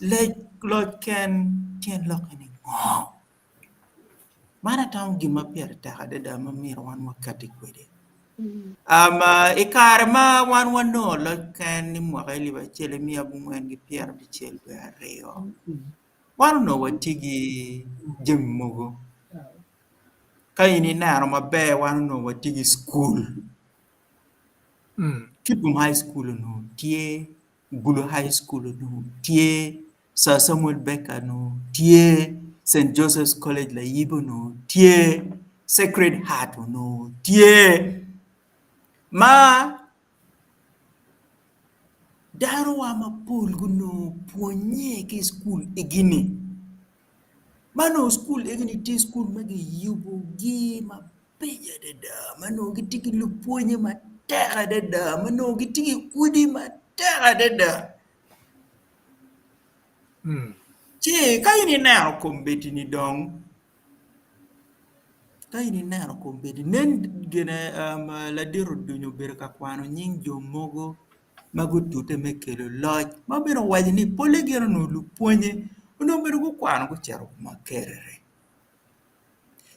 Speaker 5: loc ken tyen lokke ni ngo? Man atamo gin ma pire tek adada ma myero wan wakati kwede. I kare ma wan wanongo loc ken i mwaka alip acel miya abongwen ki pyerabicel wiye ariyo, wan onongo watye ki jami mogo. Ka in ineno maber wan onongo watye ki cukul. Kitgum High School onongo tye, Gulu High School onongo tye, Sir Samuel Baker onongo tye, St. Joseph's College Layibi onongo tye, Sacred Heart onongo tye, ma danowa mapol gunongo pwonnye ki i cukul egini. Ma nongo cukul egini tye cukul ma kiyubogi mabeco adada, ma nongo gitye ki lupwonye matek adada, ma nongo gitye ki odi matek adada. Ci ka in ineno kombeddi-ni dong, ka in ineno kombeddi, nen gine ladit Oduny obedo ka kwano nying jo mogo ma gutute me kelo loc ma bene owaco ni polle gin onongo lupwonye onongo bene gukwano gucito Makerere.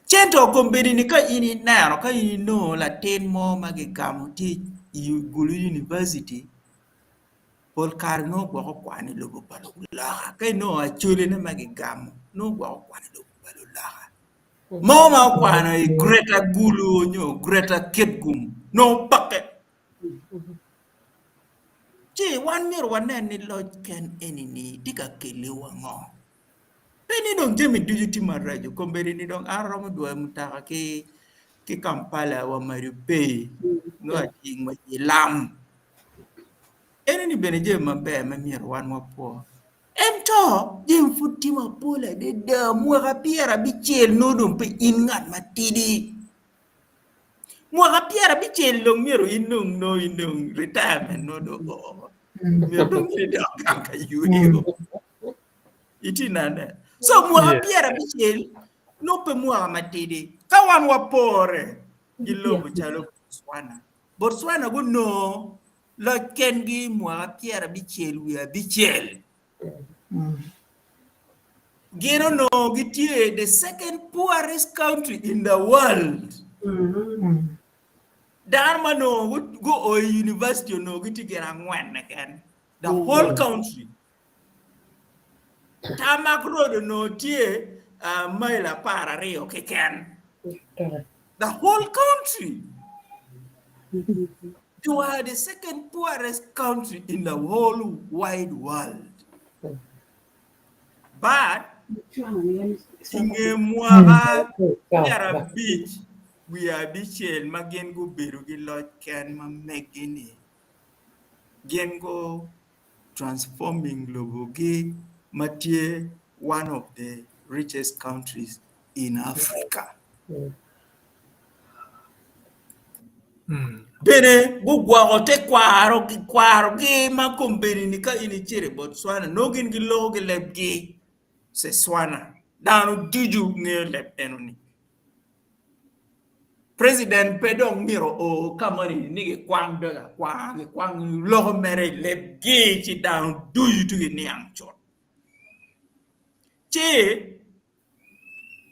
Speaker 5: Cento kombeddi-ni ka in ineno ka in inongo latin mo ma gigamo tye i Gulu University Pol kare nongo gwok okwano i lobo pa luloka. Ka inongo acolene ma gigamo nongo gwok okwano i lobo pa luloka. Mo ma okwano i Greater Gulu nyo Greater Kitgum nongo peke. Ci wan myero wanen ni loc ken eni-ni tye ka keliwa ngo? Pe ni dong jami ducu tye maraco, kombeddi ni dong an aromo dwoyo mutoka ki ki Kampala wa Maribei nongo ating wa i lam. Eno ni bene jami maber ma myero wan wapwo. Ento jami pud tye mapol adada mwaka pyerabicel nongo dong pe in ngat matidi. Mwaka pyerabicel dong myero in dong nongo in dong retirement nongo dong oo. Myero dong in idok gang ka yweyo. Itye nene. So mwaka pyerabicel nongo pe mwaka matidi. Ka wan wapore ki lobo calo Botswana, Botswana gunongo loc kengi i mwaka 75. Gin onongo gitye the second poorest country in the world. Dano ma onongo guo i university onongo gitye gin angwen keken. The whole country. Tarmac road onongo tye mail 12 keken. The whole country. You are the second poorest country in the whole wide world. But i nge mwaka 59 ma gin gubedo ki loc ken ma megi-ni, gin gu transforming lobogi ma tye one of the richest countries in Africa. Bene gugwoko tekwarogi ma kombeddi-ni ka in icito i Botswana nongo gin giloko ki lebgi Setswana dano ducu ngeyo leb enoni. President pe dong myero o ka moni ni gikwang dog akwanga gikwang loko mere i lebgi ci dano ducu tye giniang cut. Ci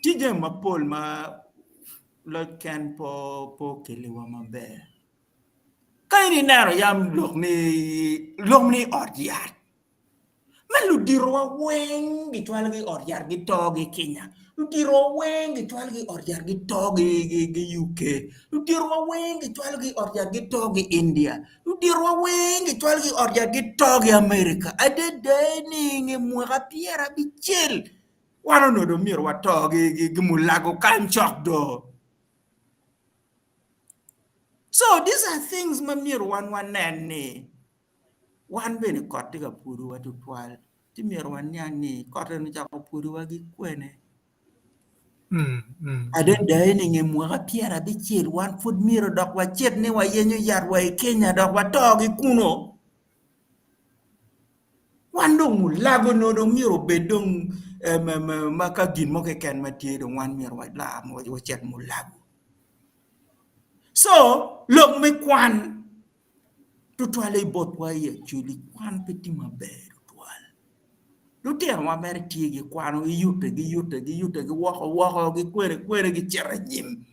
Speaker 5: tye jami mapol ma loc ken pe okeliwa maber. Ka in ineno yam lok ni ot yat ma luditowa weng gicwalogi i ot yat gito ki Kenya, luditowa weng gicwalogi i ot yat gito ki UK, luditowa weng gicwalogi i ot yat gito ki India, luditowa weng gicwalogi i ot yat gito ki America. Adada ni i nge mwaka 50 wan onongo dong myero wato ki mulago kany cok do. So these are things ma myero wan wanen ni Wan bene kot tye ka pwodowa tutwal, ci myero waniang ni kot eni ocako pwodowa ki kwene. Adada ni i nge mwaka 50 wan pud myero dok wacit ni wayenyo yat wa i Kenya dok wato ki kuno. Wan dong mulago onongo dong myero obed dong ma ka gin mo keken ma tye dong wan myero walar wacit mulago. So lok me kwan Tutwalle i botwa i Acholi, kwan pe tye maber tutwal. Lutinowa mere tye gikwano, giyute, giyute, giyute, giwoko woko, gikwene kwene, gicito anyim.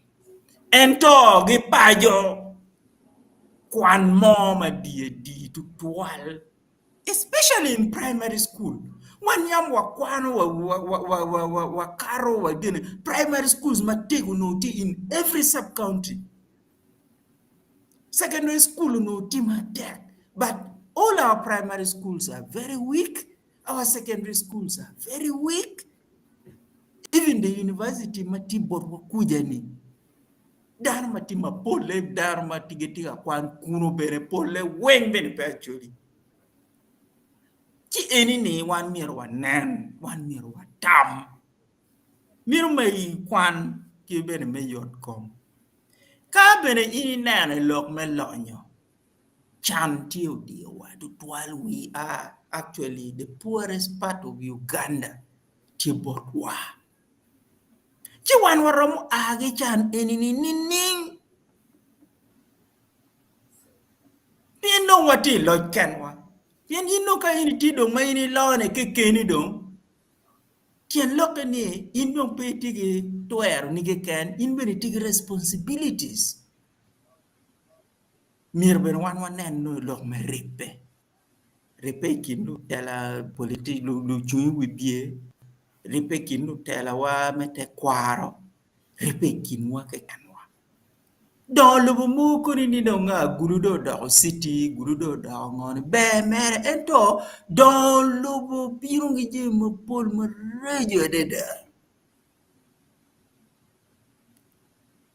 Speaker 5: Ento gipaco kwan mo ma diye dii tutwal, especially in primary school. Wan yam wakwano, wakato, wagine, primary schools matego onongo tye in every sub county. Secondary school onongo tye matek but all our primary schools are very weak, our secondary schools are very weak, even the university ma tye botwa kuca ni dano ma tye mapole dano ma gitye ka kwan kunu bene pole weng bene pe acholi. Ci eni ni wan myero wanen, wan myero watam. Mito me i kwan ki bene me yot kom. Ka bene in ineno i lok me lonyo, can tye odiyowa tutwal we are actually the poorest part of Uganda tye botwa. Ci wan waromo a ki can eni-ni nining? Pien dong watye i loc kenwa. Pien in dong ka in itye dong ma in ilone kekeni dong, Tyen lokke ni in dong pe itye ki tweroni keken, in bene itye ki responsibilities. Myero bene wan wanen nongo lok me ribbe, ribbe i kin lutela politic lucung i wi bye, ribbe i kin lutelawa me tekwaro, ribbe i kinwa kekenwa. Dongo lobo mogo koni ni dong Gulu dong odoko citi, Gulu dong odoko ngo ni ber mere ento dongo lobo bino ki jami mapol maraco adada.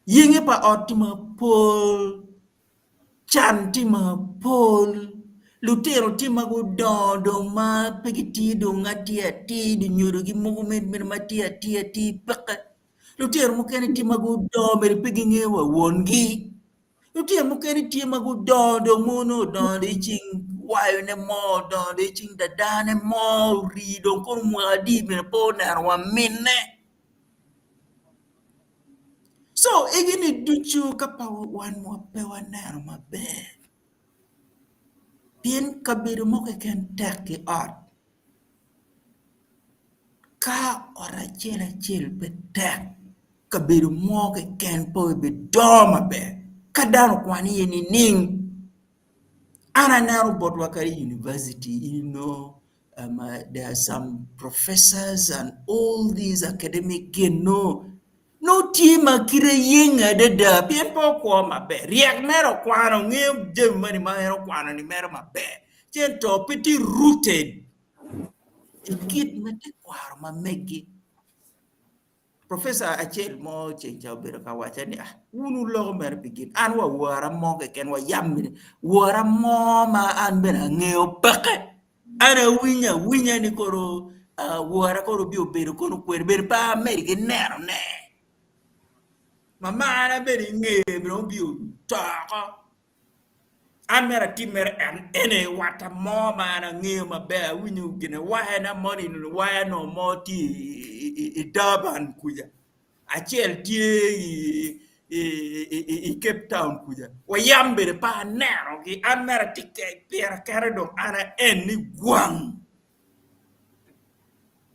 Speaker 5: Yenge pa ot tye mapol, can tye mapol, lutino tye ma gudongo dong ma pe gitye dong atir atir lunyodogi mogo ma tye atir atir peke. Lutino mukene tye ma gudongo mere pe gingeyo wa wongi. Lutino mukene tye ma gudongo dong mogo nongo odongo dong i cing wayone mo, odongo dong i cing dadane mo, ori dong kono mwaka adi bene pe oneno wa minne. So egi-ni ducu ka pa wan pe waneno maber pien kabedo mo keken tek ki ot ka ot acel acel pe tek kabedo mo keken pe obidongo maber ka dano okwan iye nining? An aneno botwa kadi i univaciti inongo there are some professors and all these academic gin nongo nongo tye ma kite yenge adada pien pe okwo maber ryek mere okwano ngeyo jami moni ma en okwano ni mere maber ci ento pe tye rooted i kit me tekwaro ma megi. Professor acel mo ceng ca obedo ka wacca ni ah wun wuloko mere pi gin an wa wora mo keken wa yam wora mo ma an bene angeyo peke an awinyo awinya ni kono wora kono obi obedo kono kwede bene pe amedo ki nenone mamana bene ingeye bene obi oto oko. An mere atye mere en ene watta mo ma an angeyo maber awinyo gine wayana moni waya no mo tye i Durban kuca acel tye i Cape Town kuca wa yam bene pe anenogi an mere atye pira kene dong an aen ni gwang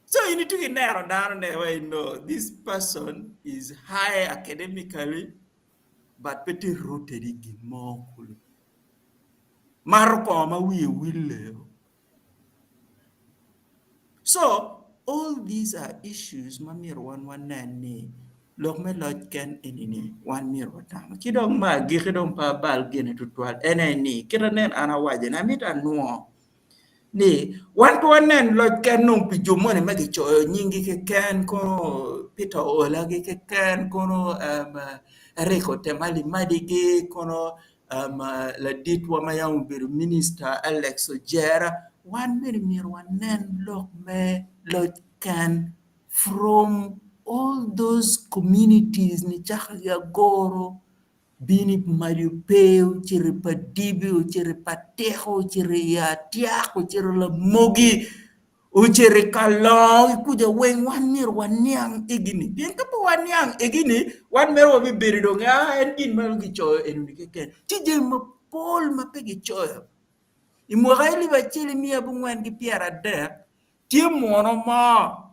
Speaker 5: so in itye ki neno dano ne wa i know this person is high academically but pe tye rooted i gin mo kulu. Mato kongo ma wiye wille. So, all these are issues ma myero wan wanen ni lok me loc ken eni-ni wan myero watamo. Ki dong me agikki dong pe abal gine tutwal en aye ni kit anen an awaco ni amito anwo ni wan pe wanen loc ken dong pi jo moni ma gicoyo nyinggi keken kono Peter Oolagi keken kono Eric Otemali Madigi kono laditwa ma yam obedo minista Alex Ojera wan bene myero wanen lok me loc ken from all those communities nicako ki agoro Bino i maco pe, ocito i pa dibi, ocito i pa tiko, ocito i atyak, ocito i lamogi, ocito i kalongo ki kuca weng wan myero waniang egini pien ka pe waniang egini wan mere wabibedo dong aa en gin ma gicoyo enoni keken ci jami mapol ma pe gicoyo i mwaka alip acel miya abongwen ki pyera dek tye muno mo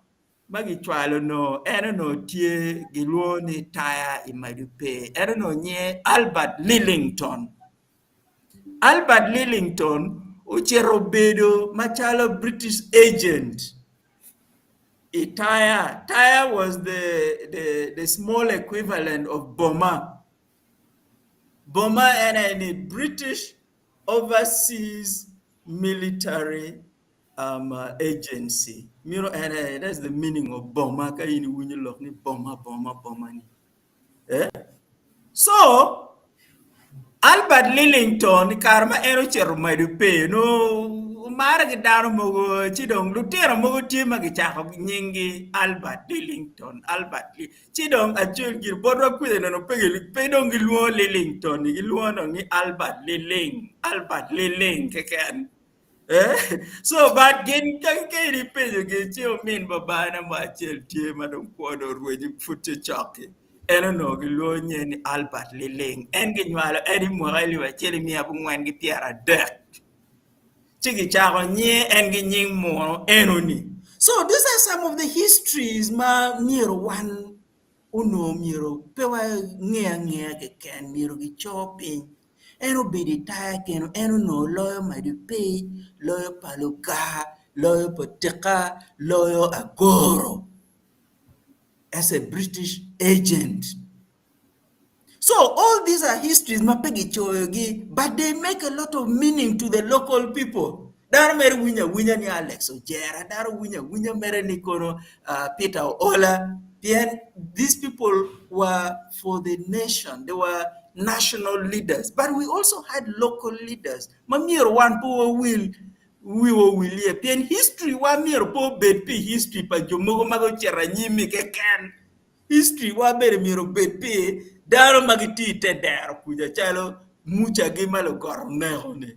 Speaker 5: ma gicwalo onongo en onongo tye gilwongo ni taya i maco pee en onongo nyinge Albert Lillington. Albert Lillington ocito obedo macalo British agent i taya. Taya was the, the, the small equivalent of Boma. Boma en aye ni British Overseas Military um, agency. Mito en aye, that's the meaning of boma ka in iwinyo lok ni boma, boma, boma ni. Eh? So, Albert Lillington i kare ma en ocito medo pe no omare ki dano mogo ci dong lutino mogo tye ma gicako nyinggi Albert Lillington, Albert Li ci dong acel gire botwa kwede nono pe pe dong gilwongo Lillington ni gilwongo dong ni Albert Lilling, Albert Lilling keken. Eh, so but gin ka ka in ipenyogi ci omin babana mo acel tye ma dong kwone orwenyo pud tye cok-ki en onongo gilwongo nyinge ni Albert Liling en ginywalo en i mwaka alip acel miya abongwen ki 30 ci gicako nyinge en ki nying munu enoni so these are some of the histories ma myero wan onongo myero pe wange angeya keken myero gico piny En obedo i taya keno, en onongo loyo Madipei, loyo Palugar, loyo Potika, loyo Agoro as a British agent. So all these are histories ma pe gicoyogi but they make a lot of meaning to the local people. Dano mere winyo awinya ni Alex Ojera, dano winyo awinya mere ni kono uh, Peter Oola, pien these people were for the nation, they were national leaders, but we also had local leaders. Ma myero wan pe wawil wiwa owil iye, pien history wa myero pe obed pi history pa jo mogo ma gucito anyim-mi keken. History wa bene myero obed pi dano ma gitye i te dero kuca calo mucagi ma lugoto oneko-ni.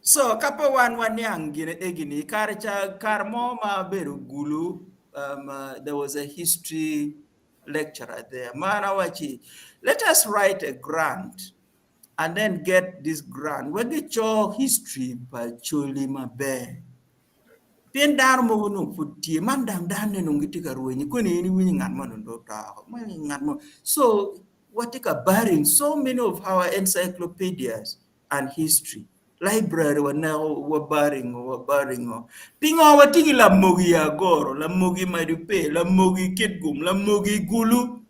Speaker 5: So ka pe wan waniang gine egini i kare ca kare mo ma abedo Gulu um, uh, there was a history. lecturer there ma an awaci let us write a grant and then get this grant wek gico history pa Acholi maber. Pien dano mogo onongo pud tye, man dang dano-ni onongo gitye ka rwenyo, koni in iwinyo ngat moni dong oto oko, ngat mo. So watye ka burying so many of our encyclopedias and history. Library waneko, wa burying, wa burying. Pingo watye ki lamogi i Agoro, lamogi i Madupe, lamogi i Kitgum, lamogi i Gulu?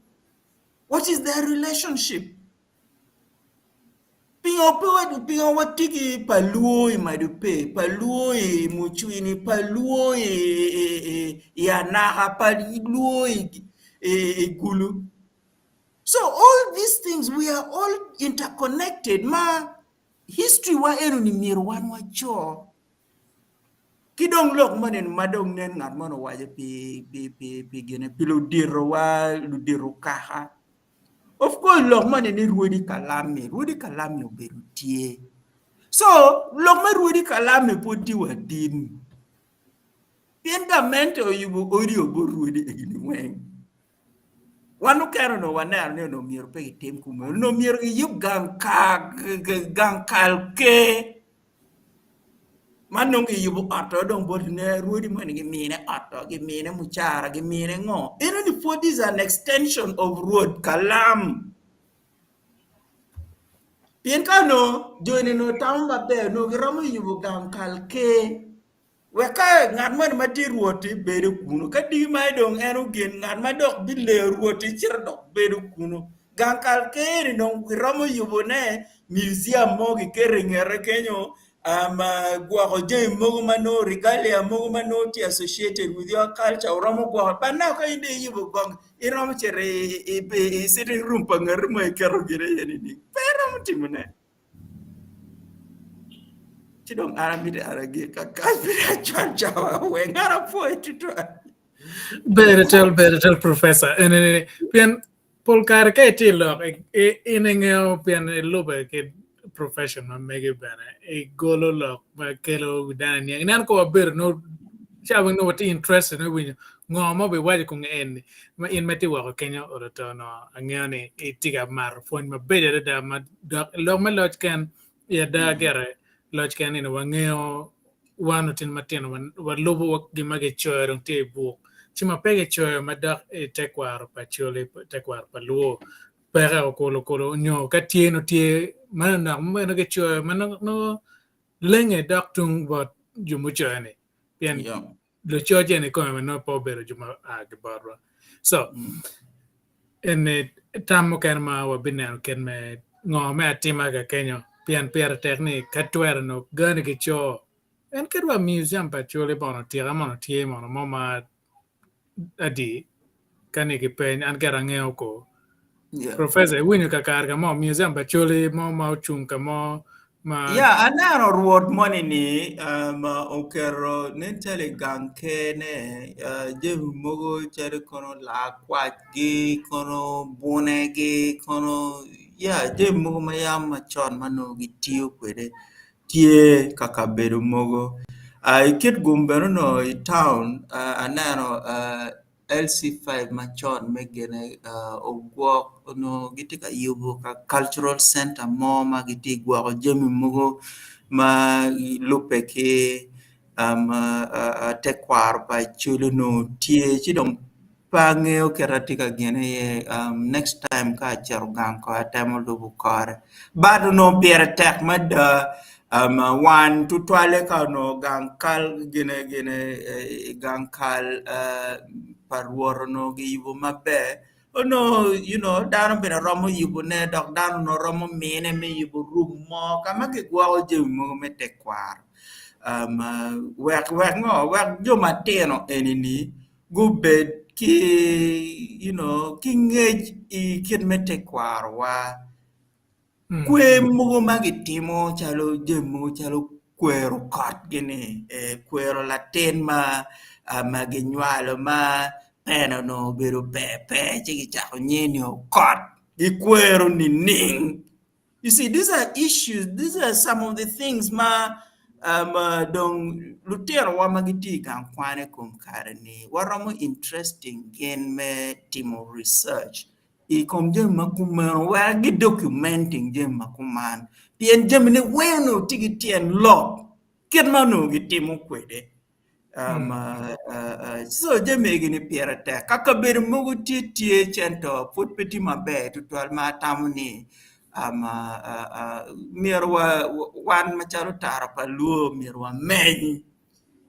Speaker 5: What is their relationship? Pingo pe wa, pingo watye ki pa lwo i Madupe, pa lwo i Mucwini, pa lwo i, i, i, i Anaka, pa lwo i, i, i Gulu? So all these things we are all interconnected ma history wa eno ni myero wan waco. Ki dong lok moni ma dong nen ngat moni owaco pi pi pi pi gine pi ludito wa ludito kaka. Of course lok moni ni rwodi kalammi, rwodi kalammi obedo tye. So lok me rwodi kalammi pud tye wa tin. Pien gamente oyubo odi bot rwodi egini weng. Wan okene onongo waneno ni onongo myero pe gitim kumeno, onongo myero giyub gang gang kal ker ma nongo giyubo ot-to dong bot rwodi moni gimine ot-to, gimine mucara, gimine ngo. Eno ni pwod is an extension of rwod kalam. Pien ka onongo joni onongo tamo maber onongo giromo yubo gang kal ker Wek ka ngat moni ma tye rwot-ti bedo kunu, ka diki ma dong en ogin ngat ma dok bileyo rwot-ti cito dok bedo kunu. Gang kal ker-ri dong giromo yubone museum mo giketo i ngete kenyo gwoko jami mogo ma nongo regalia mogo ma nongo tye associated with your culture wuromo gwoko but now ka in dong iyubo gong iromo cito i sitting room pa ngati mo iketo gire iye nining? Pe iromo timone. Ci dong an amito an agik kakany pe acwal cawa weng an apwoyo tutwal.
Speaker 1: Ber tel, ber tel professor. Ene ni pien pol kare ka itye i lok in ingeyo pien ilube ki profession ma megi bene igolo lok ma kelo wi dano iniang. Ineno ka wabedo nongo ca weng nongo watye interested me winyo ngo ma obiwaco i kom en-ni ma in ma itye woko kenyo odoto nongo angeyo ni itye ka mato pwony mabeco adada ma dok lok me loc ken i ada gire loc ken ni wangeyo wan otino matino walubo gin ma gicoyo dong tye i buk ci ma pe gicoyo ma dok i tekwaro pa Acholi tekwaro pa Luo peke okulu kulu nyo ka tye nongo tye manok meno gicoyo ma nongo lenge dok tung bot jo mucoyo ni pien lucoc eni kome ma nongo pe obedo jo ma a ki botwa. So, eni tam mukene ma wabineno kit me ngo me atima ka kenyo pien pire tek ni ka twero nongo gani ki co en kadi wa museum pa Acholi mono tika mono tye mono mo ma adi ka ni kipeny an kara angeyo ko. Professor iwinyo kakare ka mo museum pa Acholi mo ma ocung ka mo ma
Speaker 5: Ya, aneno rwot moni ni um, oketo nen calo i gang ker-ne uh, jami mogo calo kono laa kwacgi, kono bunegi, kono ya jami mogo ma yam macon ma onongo gitiyo kwede tye ka kabedo mogo. Uh, i Kitgum bene onongo i taun uh, aneno uh, LC5 macon me gine ogwok onongo gitye ka yubo ka cultural center mo ma gitye ka gwoko jami mogo ma lubbe ki tekwaro pa Acholi onongo tye ci dong pe angeyo kit atye ka gine iye next time ka acito gang kong atemo lubo kore but onongo pire tek mada Wan tutwalle ka onongo gang kal gine gine gang kal pa Rwot onongo giyubo maber onongo you know dano bene romo yubone dok dano onongo romo mine me yubo room mo ka ma gigwoko jami mogo me tekwaro wek wek ngo wek jo matino eni-ni gubed ki you know ki ngec i kit me tekwarowa. Kwer mogo ma gitimo calo jami mogo calo kwero kot gini kwero latin ma ginywalo ma pene onongo obedo ber ber ci gicako nyinge ni okot gikwero nining? You see these are issues these are some of the things ma. Um, dong lutinowa ma gitye i gang kwan i kom kare-ni waromo interesting gin me timo research i kom jami ma kumeno wek gi documenting jami ma kuman pien jamine weng onongo tye ki tyen lok kit ma onongo gitimo kwede. Um, uh, uh, so jami egi-ni pire tek. Ka kabedo mogo tye tye cento pud pe tye maber tutwal ma atamo ni um, uh, uh, uh, myero wa, wan macalo tara pa luo myero wameny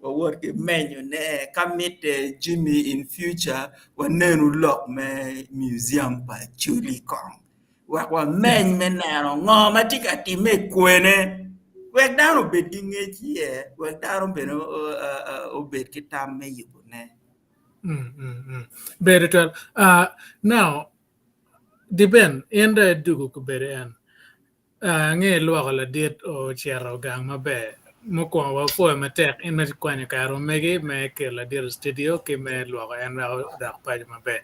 Speaker 5: wawot ki menyone ka mitte jami in future wanenu lok me museum pa Acholi kong wek wameny me neno ngo ma tye ka timme kwene wek dano obed ki ngec iye wek dano bene obed ki tam me yubone.
Speaker 1: Ber tutwal. Now, Diben, in dong idwogo kabedo en. Ange ilwoko ladit ocito gang maber. Mukwongo wapwoyo matek in me kwanyo kare omegi me kelo ladit i studio ki me lwoko en wek odok paco maber.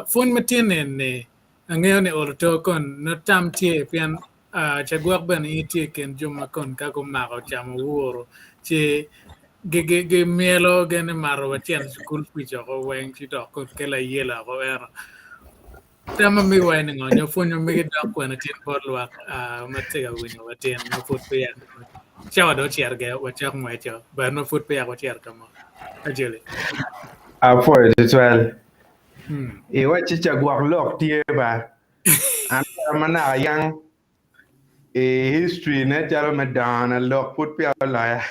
Speaker 1: Pwony ma tye ni angeyo ni olo to kon nongo tam tye pien cagwok bene in itye i kin jo ma kon ka gumako camo wuru ci gimyelo gin ni mato wa cen cukul pic oko weng ci dok kon kelo ayela oko ento Tam ma miwa ni ngo nyo pwony ma migi dok kwene tin bot lwak ma tye ka winyo wa tin ma pud peya cawa dong ocito ge wacok ngweco but ma pud peya wacito ka mo. Ajoli.
Speaker 11: Apwoyo tutwal. Iwacci ca gwok lok tye ba. An bene ma naka yang i history ne calo me dongona lok pud peya oloya.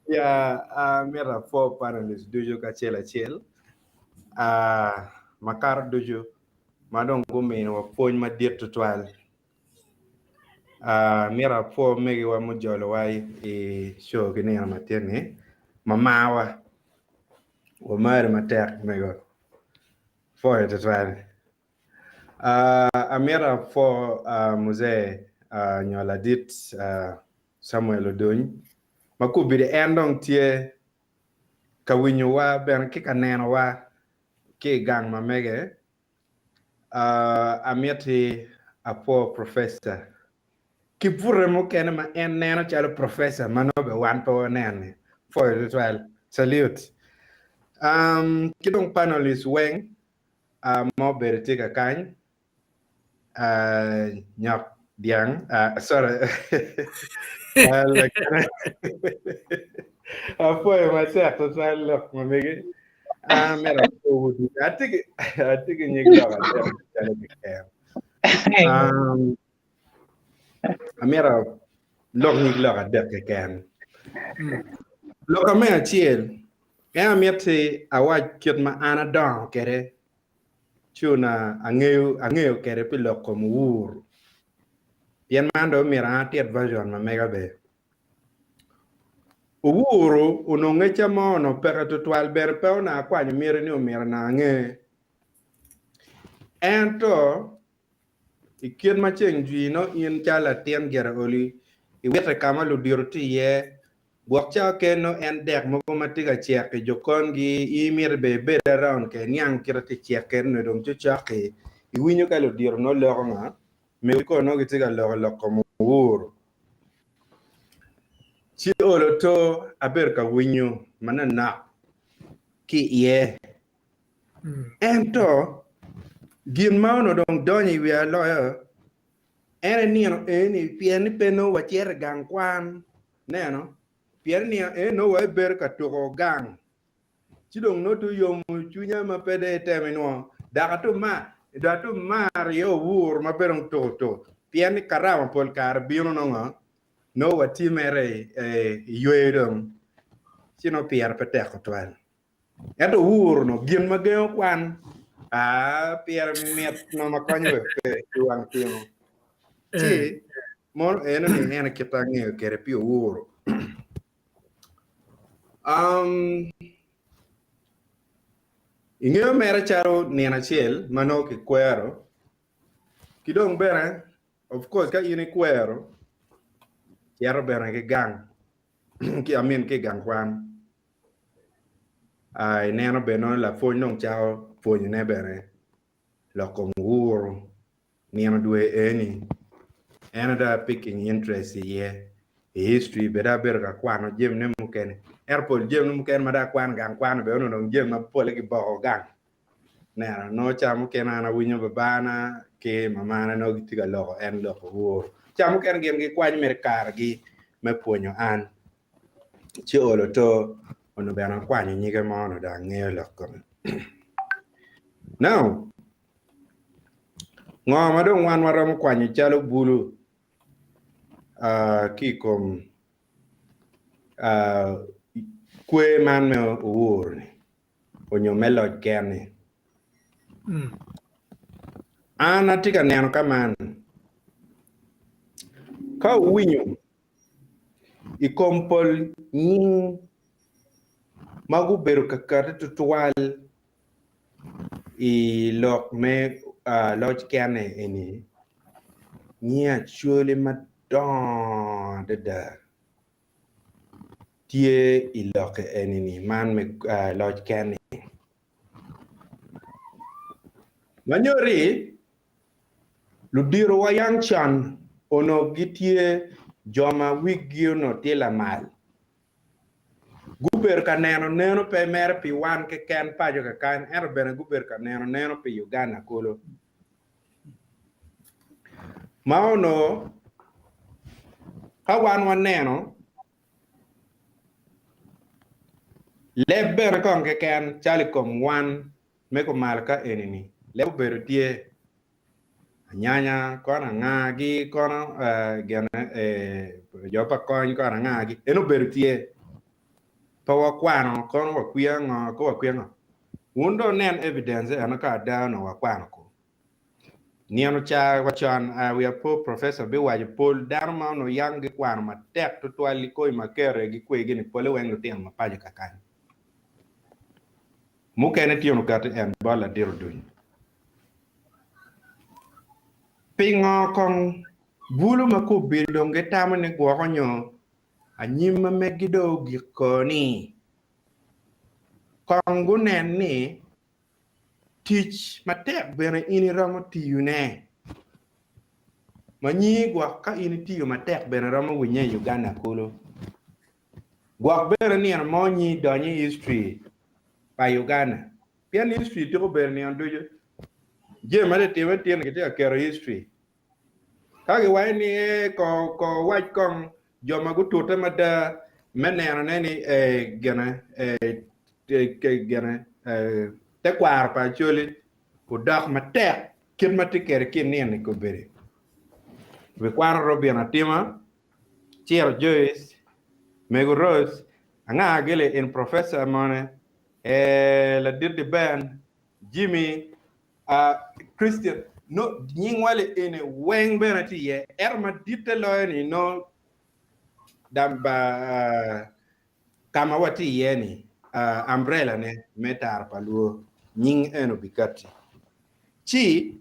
Speaker 11: Ya, amito apwo panelist ducu kacel acel makato ducu ma dong guminiwa pwony madit tutwal. Amito apwo megiwa mujolowa i show ki nino matin-ni ma marwa, wamari matek mego, apwoyo tutwal. Amito apwo muzee nyo ladit Samuel Oduny ma kubide en dong tye ka winyowa bene ki ka nenowa ki i gang ma mege. Amiti apwo Professor ki bute mukene ma en neno calo Professor ma nongo bene wan pe wanene. Pwoyo tutwal. Salute. Ki dong panelists weng ma obedo tye ka kany. Nyok dyang, sorry. Apwoyo matek tutwal lok ma megi. Amito apwowu ducu. Atye ki atye ki nyig lok acel calo keken. Um, amito lok nyig lok adek keken. Lok me acel, en amiti awac kit ma an adongo kwede ci ona angeyo angeyo kwede pi lok kom owur pien man dong omyero an atit version ma mega be. Owuru onongo ngecca mo onongo peke tutwal bene pe onongo akwanyo miti ni omyero onongo ange. Ento i kit ma ceng jwi nongo in calo latin gire oli iwite ka ma ludito tye iye Gwok ca okene nongo en dek mogo ma tye ka cek i jokongi, in imito bene ibed around ka iniang kite tye cek kede nyo dong cocok-ki, iwinyo ka ludito nongo loko nga? Mego kono nongo gitye ka loko lok kom owur. Ci olo to abedo ka winyo manonok ki iye. Ento gin ma onongo dong donyo i wiya loyo en aye nino eni pien ni pe nongo wacito i gang kwan. Neno, pien ni nino eni nongo wabedo ka tuko gang, ci dong nongo to yomo cwinya ma pe dong itemo inwo, dok ato ma, dok ato mar iye owur ma pe dong tuko tuko, pien ni karama pol kare bino nongo, nongo watye mere i yweyo dong, ci nongo pire pe tek tutwal. Ento owur no gin ma gengo kwan, aa, pire mit no ma konyo wek pe i wang tino. Ci mono eno ni en kit angeyo kwede pi owuro. Um, ingeyo mere calo nino acel ma nongo kikwero, ki dong bene of course ka in ikwero, cito bene ki gang, ki I mean ki i gang kwan. Uh, ineno bene nongo lapwony dong cako pwonyone bene lok kom owuro. Nino dwe eni en ada picking interest iye i history bene abedo ka kwano jamine mukene ento pol jamine mukene ma dong akwano gang kwan bene onongo dong jami ma pole giboko gang neno nongo ca mukene an awinyo babana ki mamana nongo gitye ka loko en lok owor ca mukene gin gikwanyo mere karegi me pwonyo an ci olo to onongo bene akwanyo nyige mo onongo dong angeyo lok kome now Ngo ma dong wan waromo kwanyo calo bulu ki i kom kwer man me Uhuru-ni onyo me loc ken-ni? An atye ka neno ka man, ka wuwinyo i kom pol nying ma gubedo ka kati tutwal I lok me loc kene eni, nying Acholi madongo adada tye i lokke eni-ni man me loc ken-ni. Ma nyutti luditowa yang con onongo gitye jo ma wigi onongo tye lamal. Gubedo ka neno neno pe mere pi wan keken paco kakany ento bene gubedo ka neno neno pi Uganda kulu. Ma onongo ka wan waneno leb bene kong keken calo i kom wan me kumalo ka eni-ni leb obedo tye. Anyanya kono angagi kono gine jo pa kony kono angagi en obedo tye pe wakwano kono wakwiya ngo ko wakwiya ngo wun dong wunen evidence eno ka ada onongo wakwano ko nino ca wa con wiya po professor biwaco pol dano ma onongo yang gikwano matek tutwal i koi makerre gi kwegi ni pole weng lutino ma paco kakany mukene tye onongo kati en bot ladit oduny. Pingo kong bulu ma kubili dong gitamo ni gwoko nyo anyim ma meggi dong ogik ko-ni? Kong gunen ni tic matek bene in iromo tiyone. Ma nyingi gwok ka in itiyo matek bene romo winye i Uganda kulu. Gwok bene nino mo nyingi donyo i history pa Uganda. Pien history tiko bedo nino ducu. Jami ma tye time tyen kitye ka keto history. Ka giwaco ni ee ko ko wac kong jo ma gutute mada me neno ne ni ee gine ee gine ee tekwaro pa Acholi odok matek kit ma tye kwede ki nino i kobedi. Obikwano Robin Atima, Ciro Joyce, Mego Rose, anga gili in professor mone Ee, ladit Ben, Jimmy, Christian, no nyingwa li eni weng bene tye iye, ento maditte loyo ni no damba ka ma watye iye ni umbrella ne me tara pa luo nying eno bikatti. Ci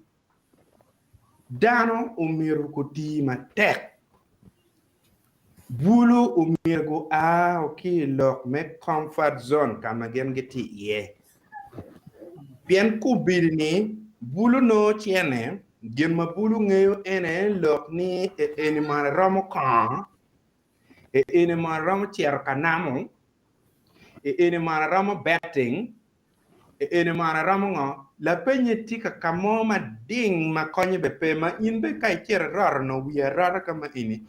Speaker 11: Dano omyero guti matek. Bulu omyero gua ki i lok me comfort zone ka ma gin gitye iye. Pien kubili-ni bulu nongo cene, gin ma bulu ngeyo ene lok ni eni mono eromo kongo, eni mono eromo cito ka namo, eni mono eromo betting, Eni mono aromo ngo? Lapenye tye ka ka mo mading ma konye be pe ma in be ka icito iroto no wiye arota ka ma eni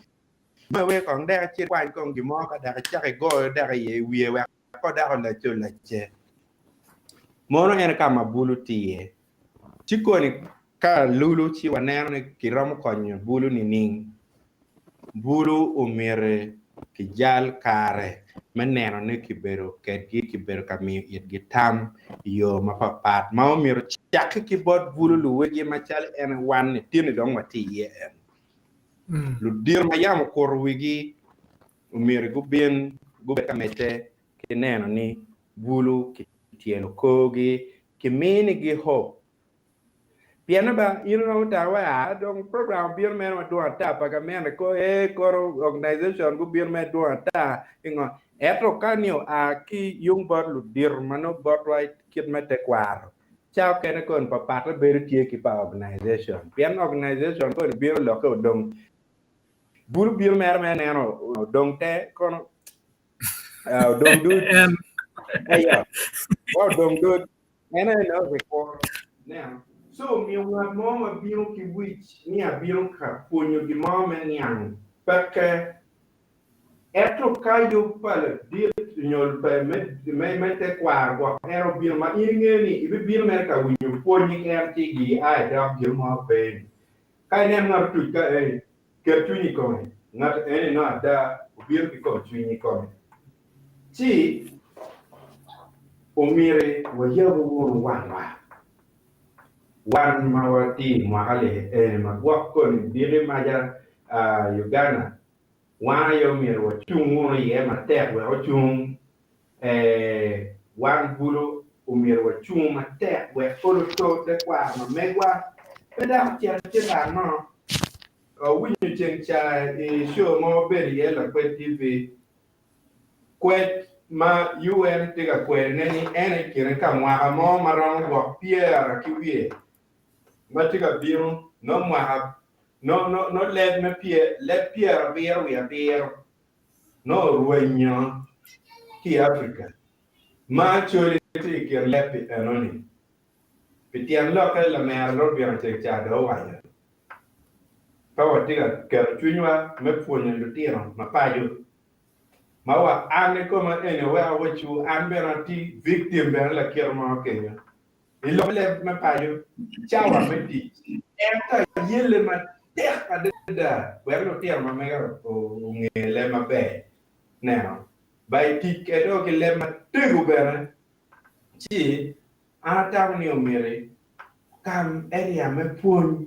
Speaker 11: me wek kong dek icit ikwany kong gin mo ka dok icak igoyo dok iye i wiye wek ko dok olace olace. Mono en ka ma bulu tye iye. Ci koni ka lulu ci waneno ni kiromo konyo bulu nining? Bulu omyero kijal kare me neno ni kibedo kedgi, kibedo ka miyo itgi tam i yo mapapat ma omyero ocakke ki bot bulu luwegi macalo en wan ni tini dong watye iye en. Ludito ma yam okuto wigi omyero gubin gubed ka medde ki neno ni bulu kityelo korgi, kiminigi hope. Pienno ba, in iromo tamo wa aa dong program obino mere madwong ata pa gamente ko ee kono organization gubino mere dwong ata ingo ento ka ni oa ki yung bot ludito ma nongo botwa kit me tekwaro. Ca okene koni pa patte bedo tye ki pa organization pien organization koni bino lokke odong bulu bino mere me neno odong te kono odong dud eyo wa odong dud en aye nongo kikuro neno so omiyo ngat mo ma bino ki wic ni abino ka pwonyo gin mo me niang peke Ento ka yub pa ladit nyo me tekwaro gwok en obino ma in ingeyo ni ibibino mere ka winyo pwony keken ci gia idok gin mo pe ni. Ka ineno ngat otuc ka eni, ket cwinyi i kome. Ngat eni nongo ada obino ki kom cwinyi i kome. Ci omyero wayabu wunu wangwa, wan ma watye i mwaka li eni ma gwok koni diki maca Uganda Wan aye omyero wacung wunu iye matek wek ocung. Ee, wan bulu omyero wacung matek wek olo to tekwaro ma megwa pe dok ocit acita ango. Awinyo ceng ca i show ma wabedo iye Lakwed TV, kwed ma UN tye ka kwerone ni en i kine ka mwaka mo ma romo gwok pyera ki wiye ma tye ka bino nongo mwaka No, no, no leb me pye, leb pyerabiro wiye abiro no orwenyo ki i Africa ma Acholi tye i kin leb-bi enoni. Pi tyen lokke lamera Robina ceng ca dong owaco, Ka watye ka keto cwinywa me pwonyo lutino ma paco, ma wa an kikoma eni oweko awacciwu an bene atye victim bene lakite mo kenyo. I lok me leb me paco, cawa me tic ento ayelle matek adada wek lutino ma mega onge leb maber. Neno, ba i tic kede ki leb matego bene, ci an atamo ni omyero kam area me pwony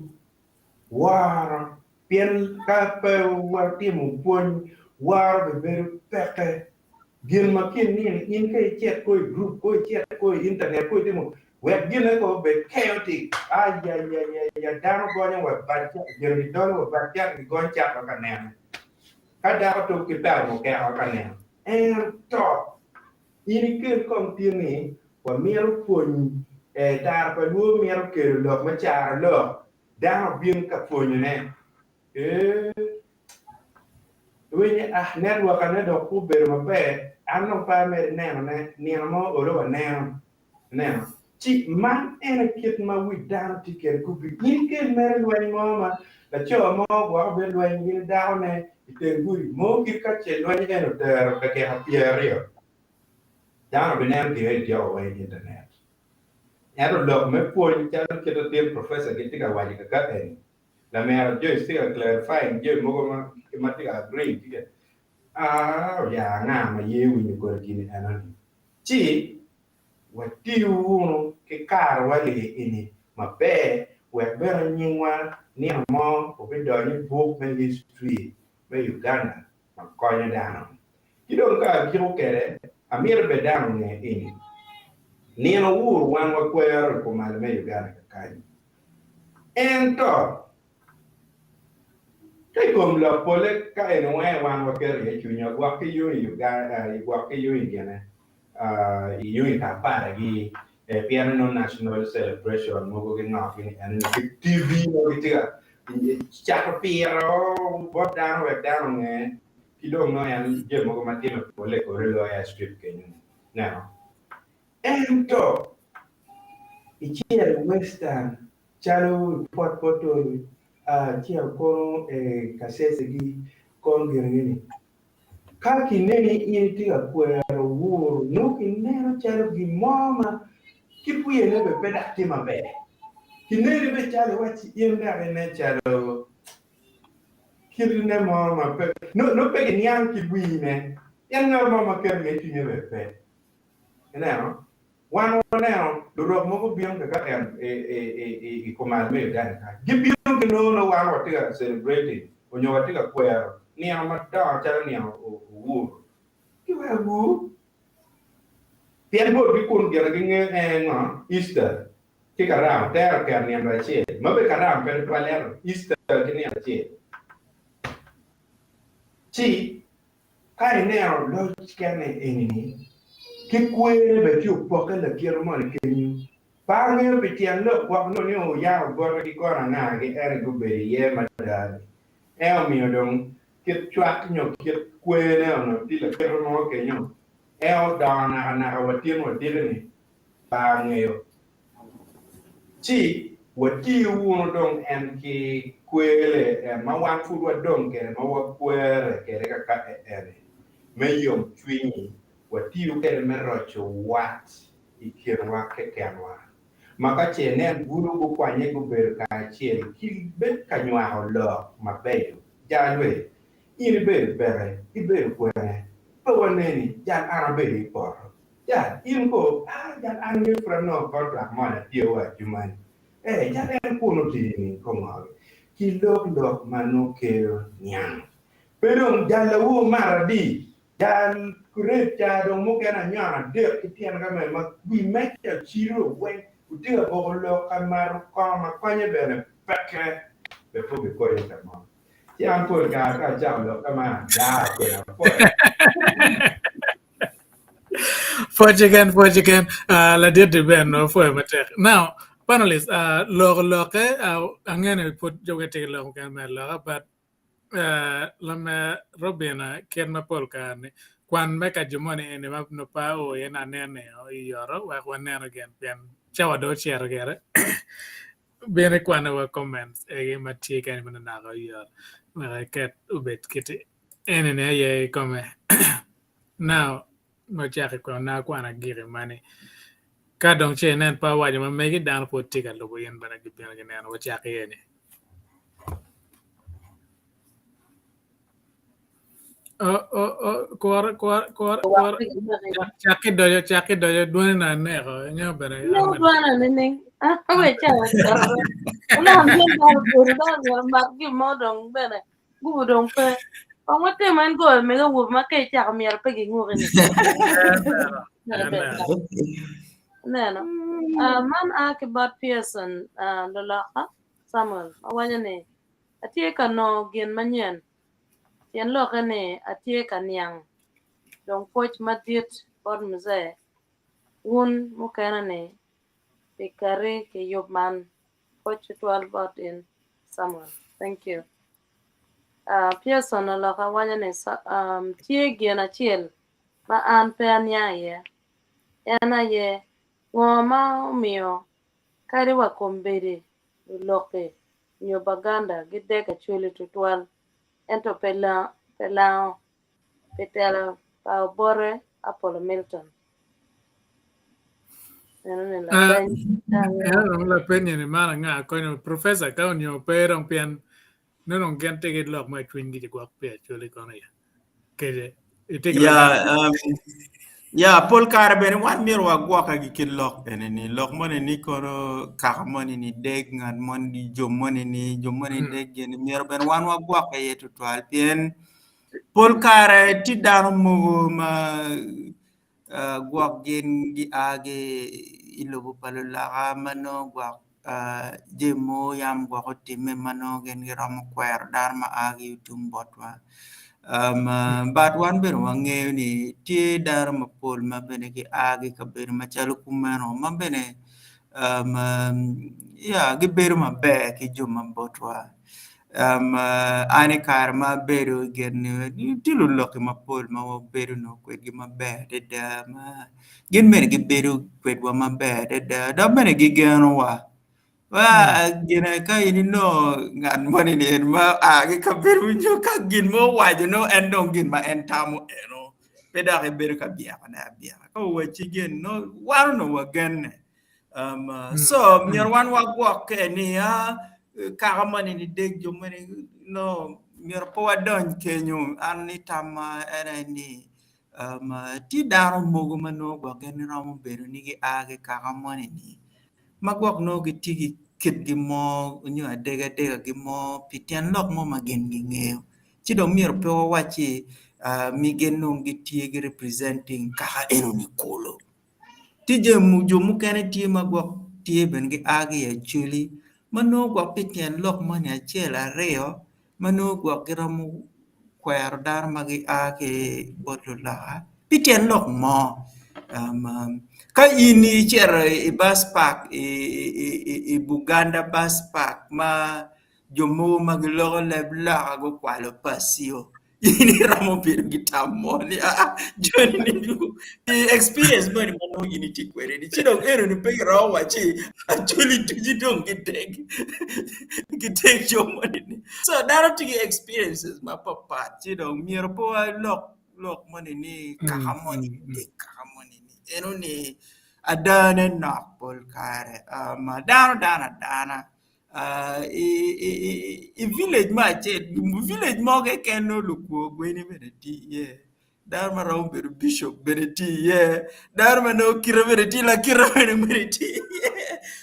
Speaker 11: woro pien ka pe watimo pwony woro bibedo peke. Gin ma kin nino in ka icit ko i group ko icit ko i internet ko itimo wek gine ko obed chaotic ayayayaya dano gonyo wa bad cat gin gidonyo wa bad cat gigony cat wa ka neno ka dako tuk ki peko mukeka ka neno ento in ikel kong tin ni wamito pwony tara pa luo mito kelo lok me caro lok dano obin ka pwonyone Ee, iwinyo ah, network ane dok pe obedo maber, an dong pe amedo neno ne, nino mo olo waneno, ineno. Ci man en aye kit ma wi dano tye kwede kubbi. In ikel mere lweny mo ma laco mo gwok obed lweny gin ki dako ne i teng gudi, mo kit ka ce lweny eni otero dakika pyeraryo, dano bineno gin eni tyeko weng i internet. Ento lok me pwony calo kit latin professor gitye ka waco kaka eni, Lamera Joyce tye ka clarifying jami mogo ma tye ka agreeing tye ka aah ya anga ma ye winyo kodi gini eno ni ci watiyo wunu ki karewa li eni maber wek bene nyingwa nino mo obidonyo i buk me history me Uganda ma konyo dano. Ki dong ka agiko kwede amito bene dano onge eni nino wur wan wakwero i kumalo me Uganda kakany. Ento, ka i kom lok polle ka eni weng wan waketo iye cwinywa, gwok ki yung i Uganda, gwok ki yung i gine, i yung i Kampala-gi, pien nongo national celebration mogo gingo gini enoni ki TV mogo gitye ka cato piro bot dano wek dano onge ki dong nongo en jami mogo ma timme polle i kore loyo airstrip kenyo-ni. Ineno? Ento, icito i Western calo i Port Portal, icito kono i Kasese-gi, kono gin-ni, ka kineni in itye ka kwero wur, nongo kineno calo gin mo ma kit wiyene bene pe dok tye maber. Kineni bene calo iwacci in dok inen calo kitine mo ma pe, nongo pe giniang kit wiyine. En ngat mo ma keto iye cwinye bene pe. Ineno? Wan waneno lurok mogo bino kaka en i kumal me Uganda kany. Gibino ginongo nongo wan watye ka celebrating onyo watye ka kwero nino madongo calo nino Uhuru. Giweko gur. Pien botgi kun gire gingeyo en ngo? Easter ki Karam tero ker nino acel. Ma be Karam pe tutwal ento Easter ki nino acel. Ci Ka ineno loc kene eni-ni, ki kwene bene tye opokke lakite moni kenyo. Pe angeyo pi tyen lok gwok nongo ni oyako bote ki kono anga gi ento gubedo iye mada ni en omiyo dong kit cwak nyo kit kwer ne onongo tye lakite mo kenyo en odongo naka naka wa tin wa diki ni pe angeyo. Ci watiyo wunu dong en ki kwer-le en ma wan pud wadong kwede ma wakwere kwede kaka eni me yomcwinyi, watiyo kwede me roco wat i kinwa kekenwa, ma ka ce inen bulu gukwanye gubedo kacel ki bed ka nywako lok mabeco. Jal we, in ibedo peke, ibedo kwene? Pe waneni, jal an abedo i poto. Jal, in ko, ah, jal an ingeyo pud anongo contract moni atye wa jumani. Eh, jal en kunu tye ni ko ngogi. Ki lok lok ma nongo kelo niang. Pe dong jal lawu omato adi? Jal rep ca dong mukene anyono adek ki tyen ka mene ma wi meja ocido weng wutye ka boko lok ka mato kongo ma konye bene peke be pe obikonyi ka mo. Ci an pol kare ka acako lok ka man adaa kwede apwoyo.
Speaker 1: Pwoc keken, pwoc keken. Uh, ladit di ben apwoyo matek. Now, panelist, uh, loko lokke, uh, angeyo ni pud jo gitye ki lok mukene me aloka, but Lame Robina kit ma pol kare ni kwan me ka jo moni eni ma nongo pe ao iye ni anene i yoto wek waneno gin pien cawa dong ocito gire bino ikwano wa comments egi ma tye kany ma nongo i yoto wek eket obed kiti eni ni aye kikome now ma ocako i kwena akwano agiki mani ka dong ce inen pe awaco ma megi dano pud tye ka lubo in bene gibino gineno wacak iye ni. Oh, oh, oh, kore, kore, kore, kore. Cak ki doco, cak ki doco, dwoni na aneko, inyo bene.
Speaker 10: Ineko dwana nining? Ah, we cawa caro. Ona myel dano bedo dano myero mak gin mo dong bene. Gubu dong pe. Kong watimo en goyo mege awobe ma ka icako myero pe ginguki ni. Neno. Ah, man a ki bot Pearson ah, Loloka Samuel owaco ni, Atye ka nongo gin manyen. Tyen lokke ni atye ka niang. Dong pwoc madit bot Mzee wun mukene-ni pi kati ki yub man. Pwoc tutwal bot in Samuel. Thank you. Uh, Pearson oloka waco ni um, tye gin acel ma an pe aniang iye. En aye, ngo ma omiyo Kadi wa kombeddi luloki nyo Baganda gideg Acholi tutwal ento pe lango pi tela pa Obote Apollo Milton. Eno ni lapeny.
Speaker 1: Eno dong lapeny eni man anga konyo professor ka onyo pe dong pien nongo dong gin tye ki lok mo i cwinygi ci gwok pi Acholi kono ya. Kede itye ki
Speaker 5: Ya,
Speaker 1: lagam.
Speaker 5: um, ya pol kare bene wan myero wagwokke ki kit lok eni ni lok moni ni kono kaka moni ni deg ngat moni jo moni ni jo moni
Speaker 1: Mm.
Speaker 5: deg gini myero bene wan wagwokke iye tutwal pien pol kare tye dano mogo ma uh, gwok gin gia ki i lobo pa luloka ma nongo gwok uh, jami mo yam gwok otimme ma nongo gin giromo kwero dano ma a ki tung botwa. Um, uh, but wan bene wangeyo ni tye dano mapol ma bene gia ki i kabedo macalo kumeno ma bene um, um, yeah, gibedo maber ki jo ma botwa. Um, uh, an i kare ma abedo i gin-ni, tye luloki mapol ma wabedo nongo kwedgi maber adada ma gin bene gibedo kwedwa maber adada dok bene gigenowa. Ma gine ka in inongo ngat moni ni en ma a ki kabedo nyo ka gin mo owaco nongo en dong gin ma en tamo eno pe dok ibedo ka byekone abyeka. Ka owacci gin nongo wan onongo wagenne. Um, uh, so myero wan wagwokke ni ah, kaka moni ni deg jo moni no myero pe wadony kenyo an ni tamma en aye ni um, uh, tye dano mogo ma nongo gwok gin romo bedo ni gia ki kaka moni ni ma gwok nongo gitye ki kitgi mo nyo adegadegagi mo pi tyen lok mo ma gin gingeyo ci dong myero pe wawacci uh, mi gin dong gitye gi representing kaka enoni kulu. Tye jo mukene tye ma gwok tye bene gia ki i Acholi ma nongo gwok pi tyen lok moni acel aryo ma nongo gwok giromo kwero dano ma gia ki bot luloka pi tyen lok mo. Ka in icito i bus park i Buganda bus park ma jo mogo ma giloko leb loka gukwalo pacio in iromo bedo ki tam mo ni aa joni ni experience moni ma nongo in itye kwede ni ci dong enoni pe kiromo wacci acholi ducu dong gideg gideg jo moni ni so dano tye ki experiences mapapat ci dong myero pe walok lok moni ni kaka moni dek kaka moni ni enoni adane nok pol kare ma dano dano adana i village mo acel village mo keken nongo lukwo gweni bene tye iye dano ma romo bedo bicop bene tye iye dano ma nongo kite bene tye lakite bene tye iye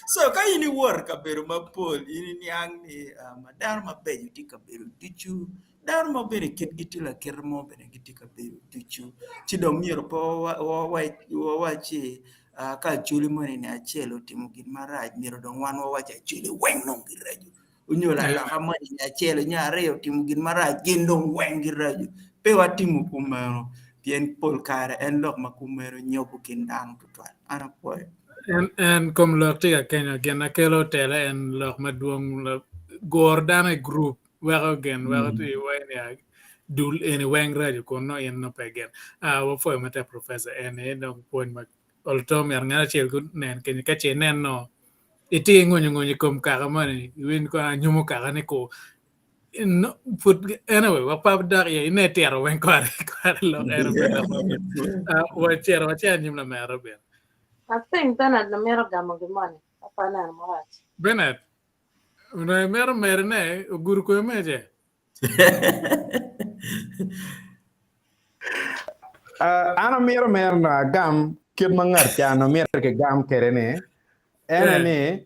Speaker 5: co ka in iwoto i kabedo mapol in iniang ni dano mabeco tye i kabedo ducu Dano ma bene kitgi tye lakite mo bene gitye ka bedo ducu ci dong myero pe wawacci ka acholi moni acel otimo gin marac myero dong wan wawac acholi weng dong giraco nyo laloka moni acel nyo aryo otimo gin marac gin dong weng giraco pe watimo kumeno pien pol kare en lok ma kumeno nyobo kin dano tutwal an apwoyo.
Speaker 1: En kom lok tye ka kenyo gin na kelo tele en lok madwong guro dano i gurup weko gin weko mm. iwaco ni dul eni weng raco kun nongo in nongo pe gin. Ah, wapwoyo matek professor eni dong pwony ma oluto myero ngat acel gunen kenyo ka ce inen no itye ngunyo ngunyo i kom kaka moni iwiny kono anyumo kaka ni ku no, pud anyway wa pa dok iye ine tiro weng kore kore lok eno pe lok ma Ah, wacito wacito anyim lamera bene
Speaker 10: I think Bernard na mito gamo gin moni apa aneno marac.
Speaker 1: Bernard Onongo imito medone ogudo komi me ce?
Speaker 11: Uh, an amito mere ni agam kit ma ngat ca onongo mito kigam kwede ni, ene
Speaker 1: Eh.
Speaker 11: ni,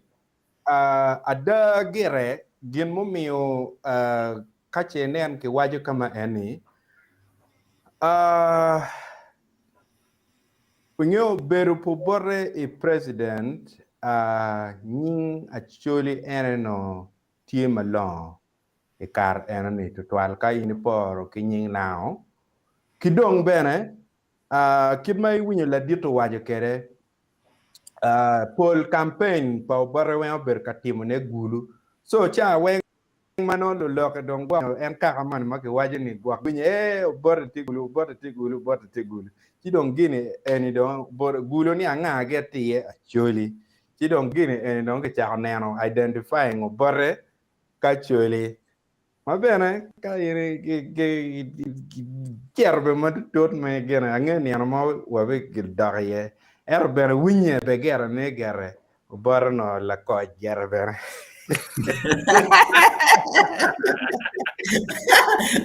Speaker 11: uh, ada gire gin mumiyo uh, ka ce inen kiwaco ka ma en-ni, uh, Inge bedo pu bote i president nying Acholi ene no tye malongo i kare eno ni tutwal ka in iporo ki nying Lango. Ki dong bene kit ma iwinyo ladit owaco kede pol campaign pa Obote weng obedo ka timo ne Gulu so ca weng ma nongo lulokke dong gwok en kaka moni ma kiwaco ni gwok winyo ee Obote tye gulu Obote tye gulu Obote tye gulu ci dong gini eni dong gulu ni anga gi atiye Acholi ci dong gini eni dong kicako neno identifying Obote ka Acholi ma bene ka in icito bene matutut me gine ange nino mo wabidok iye ento bene winye be gire ni gire Obote onongo lakoc gire bene.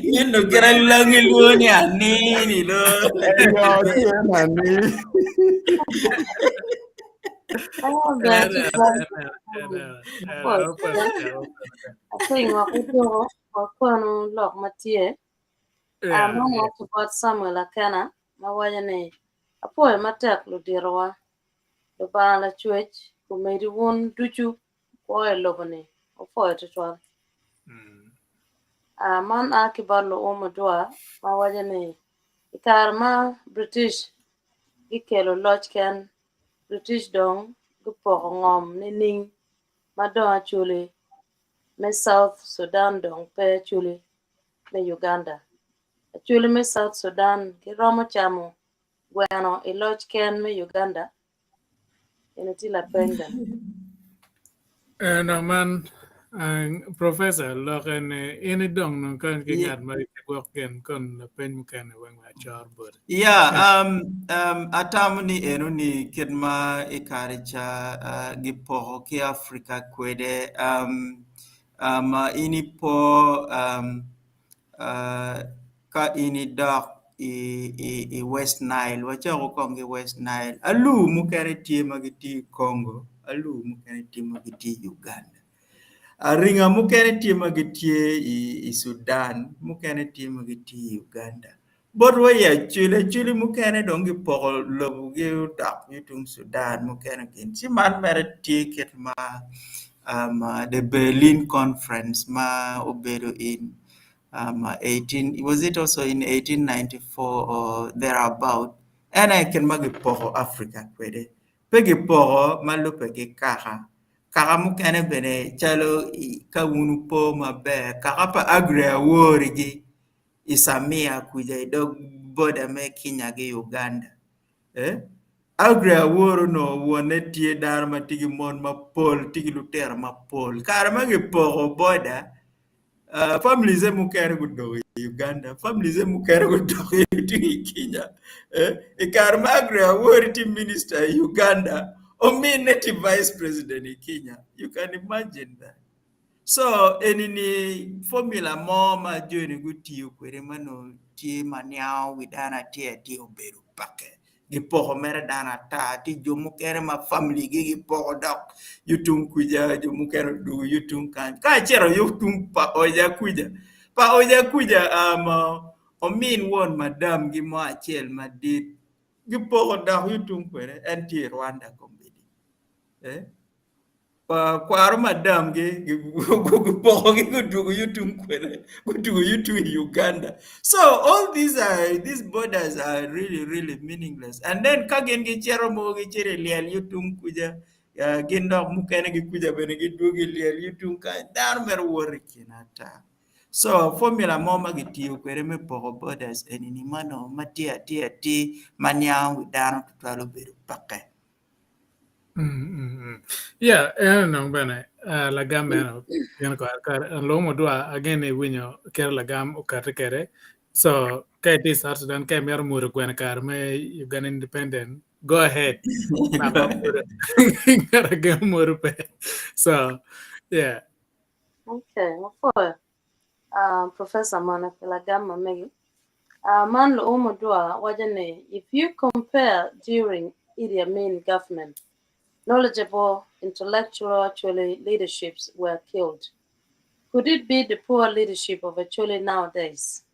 Speaker 5: Nino gira langi luo ni anini lo.
Speaker 11: Eyo tye nani.
Speaker 10: Oh, ber tutwal. Apingo wakutuko wakwanu lok ma tye.
Speaker 1: Yeah,
Speaker 10: Man
Speaker 1: yeah.
Speaker 10: aye bot Samuel Akena ma waco ni apwoyo matek luditowa. Lubanga Lacwec omedi wun ducu kwo i lobo-ni, wupwoyo twatwal. Man a ki bot Luum Odwa ma waco ni, I kare ma British gikelo loc ken, British dong gupoko ngom nining ma dong Acholi me South Sudan dong pe Acholi me Uganda? Acholi me South Sudan giromo camo gweno i loc ken me Uganda? Eni tye lapeny bene.
Speaker 1: Eno man Professor lok eni in idong nong kany ki ngat ma gwok gin kon lapeny mukene weng wek acor boti.
Speaker 5: Yeah, um, um, atamo ni eno ni kit ma i kare ca uh, gipoko ki Afrika kwede um, um, in ipo um, uh, Ka in idok i West Nile, wacako kong ki West Nile, alur mukene tye ma gitye i Congo, alur mukene tye ma gitye i Uganda, aringa mukene tye ma gitye i Sudan, mukene tye ma gitye i Uganda. Botwa i Acholi, Acholi mukene dong gipoko lobogi odok yo tung Sudan mukene gin. Ci man mere tye kit ma the Berlin Conference ma obedo in 18, was it also in 1894 or thereabout, en aye kit ma gipoko Africa kwede. Pe gipoko ma lubbe ki kaka. Kaka mukene bene calo ka wun wupo maber, kaka pa Aggrey Aworigi i Samia kuca i dog boda me Kenya ki Uganda. Aggrey Awori onongo wonne tye dano ma tye ki mon mapol, tye ki lutino mapol. Kare ma gipoko boda, Families mukene gudong i Uganda, families mukene gudong i Kenya. I kare ma Aggrey Awori tye minister i Uganda, ominne tye vice president i Kenya. You can imagine that. So eni-ni formula mo ma joni gutiyo kwede ma nongo tye ma niango wi dano atir atir obedo peke. Gipoko mere dano ata, tye jo mukene ma family gi gipoko dok yo tung kuca, jo mukene odwogo yo tung kany. Ka acito yo tung pa oja kuca, pa oja kuca um, omin won madam gi mo acel madit gipoko dok yo tung kwene, en tye i Rwanda kombeddi. Eh? Kwaro madamgi gipokogi gudwogo yo tung kwene, gudwogo yo tung i Uganda. So all these are these borders are really really meaningless. And then ka gin gicito mogo gicito i lyel yo tung kuca, uh, gin dok mukene ki kuca bene gidwogo i lyel yo tung kany. Dano mere woto i kin ata. So formula mo ma gitiyo kwede me poko borders eni-ni ma nongo ma tye atir atir ma niango wi dano tutwal obedo peke.
Speaker 1: Yeah, en onongo bene ah, lagam meno gin kore kare lwongo mudwa again ni iwinyo kit lagam okati kede so ka itye i South Sudan ka imito mwodo gweno i kare me Uganda independent go ahead Ngat ma mwodo ngat ageno mwodo pe so yeah
Speaker 10: Okay, wapwoyo. Uh, Professor Mono pi lagam ma megi. Uh, man luumo dwa waco ni if you compare during Idi Amin government, knowledgeable, intellectual Acholi leaderships were killed. Could it be the poor leadership of Acholi nowadays?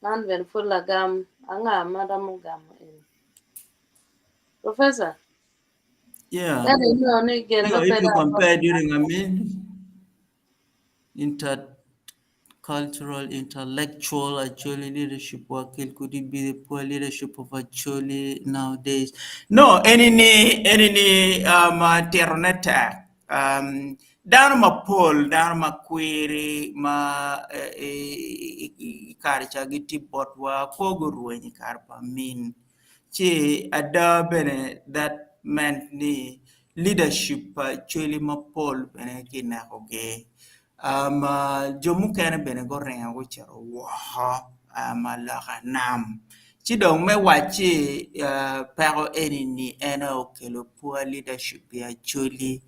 Speaker 10: Man bene pud lagam anga ma romo gamo eni? Professor,
Speaker 5: Yeah.
Speaker 10: Kadi inongo ni gin
Speaker 5: You
Speaker 10: ma
Speaker 5: know,
Speaker 10: pe
Speaker 5: if you
Speaker 10: dok
Speaker 5: compare during Amin, intercultural, intellectual Acholi leadership were killed, could it be the poor leadership of Acholi nowadays? No, any ni, any ni, um, uh, tiro ne tek. Um, dano mapol, dano ma kwiri, ma eh, i i kare ca gitye botwa, kwogi orweny i kare pa Amin. Ci ada bene that meant ni leadership pa Acholi mapol bene kinekogi. Um, jo mukene bene guringo gucito woko um, loka nam. Ci dong me wacci uh, peko eni-ni en aye okelo poor leadership i Acholi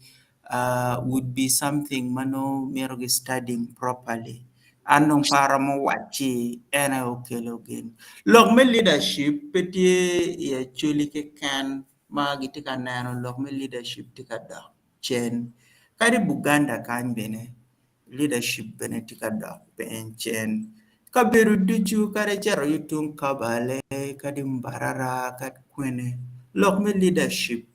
Speaker 5: uh, would be something ma nongo myero gi studying properly. An dong pe aromo wacci en aye okelo gin. Lok me leadership pe tye i Acholi keken ma gitye ka neno lok me leadership tye ka dok cen. Kadi Buganda kany bene leadership bene tye ka dok piny cen. Kabedo ducu kadi icito yo tung Kabale, kadi Mbarara, kadi kwene, lok me leadership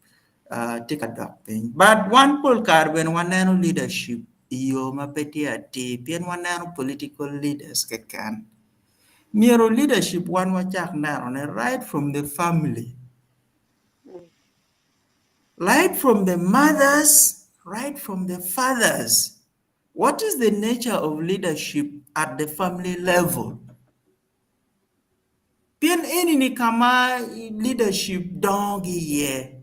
Speaker 5: uh, tye ka dok piny. But wan pol kare bene waneno leadership i yo ma pe tye atir pien waneno political leaders keken. Myero leadership wan wacak nenone right from the family. Right from the mothers, right from the fathers. What is the nature of leadership at the family level? Pien eni ni ka ma leadership dongo ki iye.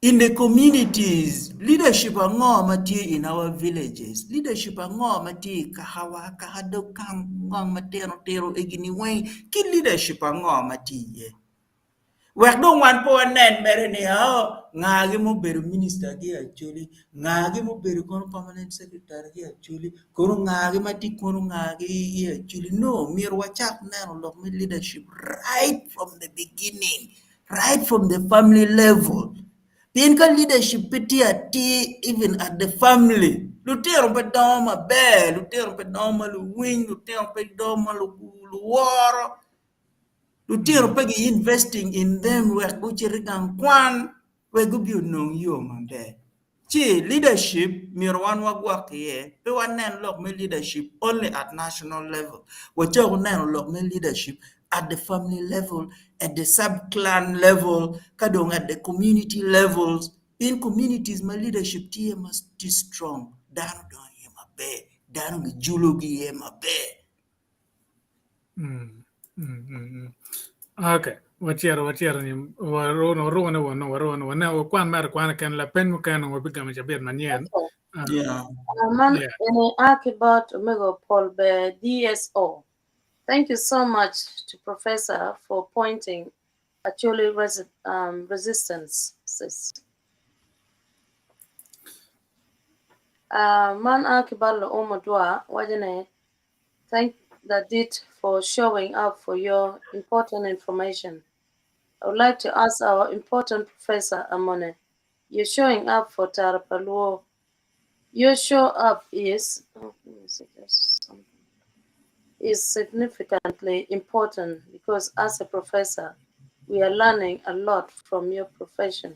Speaker 5: In the communities, leadership ango ma tye in our villages? Leadership ango ma tye i kakawa, kaka dog kang ngong matino tino egini weng ki leadership ango ma tye iye? Wek dong wan pe wanen mere ni oh, ngagi mubedo minista ki Acholi, ngagi mubedo kono permanent secretary ki Acholi, kono ngagi ma tye kono ngagi i Acholi. No, myero wacak neno lok me leadership right from the beginning, right from the family level. Pien ka leadership pe tye atir even at the family, lutino pe dongo maber, lutino pe dongo ma luwiny, lutino pe dongo ma luworo. Lutino pe gi investing in them wek gucit i gang kwan wek gubi onong yo maber. Ci leadership myero wan wagwok iye pe wanen lok me leadership only at national level wacaku neno lok me leadership at the family level, at the sub clan level, ka dong at the community levels. In communities ma leadership tye ma tye strong, dano dongo iye maber, dano gijulogi iye maber.
Speaker 1: Mm, mm, mm, mm. Okay, wacito wacito ni waruno waruno wano waruno wane wakwan mere kwana ken lapeny mukene wabigamo cabit manyen.
Speaker 10: Okay.
Speaker 5: Yeah.
Speaker 10: Man
Speaker 1: Yeah.
Speaker 10: ene a ki bot omego Paul Bear DSO. Thank you so much to Professor for pointing Acholi resi um, resistance. Sis. Uh, man a ki bot Luumo Dwa waco ni Thank Ladit for showing up for your important information. I would like to ask our important professor Amone, you're showing up for Tarapaluo. Your show up is oh, let me see, there's something is significantly important because as a professor, we are learning a lot from your profession.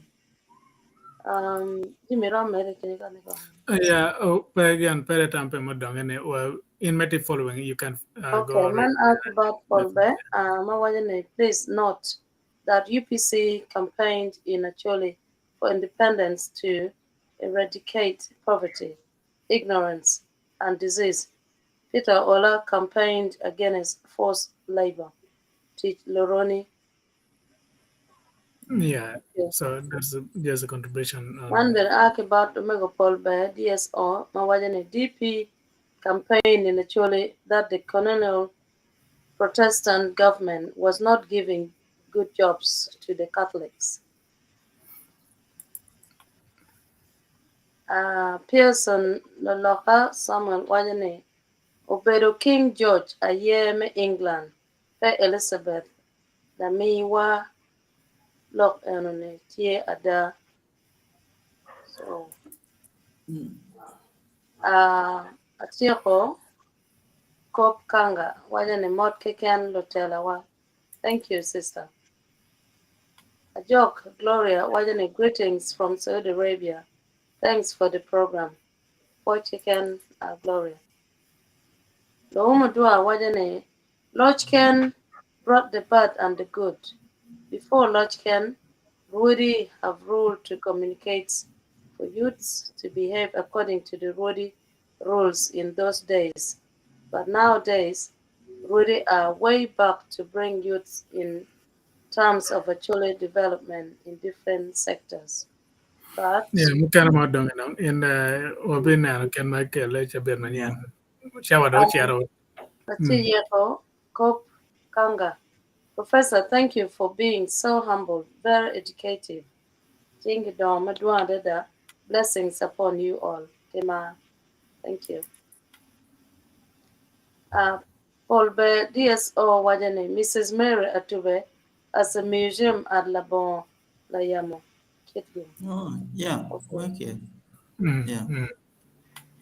Speaker 10: Um, Jimmy rom mere kini ka ni ko.
Speaker 1: Yeah, oh, pe again, pere tampe mo dong ene well, in meti following you can
Speaker 10: Okay,
Speaker 1: go
Speaker 10: man
Speaker 1: read.
Speaker 10: asked about Paul Bear. Mawajane, please note that UPC campaigned in Acholi for independence to eradicate poverty, ignorance, and disease. Peter Ola campaigned against forced labor. Teach Loroni.
Speaker 1: Yeah,
Speaker 10: Yeah.
Speaker 1: so that's a, just a contribution
Speaker 10: Man
Speaker 1: on
Speaker 10: bene a ki bot Omego Paul Bear, DSO, ma waco ni DP campaigned in Acholi that the colonial Protestant government was not giving good jobs to the Catholics. Uh, Pearson Loloka Samuel waco ni obedo King George aye me England pe Elizabeth lamiwa lok eno-ni tye ada. So, uh, atyeko kop kanga waco ni mot keken lutelawa. Thank you, sister. Ajok Gloria waco ni greetings from Saudi Arabia. Thanks for the program. Pwoc keken uh, Gloria. Luumo Dwa waco ni Lochken brought the bad and the good. Before Lochken, Rwodi have ruled to communicate for youths to behave according to the Rwodi rules in those days. But nowadays, Rwodi are way back to bring youths in terms of Acholi development in different sectors. But
Speaker 1: Yeah, mukene mo dong eno in wabineno kit ma kele cabit manyen. Cawa dong ocito.
Speaker 10: Atiyeko Kop Kanga. Professor, thank you for being so humble, very educative. Cingi dongo madwong adada. Blessings upon you all. Tima. Thank you. Uh, Paul Be DSO waco ni Mrs. Mary Atube as a museum at Labongo Layamo. Kitgum.
Speaker 5: Oh, yeah, okay. Yeah.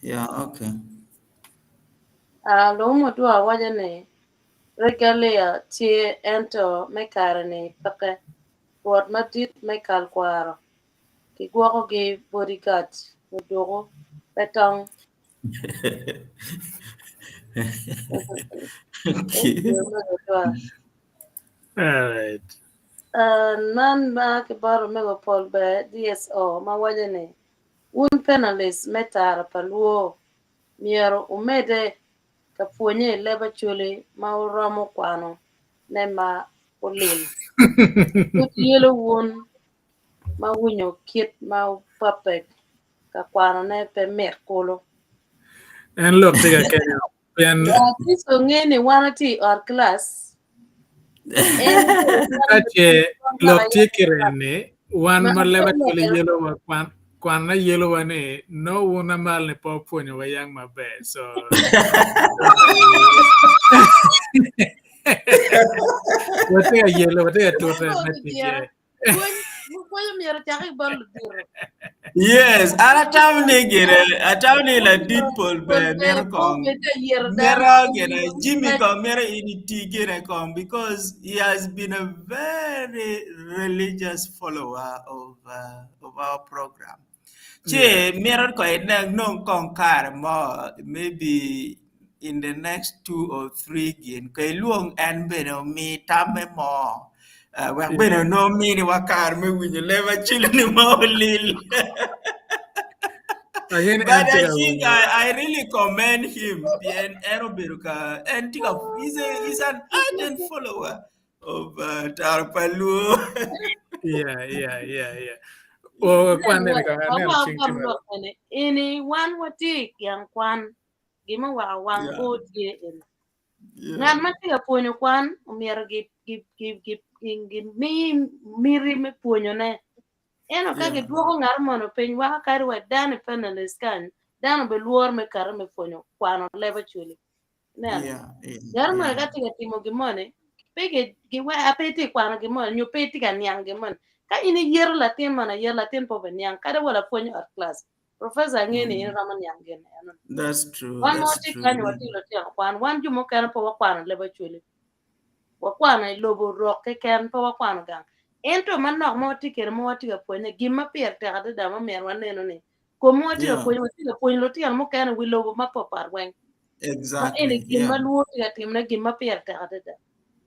Speaker 5: Yeah, okay.
Speaker 10: Uh, Lumo Dwa waco ni regalia tye ento me kare-ni peke. Rwot madit me kal kwaro kigwokogi bodyguard muduku pe tong.
Speaker 5: Okay.
Speaker 10: Dwa.
Speaker 1: All right.
Speaker 10: Uh, man ma kibot omego Paul Bear DSO ma waco ni wun panelists me tara pa luo myero wumedde ka pwonye i leb Acholi ma wuromo kwano ne ma olil. Pud yelo wun ma winyo kit ma wupape ka kwano ne pe mit kulu.
Speaker 1: En lok tye ka kenyo pien
Speaker 10: Kristo nge ni wan atye i ot kilac.
Speaker 1: ka ce lok tye kireni wan ma leb Acholi yelo wa kwan kwan na yelo wa ni no wun amal ni pe opwonyo wa yang maber so watye ka yelo watye ka tute me tic
Speaker 10: Pwony myero ocak ki bot ludito.
Speaker 5: Yes, an atamo ni gire, atamo ni ladit pol ber mito kong mito gire, Jimmy kong mito in iti gire kong because he has been a very religious follower of of our program. Ci mito kong inong kong kare mo maybe. in the next 2 or 3 gin ko ilwong en bene omi tamme mo wek bene onongo miniwa kare me winyo leb acel ni ma olil.
Speaker 1: Ayen
Speaker 5: But
Speaker 1: en tye
Speaker 5: I
Speaker 1: ka
Speaker 5: think
Speaker 1: winyo.
Speaker 5: I really commend him. Pien en obedo ka en tye ka he's an ardent follower of Taro pa Luo.
Speaker 1: Yeah. O kwan nene ka aneno cing tye malo.
Speaker 10: Ini wan watye i gang kwan gima oweko wang po tye eni. Ngat ma tye ka pwonyo kwan omyero gimi miti me pwonyone. Ento ka gidwoko ngat moni piny weko kadi wa dano i panelist kany dano bilworo me kato me pwonyo kwano leb Acholi. Ineno? Ngat moni ka tye ka timo gin moni pe pe itye ka kwano gin moni nyo pe itye ka niang gin moni. Ka in iyero latin moni ayera latin pe obiniang kadi wa lapwony i ot class. Professor angeyo ni in iromo niang gin eno.
Speaker 5: That's true.
Speaker 10: Wan ma
Speaker 5: That's
Speaker 10: watye
Speaker 5: true.
Speaker 10: kany watye lutino kwan wan jo mukene pe wakwano leb Acholi. Wakwano i lobo rok keken pe wakwano gang. Ento manok ma watye kwede ma watye ka pwonye gin ma pire tek adada ma myero wanenu ni kom ma watye ka pwonyo watye ka pwonyo lutino mukene i wi lobo mapatpat weng. Ma eni gin ma luo tye ka timone gin ma pire tek adada.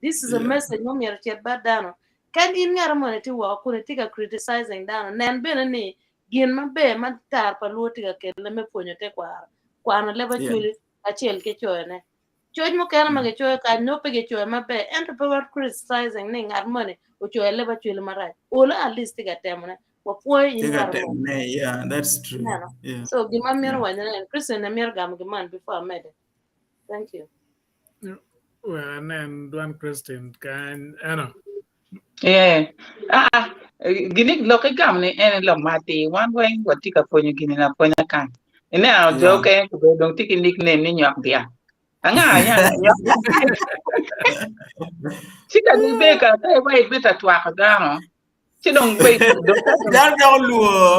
Speaker 10: This is a message ma myero ocit bot dano. Ka in ngat moni tye woko kun itye ka criticizing dano nen bene ni gin maber ma tar pa luo tye ka kelone me pwonyo tekwaro, kwano leb Acholi kacel ki coyone. Coc mukene ma gicoyo kany nongo pe gicoyo maber ento pe wa criticizing ni ngat moni ocoyo leb Acholi marac. Olo at least tye ka temone. Wapwoyo in
Speaker 5: Tye ka
Speaker 10: ngat moni.
Speaker 5: temone. Yeah, that's true.
Speaker 10: Ineno? So gin ma amito wacone en Christian amito gamo gin man before amede. Thank you.
Speaker 1: Well, anen dwan Christine kany eno.
Speaker 6: Yeah. Ah, gini lok igamo ni en lok ma atir. Wan weng watye ka pwonyo gini na pwonya kany. Ineno jo okene kobedo dong tye ki nickname ni nywak dyang. Anga nya nywak Ci ka gibe ka ka iwa ibed ka twako dano, ci dong be dong ka dong
Speaker 5: Dano dok olwor.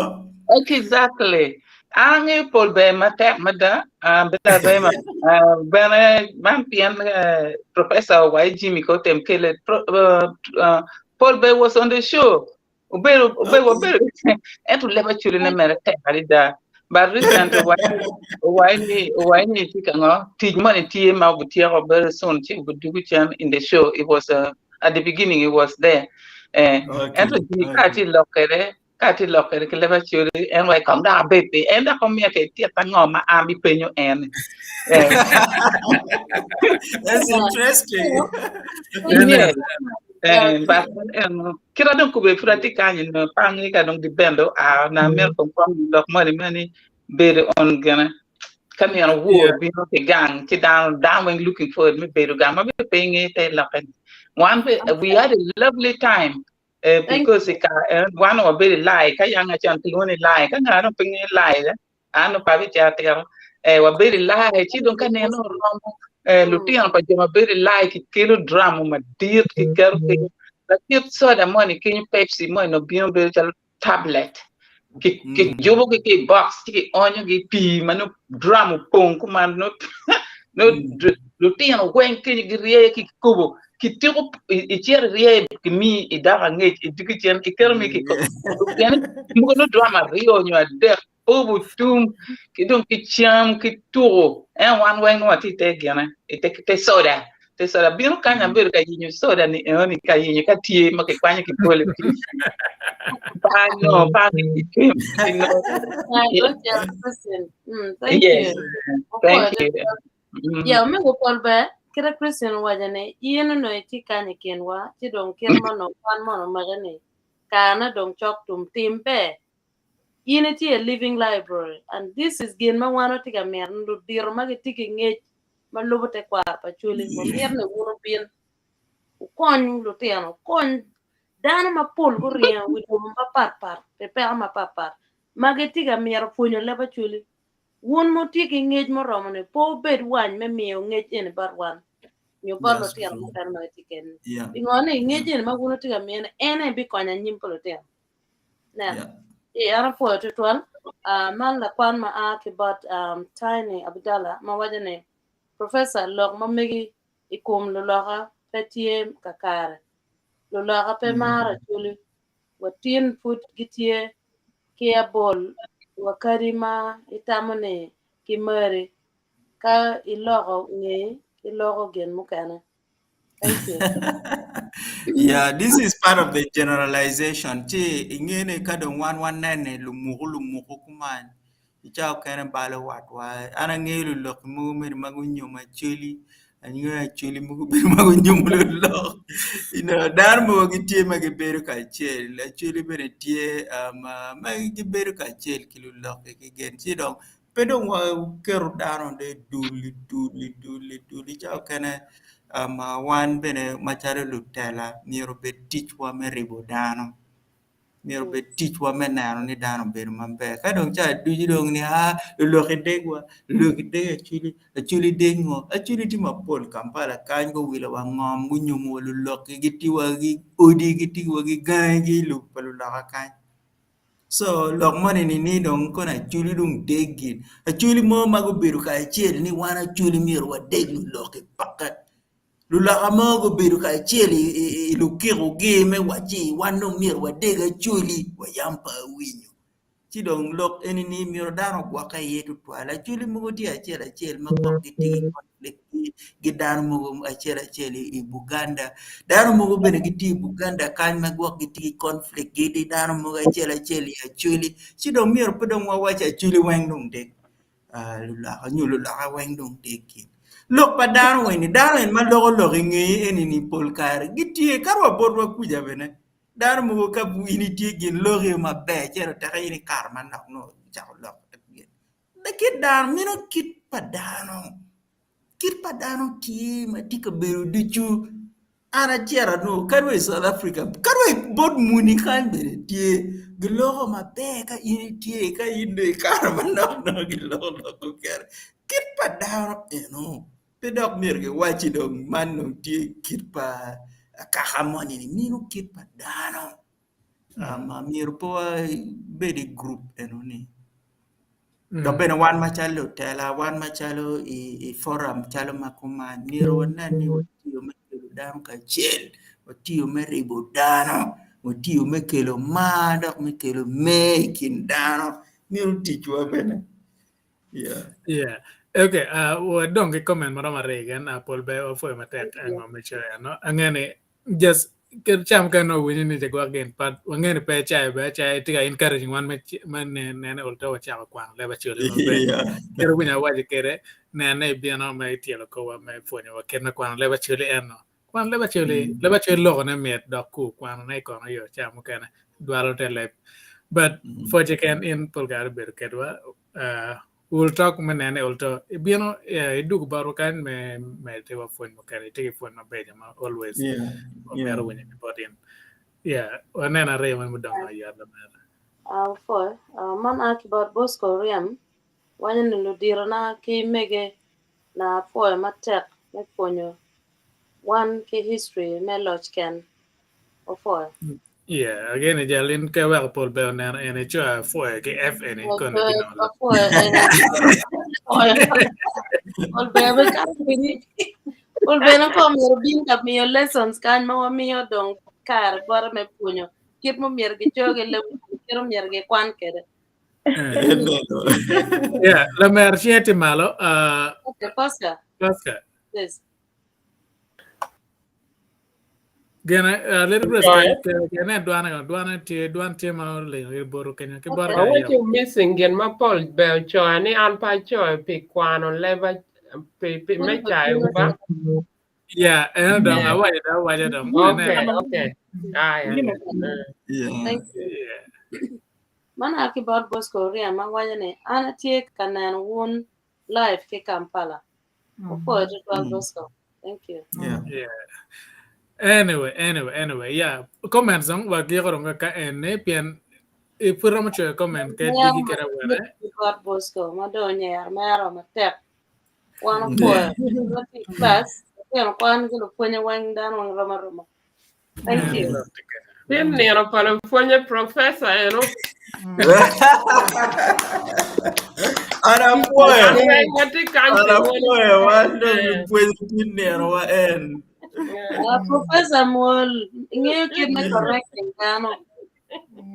Speaker 6: Exactly. An angeyo pol ber matek mada, ah, bedo aber ma ah, bene man pien eh, professor wa Jimmy ko tem kele pro, uh, uh, Paul Bear was on the show. Obedo obedo wabedo ento leb Acholi ne mere tek adada. But recently wa ni wa ni tye ka ngo tic moni tye ma obityeko very soon ci obidugo cen in the show. It was at the beginning it was there. Eh, ento ji ka atye lok kwede ka atye lok kwede ki leb Acholi en wa kong dok abed piny en dok omiya ke tit ango ma an bipenyo en. Eh.
Speaker 5: That's interesting.
Speaker 6: Yes. Eh, but en kit dong kube pud atye kany no pangi ka dong dibendo a na myero kong kong lok moni mani bedo on gene ka nino wor bino ki gang ci dano dano weng looking forward me bedo gang ma be pe inge te lokke ni wan be we had a lovely time eh, because ka eh, wan wabedo i lai ka yang acon kilwongo ni lai ka ngano pe nge lai eh, an pa bi cito atiro eh, wabedo i lai ci dong ka nino oromo eh, lutino pa jo ma bedo i lai kikelo drum madit kiketo kenyo lakit soda moni kenyo Pepsi moni obino bedo calo tablet kijubogi ki i box ci kionyogi i pii ma nongo drum opong kuman nongo lutino weng kenyo giryeyo ki kikopo kitiko icito iryeyo kimi idok angec idwogo cen kiketo mi kikopo pien mogo nongo drum aryo nyo adek pobo tum ki dong ki cam ki tuko en wan weng nongo watye ite gine ite soda te soda bino kany abedo ka yenyo soda ni enoni ka yenyo ka tye ma kikwanyo ki bolo pa no pa ki kim no.
Speaker 10: Thank
Speaker 6: Yes.
Speaker 10: you.
Speaker 6: Thank you.
Speaker 10: Yeah, omego Paul ber kite Christian owaco ni in onongo itye kany i kinwa ci dong kit ma onongo kwan mono omake ni karene dong cok tum tim ber in itye a living library and this is gin ma wan watye ka mito ni ludito ma gitye ki ngec ma lubo tekwaro pa Acholi wamito ni wun wubin wukony lutino wukony dano mapol guringo wi lobo mapatpat pi peko mapatpat ma gitye ka mito pwonyo leb Acholi wun ma wutye ki ngec muromo ni pe wubed wany me miyo ngec eni bot wan nyo bot
Speaker 5: That's
Speaker 10: lutino
Speaker 5: true.
Speaker 10: mukene ma gitye keni
Speaker 5: Yeah.
Speaker 10: pingo ni ngec eni ma wun wutye ka miyone en aye bikonyo anyim pa lutino Nen. Ee, an apwoyo tutwal. Uh, man lakwan ma a ki bot um, Tiny Abdallah ma waco ni Professor, lok ma megi i kom luloka pe tye kakare. Luloka pe maro Acholi. Watin pud gitye ki abol wa kadi ma itamo ni ki mari. Ka iloko ngeyi, iloko gin mukene. Thank you.
Speaker 5: Yeah, this is part of the generalization. Ci ingene ka dong wan wanene lumuku lumuku kuman i cawa okene balo watwa. An angeyo lulok mogo mene ma gunyomo acholi, angeyo acholi mogo bene ma gunyomo lulok. You know, dano mogo gitye ma gibedo kacel, acholi bene tye um, ma gibedo kacel ki lulok ki gin. Ci dong Pe dong waketo dano i dul i dul i dul i dul i cawa okene wan bene macalo lutela myero obed ticwa me ribo dano myero obed ticwa me neno ni dano obedo maber ka dong cawa ducu dong ni aa lulok idegwa lulok ideg acoli acoli deg ngo acoli tye mapol Kampala kany guwilo wa ngom gunyomo wa luloki gitye wa ki odi gitye wa ki gangi lub pa luloka kany. So lok moni ni ni dong kono acholi dong deg gin. Acholi mo ma gubedo kacel ni wan acholi myero wadeg lulok i pake. Luloka mo gubedo kacel i lukiko gi me wacci wan dong myero wadeg acholi wayam pe awinyo. Ci dong lok eni ni myero dano ogwokke iye tutwal. Acholi mogo tye acel acel ma gwok gitye ki conflict ki dano mogo acel acel i Buganda. Dano mogo bene gitye i Buganda kany ma gwok gitye ki conflict gi dano mogo acel acel i Acholi. Ci dong myero pe dong wawac Acholi weng dong dek luloka nyo luloka weng dong dek gin. Lok pa dano eni, dano eni ma loko lok i ngeye eni ni pol kare gitye kadi wa botwa kuca bene. Dano mogo ka in itye gin loki maber cito teke in ikato manok nongo icako lok. Kit dano, meno kit pa dano. Kit pa dano tye ma tye i kabedo ducu. An acito anongo kadi wa i South Africa, kadi wa i bot muni kany bene tye giloko maber ka in itye ka in dong ikato manok nongo giloko lok mukene. Kit pa dano eno pe dok myero giwacci dong man dong tye kit pa kaka moni-ni meno kit pa dano. Myero pe wabed i gurup enoni. Dok bene wan macalo lutela, wan macalo i forum calo ma kuman myero wanen ni watiyo me kelo dano kacel, watiyo me ribo dano, watiyo me kelo mar dok me kelo mer i kin dano myero ticwa bene. Yeah.
Speaker 1: Yeah. Okay, uh, wadong ki comment maromo aryo keken, uh, pol ber wapwoyo matek ngo me coyo eno. Ange ni just ket cam ka nongo winyo ni jagwok gin but wange ni pe icayo be acaya itye ka encouraging wan me me nene olto wacako kwano leb Acholi maber.
Speaker 5: Yeah.
Speaker 1: Kit winyo awaco kede nene ibino me ityelo kowa me pwonyowa kit me kwano leb Acholi eno. Kwano leb Acholi, leb Acholi lokone mit dok ku kwanone kono yo ca mukene dwalo te leb. But pwoc keken in pol kare ibedo kedwa uh, We will talk me nene olto ibino idwogo botwa kany me medde wa pwony mukene itye ki pwony mabeco ma always wamito winyo ki bot in. Yeah, waneno aryo man mudongo ayot lamera.
Speaker 10: Apwoyo. Man a ki bot Bosco Oryem waco ni ludirona ki mege na apwoyo matek me pwonyo wan ki history me loc ken. Opwoyo.
Speaker 1: Yeah, again ijal in ke weko pol ber oneno en ico apwoyo ki F eni koni bino.
Speaker 10: Apwoyo en. Pol ber be kato kwedi. Pol ber na ko myero bin ka miyo lessons kany ma wamiyo dong kare bote me pwonyo kit ma myero gico ki leb kit ma myero gikwan kwede.
Speaker 1: Yeah, lamer cinge tye malo.
Speaker 10: Okay, Pastor.
Speaker 1: Pastor.
Speaker 10: Yes.
Speaker 1: Gene, uh, Lady Grace, ke ke ne dwana ka dwana tye dwan tye ma olingo ki boro kenya ki boro ka
Speaker 9: Awaco missing gin ma Paul ber ocoyo ni an pe acoyo pi kwano leb pi, pi me cayo ba.
Speaker 1: Yeah, en dong awaco dong awaco dong.
Speaker 9: Okay, okay. Ah, yeah.
Speaker 5: Yeah.
Speaker 10: Thank you.
Speaker 1: Yeah.
Speaker 10: Man a ki bot Bosco Oryem ma waco ni an atye ka neno wun live ki Kampala. Opwoyo tutwal Bosco. Thank you.
Speaker 5: Yeah.
Speaker 1: Yeah. Anyway, anyway, anyway, yeah. Comments dong wagiko dong ka eni pien ipud romo coyo comment ke digi kede wene.
Speaker 10: Ki bot Bosco ma dong onyero mero matek. Wan opwoyo. Watye i class, lutino kwan ki lupwonye weng dano weng rom aroma. Thank you.
Speaker 9: Tin nino pa lupwonye professor eno.
Speaker 5: An apwoyo.
Speaker 9: An weng watye kany
Speaker 5: An
Speaker 9: pi wun.
Speaker 5: apwoyo wan dong lupwonye tin nino wa en.
Speaker 10: Professor mwol ingeyo kit me correcting dano.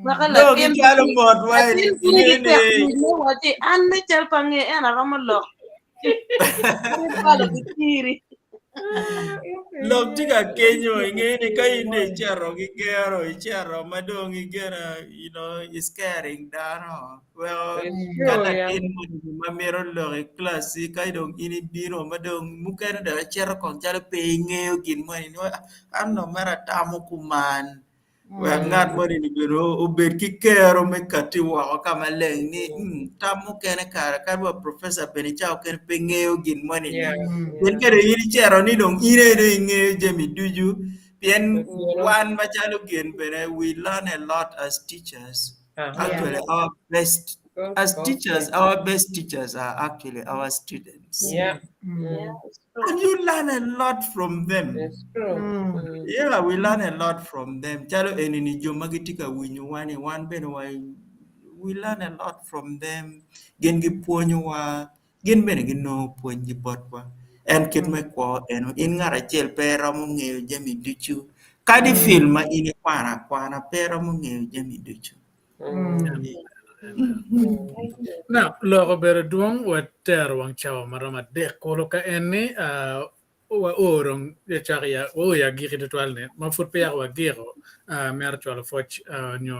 Speaker 10: Maka
Speaker 5: No,
Speaker 10: latin
Speaker 5: gicwalo mot wa
Speaker 10: latin pud
Speaker 5: ingeni.
Speaker 10: ki tek wic me wacci an me cal pa nge en aromo lok. Kwalo ki kiri.
Speaker 5: Lok tye ka kenyo inge ni ka in dong icito ki gero icito ma dong igena you know i scaring dano weko
Speaker 9: It's
Speaker 5: ka
Speaker 9: true, yeah.
Speaker 5: latin moni ma mito lok i class-ci ka dong in ibino ma dong mukene dong icito kong calo pe ingeyo gin moni ni an dong mere atamo kuman Wek ngat moni-ni bene obed ki kero me katti woko ka maleng ni tam mukene kare kadi wa professor bene cawa mukene pe ngeyo gin moni-ni. Pien kede in icito ni dong in aye dong ingeyo jami ducu pien wan macalo gin bene we learn a lot as teachers. Actually our best as teachers our best teachers are actually our students.
Speaker 9: Yeah.
Speaker 10: Yeah, it's true.
Speaker 5: And you learn a lot from them.
Speaker 9: It's true.
Speaker 5: Yeah, we learn a lot from them. Calo eni ni jo ma gitye ka winyowa ni wan bene wa we learn a lot from them. Gin gipwonyowa, gin bene ginongo pwonygi botwa. En kit me kwo eno, in ngat acel pe iromo ngeyo jami ducu. Kadi fil ma in ikwano akwana pe iromo ngeyo jami ducu.
Speaker 1: Now, lok obedo dwong watero wang cawa maromo adek kulu ka en ni ah, wa oo dong cok ya wa oo i agikki tutwal ni ma pud peya wagiko ah, mito cwalo pwoc ah, nyo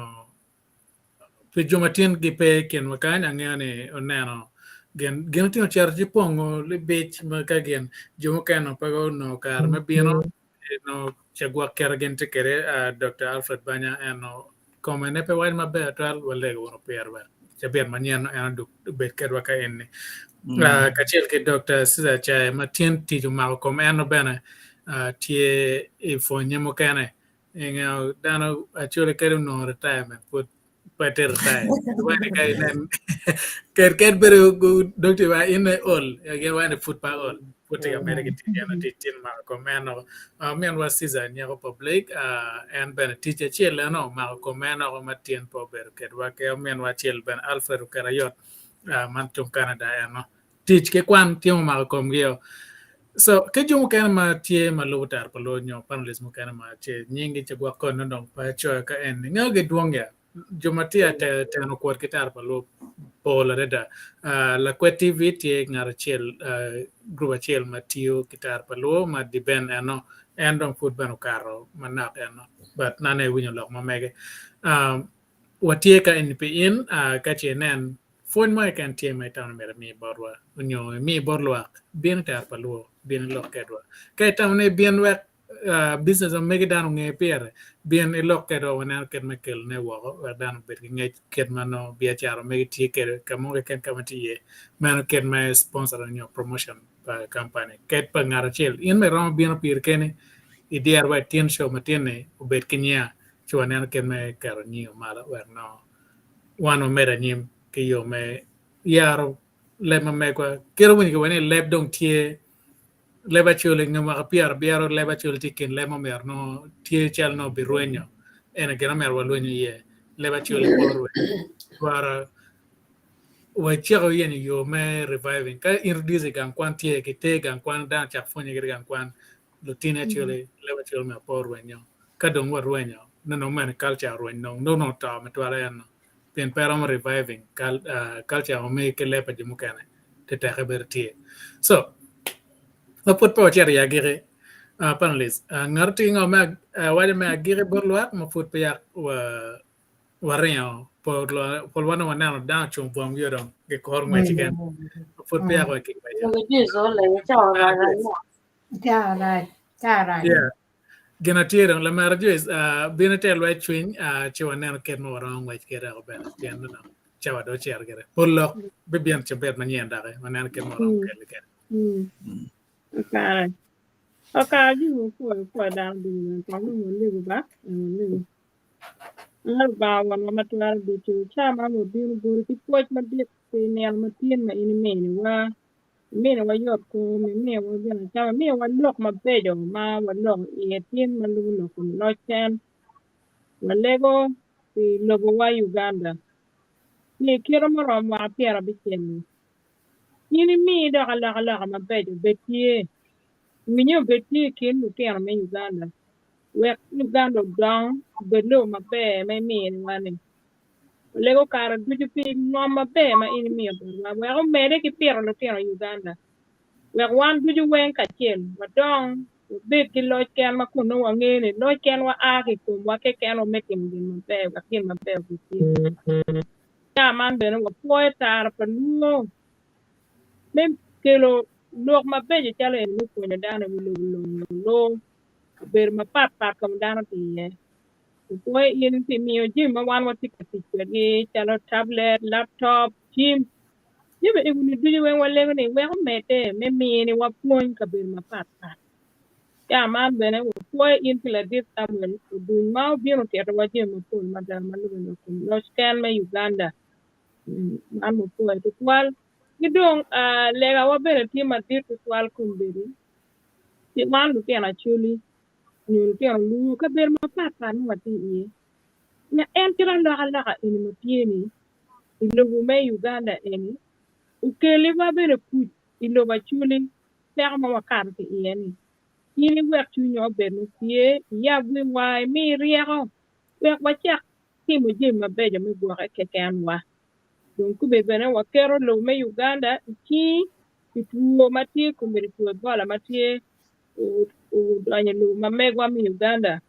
Speaker 1: pi jo ma tin gipe i kinwa kany angeyo ni oneno gin gin otingo ocito ci pongo libic ma ka gin jo mukene pe onongo kare me bino Eno cagwok kite gin tye kwede Dokta Alfred Banya eno kome ne pe waco maber twal walego wunu pire wek cabit manyen en odug obed kedwa ka eni. Kacel ki Dokta Cesar Acaye ma tyen tic omako kom eno bene tye i pwonye mukene. Ingeyo dano actually kadi onongo retirement pud pe tye retired. Wene ka inen ket ket bedo dong tye wa in aye ol gin waco ni pud pe aol pud tye ka medde ki tic eno tic tin omako kom en woko. Ominwa Cesar Nyeko Public en bene tic acel eno omako kom en woko ma tyen pe obedo kedwa ki ominwa acel bene Alfred Okerayot man tung Canada eno tic ki kwan tye omako komgi-o. So ki jo mukene ma tye ma lubo tero pa luo nyo panelist mukene ma tye nyinggi ca gwok koni nongo dong pe acoyo ka eni ngeyo gidwong ya jo ma tye ate teno kwot ki tero pa luo pol adada. Lakwed TV tye ngat acel group acel ma tiyo ki tero pa luo ma diben eno en dong pud bene okato manok eno but nane iwinyo lok ma mege. Watye ka eni pi in ka ce inen Pwony mo keken tye ma itamo ni myero imi botwa onyo imi bot lwak, bin i tere pa lwo, bin ilok kedwa. Ka itamo ni ibin wek business ma megi dano onge pire, bin ilok kedwa waneno kit me kelone woko wek dano obed ki ngec kit ma nongo biacara megi tye kwede ka mo keken ka ma tye iye. Meno kit me sponsoring nyo promotion pa company ked pa ngat acel. In bene iromo bino piri keni idyerwa i tin show matin-ni obed ki nyinga ci waneno kit me keto nyingi malo wek nongo wan wamedo anyim ki yo me yaro leb ma megwa. Kit owinyo kiwaco ni leb dong tye leb acoli nge mwaka pyerabiro leb acoli tye i kin leb ma omyero nongo tye cal nongo birwenyo ene gin omyero walwenyo iye leb acoli pe orwenyo twara wacako yenyo yo me reviving ka introduce i gang kwan tye kiter gang kwan dano cak pwonye kede gang kwan lutini acoli leb acoli myero pe orwenyo ka dong warwenyo nongo meno culture orweny dong nongo oto matwal eno pien pe romo reviving culture ma megi ki leb pa jo mukene teteke bedo tye so ma pud pe wacito i agiki panelist ngat tye ki ngo me waco me agiki bot lwak ma pud pe yak waringo polwa nongo waneno dano ocung bwom gi dong gikuro ngwec keken ma pud pe yak wa ki ngwec. Yeah. Gin atye dong lamera Joyce uh, bino ite lwec cwiny uh, ci waneno kit ma waromo ngwec kwede oko bene pien nongo cawa dong ocito gire. Pol lok bibino cabit manyen doki waneno kit ma waromo kele kwede.
Speaker 3: Kare. Okare jami mapol pol dano ducu bene kong dong walego ba walego. An Lubanga wonwa ma twero ducu ca man wabino boti ki pwoc madit pi nino matin ma in iminiwa. Iminiwa yot kom, imiyowa gin acama, imiyowa lok mabeco ma waloko iye tin ma lubo lok kom loc ken. Walego pi lobowa Uganda ni kite muromo mwaka pyerabicel-li, in imi dok alokaloka mabeco obed tye, winye obed tye i kin lutino me Uganda wek Uganda odong obed lobo maber ma iminiwa-ni. Walego kare ducu pi ngom maber ma in imiyo botwa wek omedde ki pito lutino i Uganda. Wek wan ducu weng kacel wadong wabed ki loc ken ma kun nongo wangeyo ni loc kenwa a ki i komwa kekenwa me timo gin maber wek gin maber obed tye. Ca man bene wapwoyo tara pa lwongo me kelo lok mabeco calo eni me pwonyo dano i wi lobo longo loo kabedo mapat pat ka ma dano tye iye. Opwoyo in pi miyo jami ma wan watye ka tic kwedgi calo tablet, laptop, cim. Jami egoni ducu weng walego ni wek omedde me miniwa pwony kabedo mapat pat. Ca man bene wapwoyo in pi ladit Samuel Oduny ma obino otitowa jami mapol mada ma lube lok kom loc ken me Uganda. Man wapwoyo tutwal. Ki dong legawa bene tye madit tutwal kombeddi pi wan lutino Acholi nyo lutino Luo kabedo mapat pat ma watye iye. Wek en kit alokaloka eni ma tye ni i lobo me Uganda eni okeliwa bene kuc i lobo Acholi peko ma wakato ki iye ni. In iwek cwinywa obed mupye, iyab wiwa, imi ryeko wek wacak timo jami mabeco me gwoke kekenwa. Dong kubbe bene waketo lobo me Uganda i cingi pi two ma tye kombeddi two Ebola ma tye odonyo i lobo ma megwa me Uganda.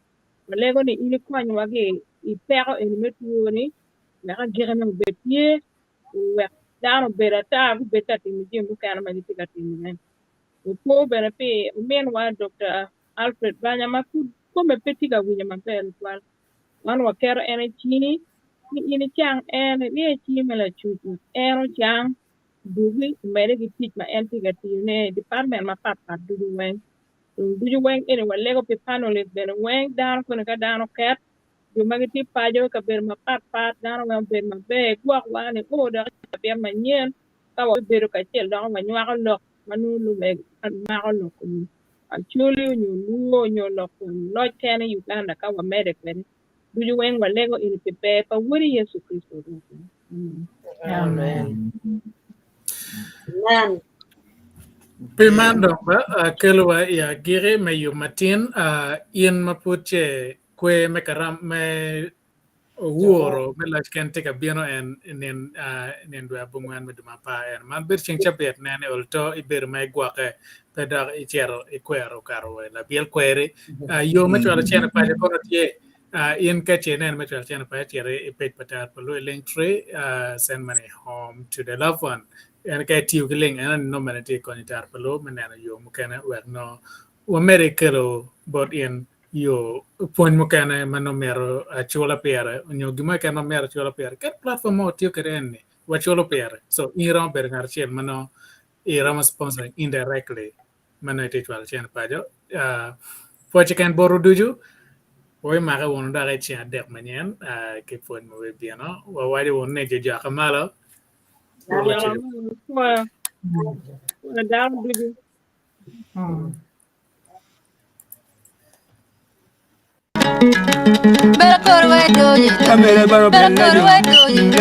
Speaker 3: Walego ni in ikonywa ki i peko eni me two ni wek agikine obed tye wek dano obed ata gubed ka timo jami mukene ma gitye ka timone. Opo bene pi ominwa Dokta Alfred Banya ma pud kome pe tye ka winyo maber tutwal. Wan waketo en i cingi ni in icang en, irye cingi me lacuc wek en ocang, odugi, omedde ki tic ma en tye ka tiyone i department mapatpat ducu weng. Dong ducu weng eni walego pi panelist bene weng, dano koni ka dano ket, jo ma gitye paco i kabedo mapatpat, dano weng obed maber, igwokwa ni o dok i cabit manyen ka wabibedo kacel dok wanywako lok ma nongo lube mako lok kom Acholi onyo Luo onyo lok kom loc kene i Uganda ka wamede kwede ducu weng walego eni pi ber pa Wodi Yecu Kricito Rwotwa. Amen.
Speaker 2: Amen. Amen.
Speaker 1: Pi man dong ba kelowa i agiki me yub matin in ma pud ce kwer me karam me Owuro me loc ken tye ka bino en nin nin dwe abongwen me dwe me apar en man bedo ceng cabit nen i ol to ibedo ma igwoke pe dok icito ikwero okato wa labyel kweri yo me cwalo cene paco kono tye in ka ce ineno me cwalo cene paco cit i page pa Tar pa Luo i link tree send money home to the loved one en ka itiyo ki link eno ni nongo bene tye konyo Tar pa Luo me neno yo mukene wek nongo Wamedde ki kelo bot in yo pwony mukene ma nongo myero acula pire nyo gin mo keken ma myero acula pire. Ket platform ma watiyo kwede eni waculo pire. So in iromo bedo ngat acel ma nongo iromo sponsoring indirectly ma nongo itye cwalo cene paco. Pwoc keken botwu ducu wabimake wunu dok i ceng adek manyen ki pwony ma bibino. Wawaco wunu ni jojoka malo.
Speaker 3: Jojoka malo. Pwoyo dano ducu.
Speaker 12: Bedo kor we doyi. Bedo kor we doyi.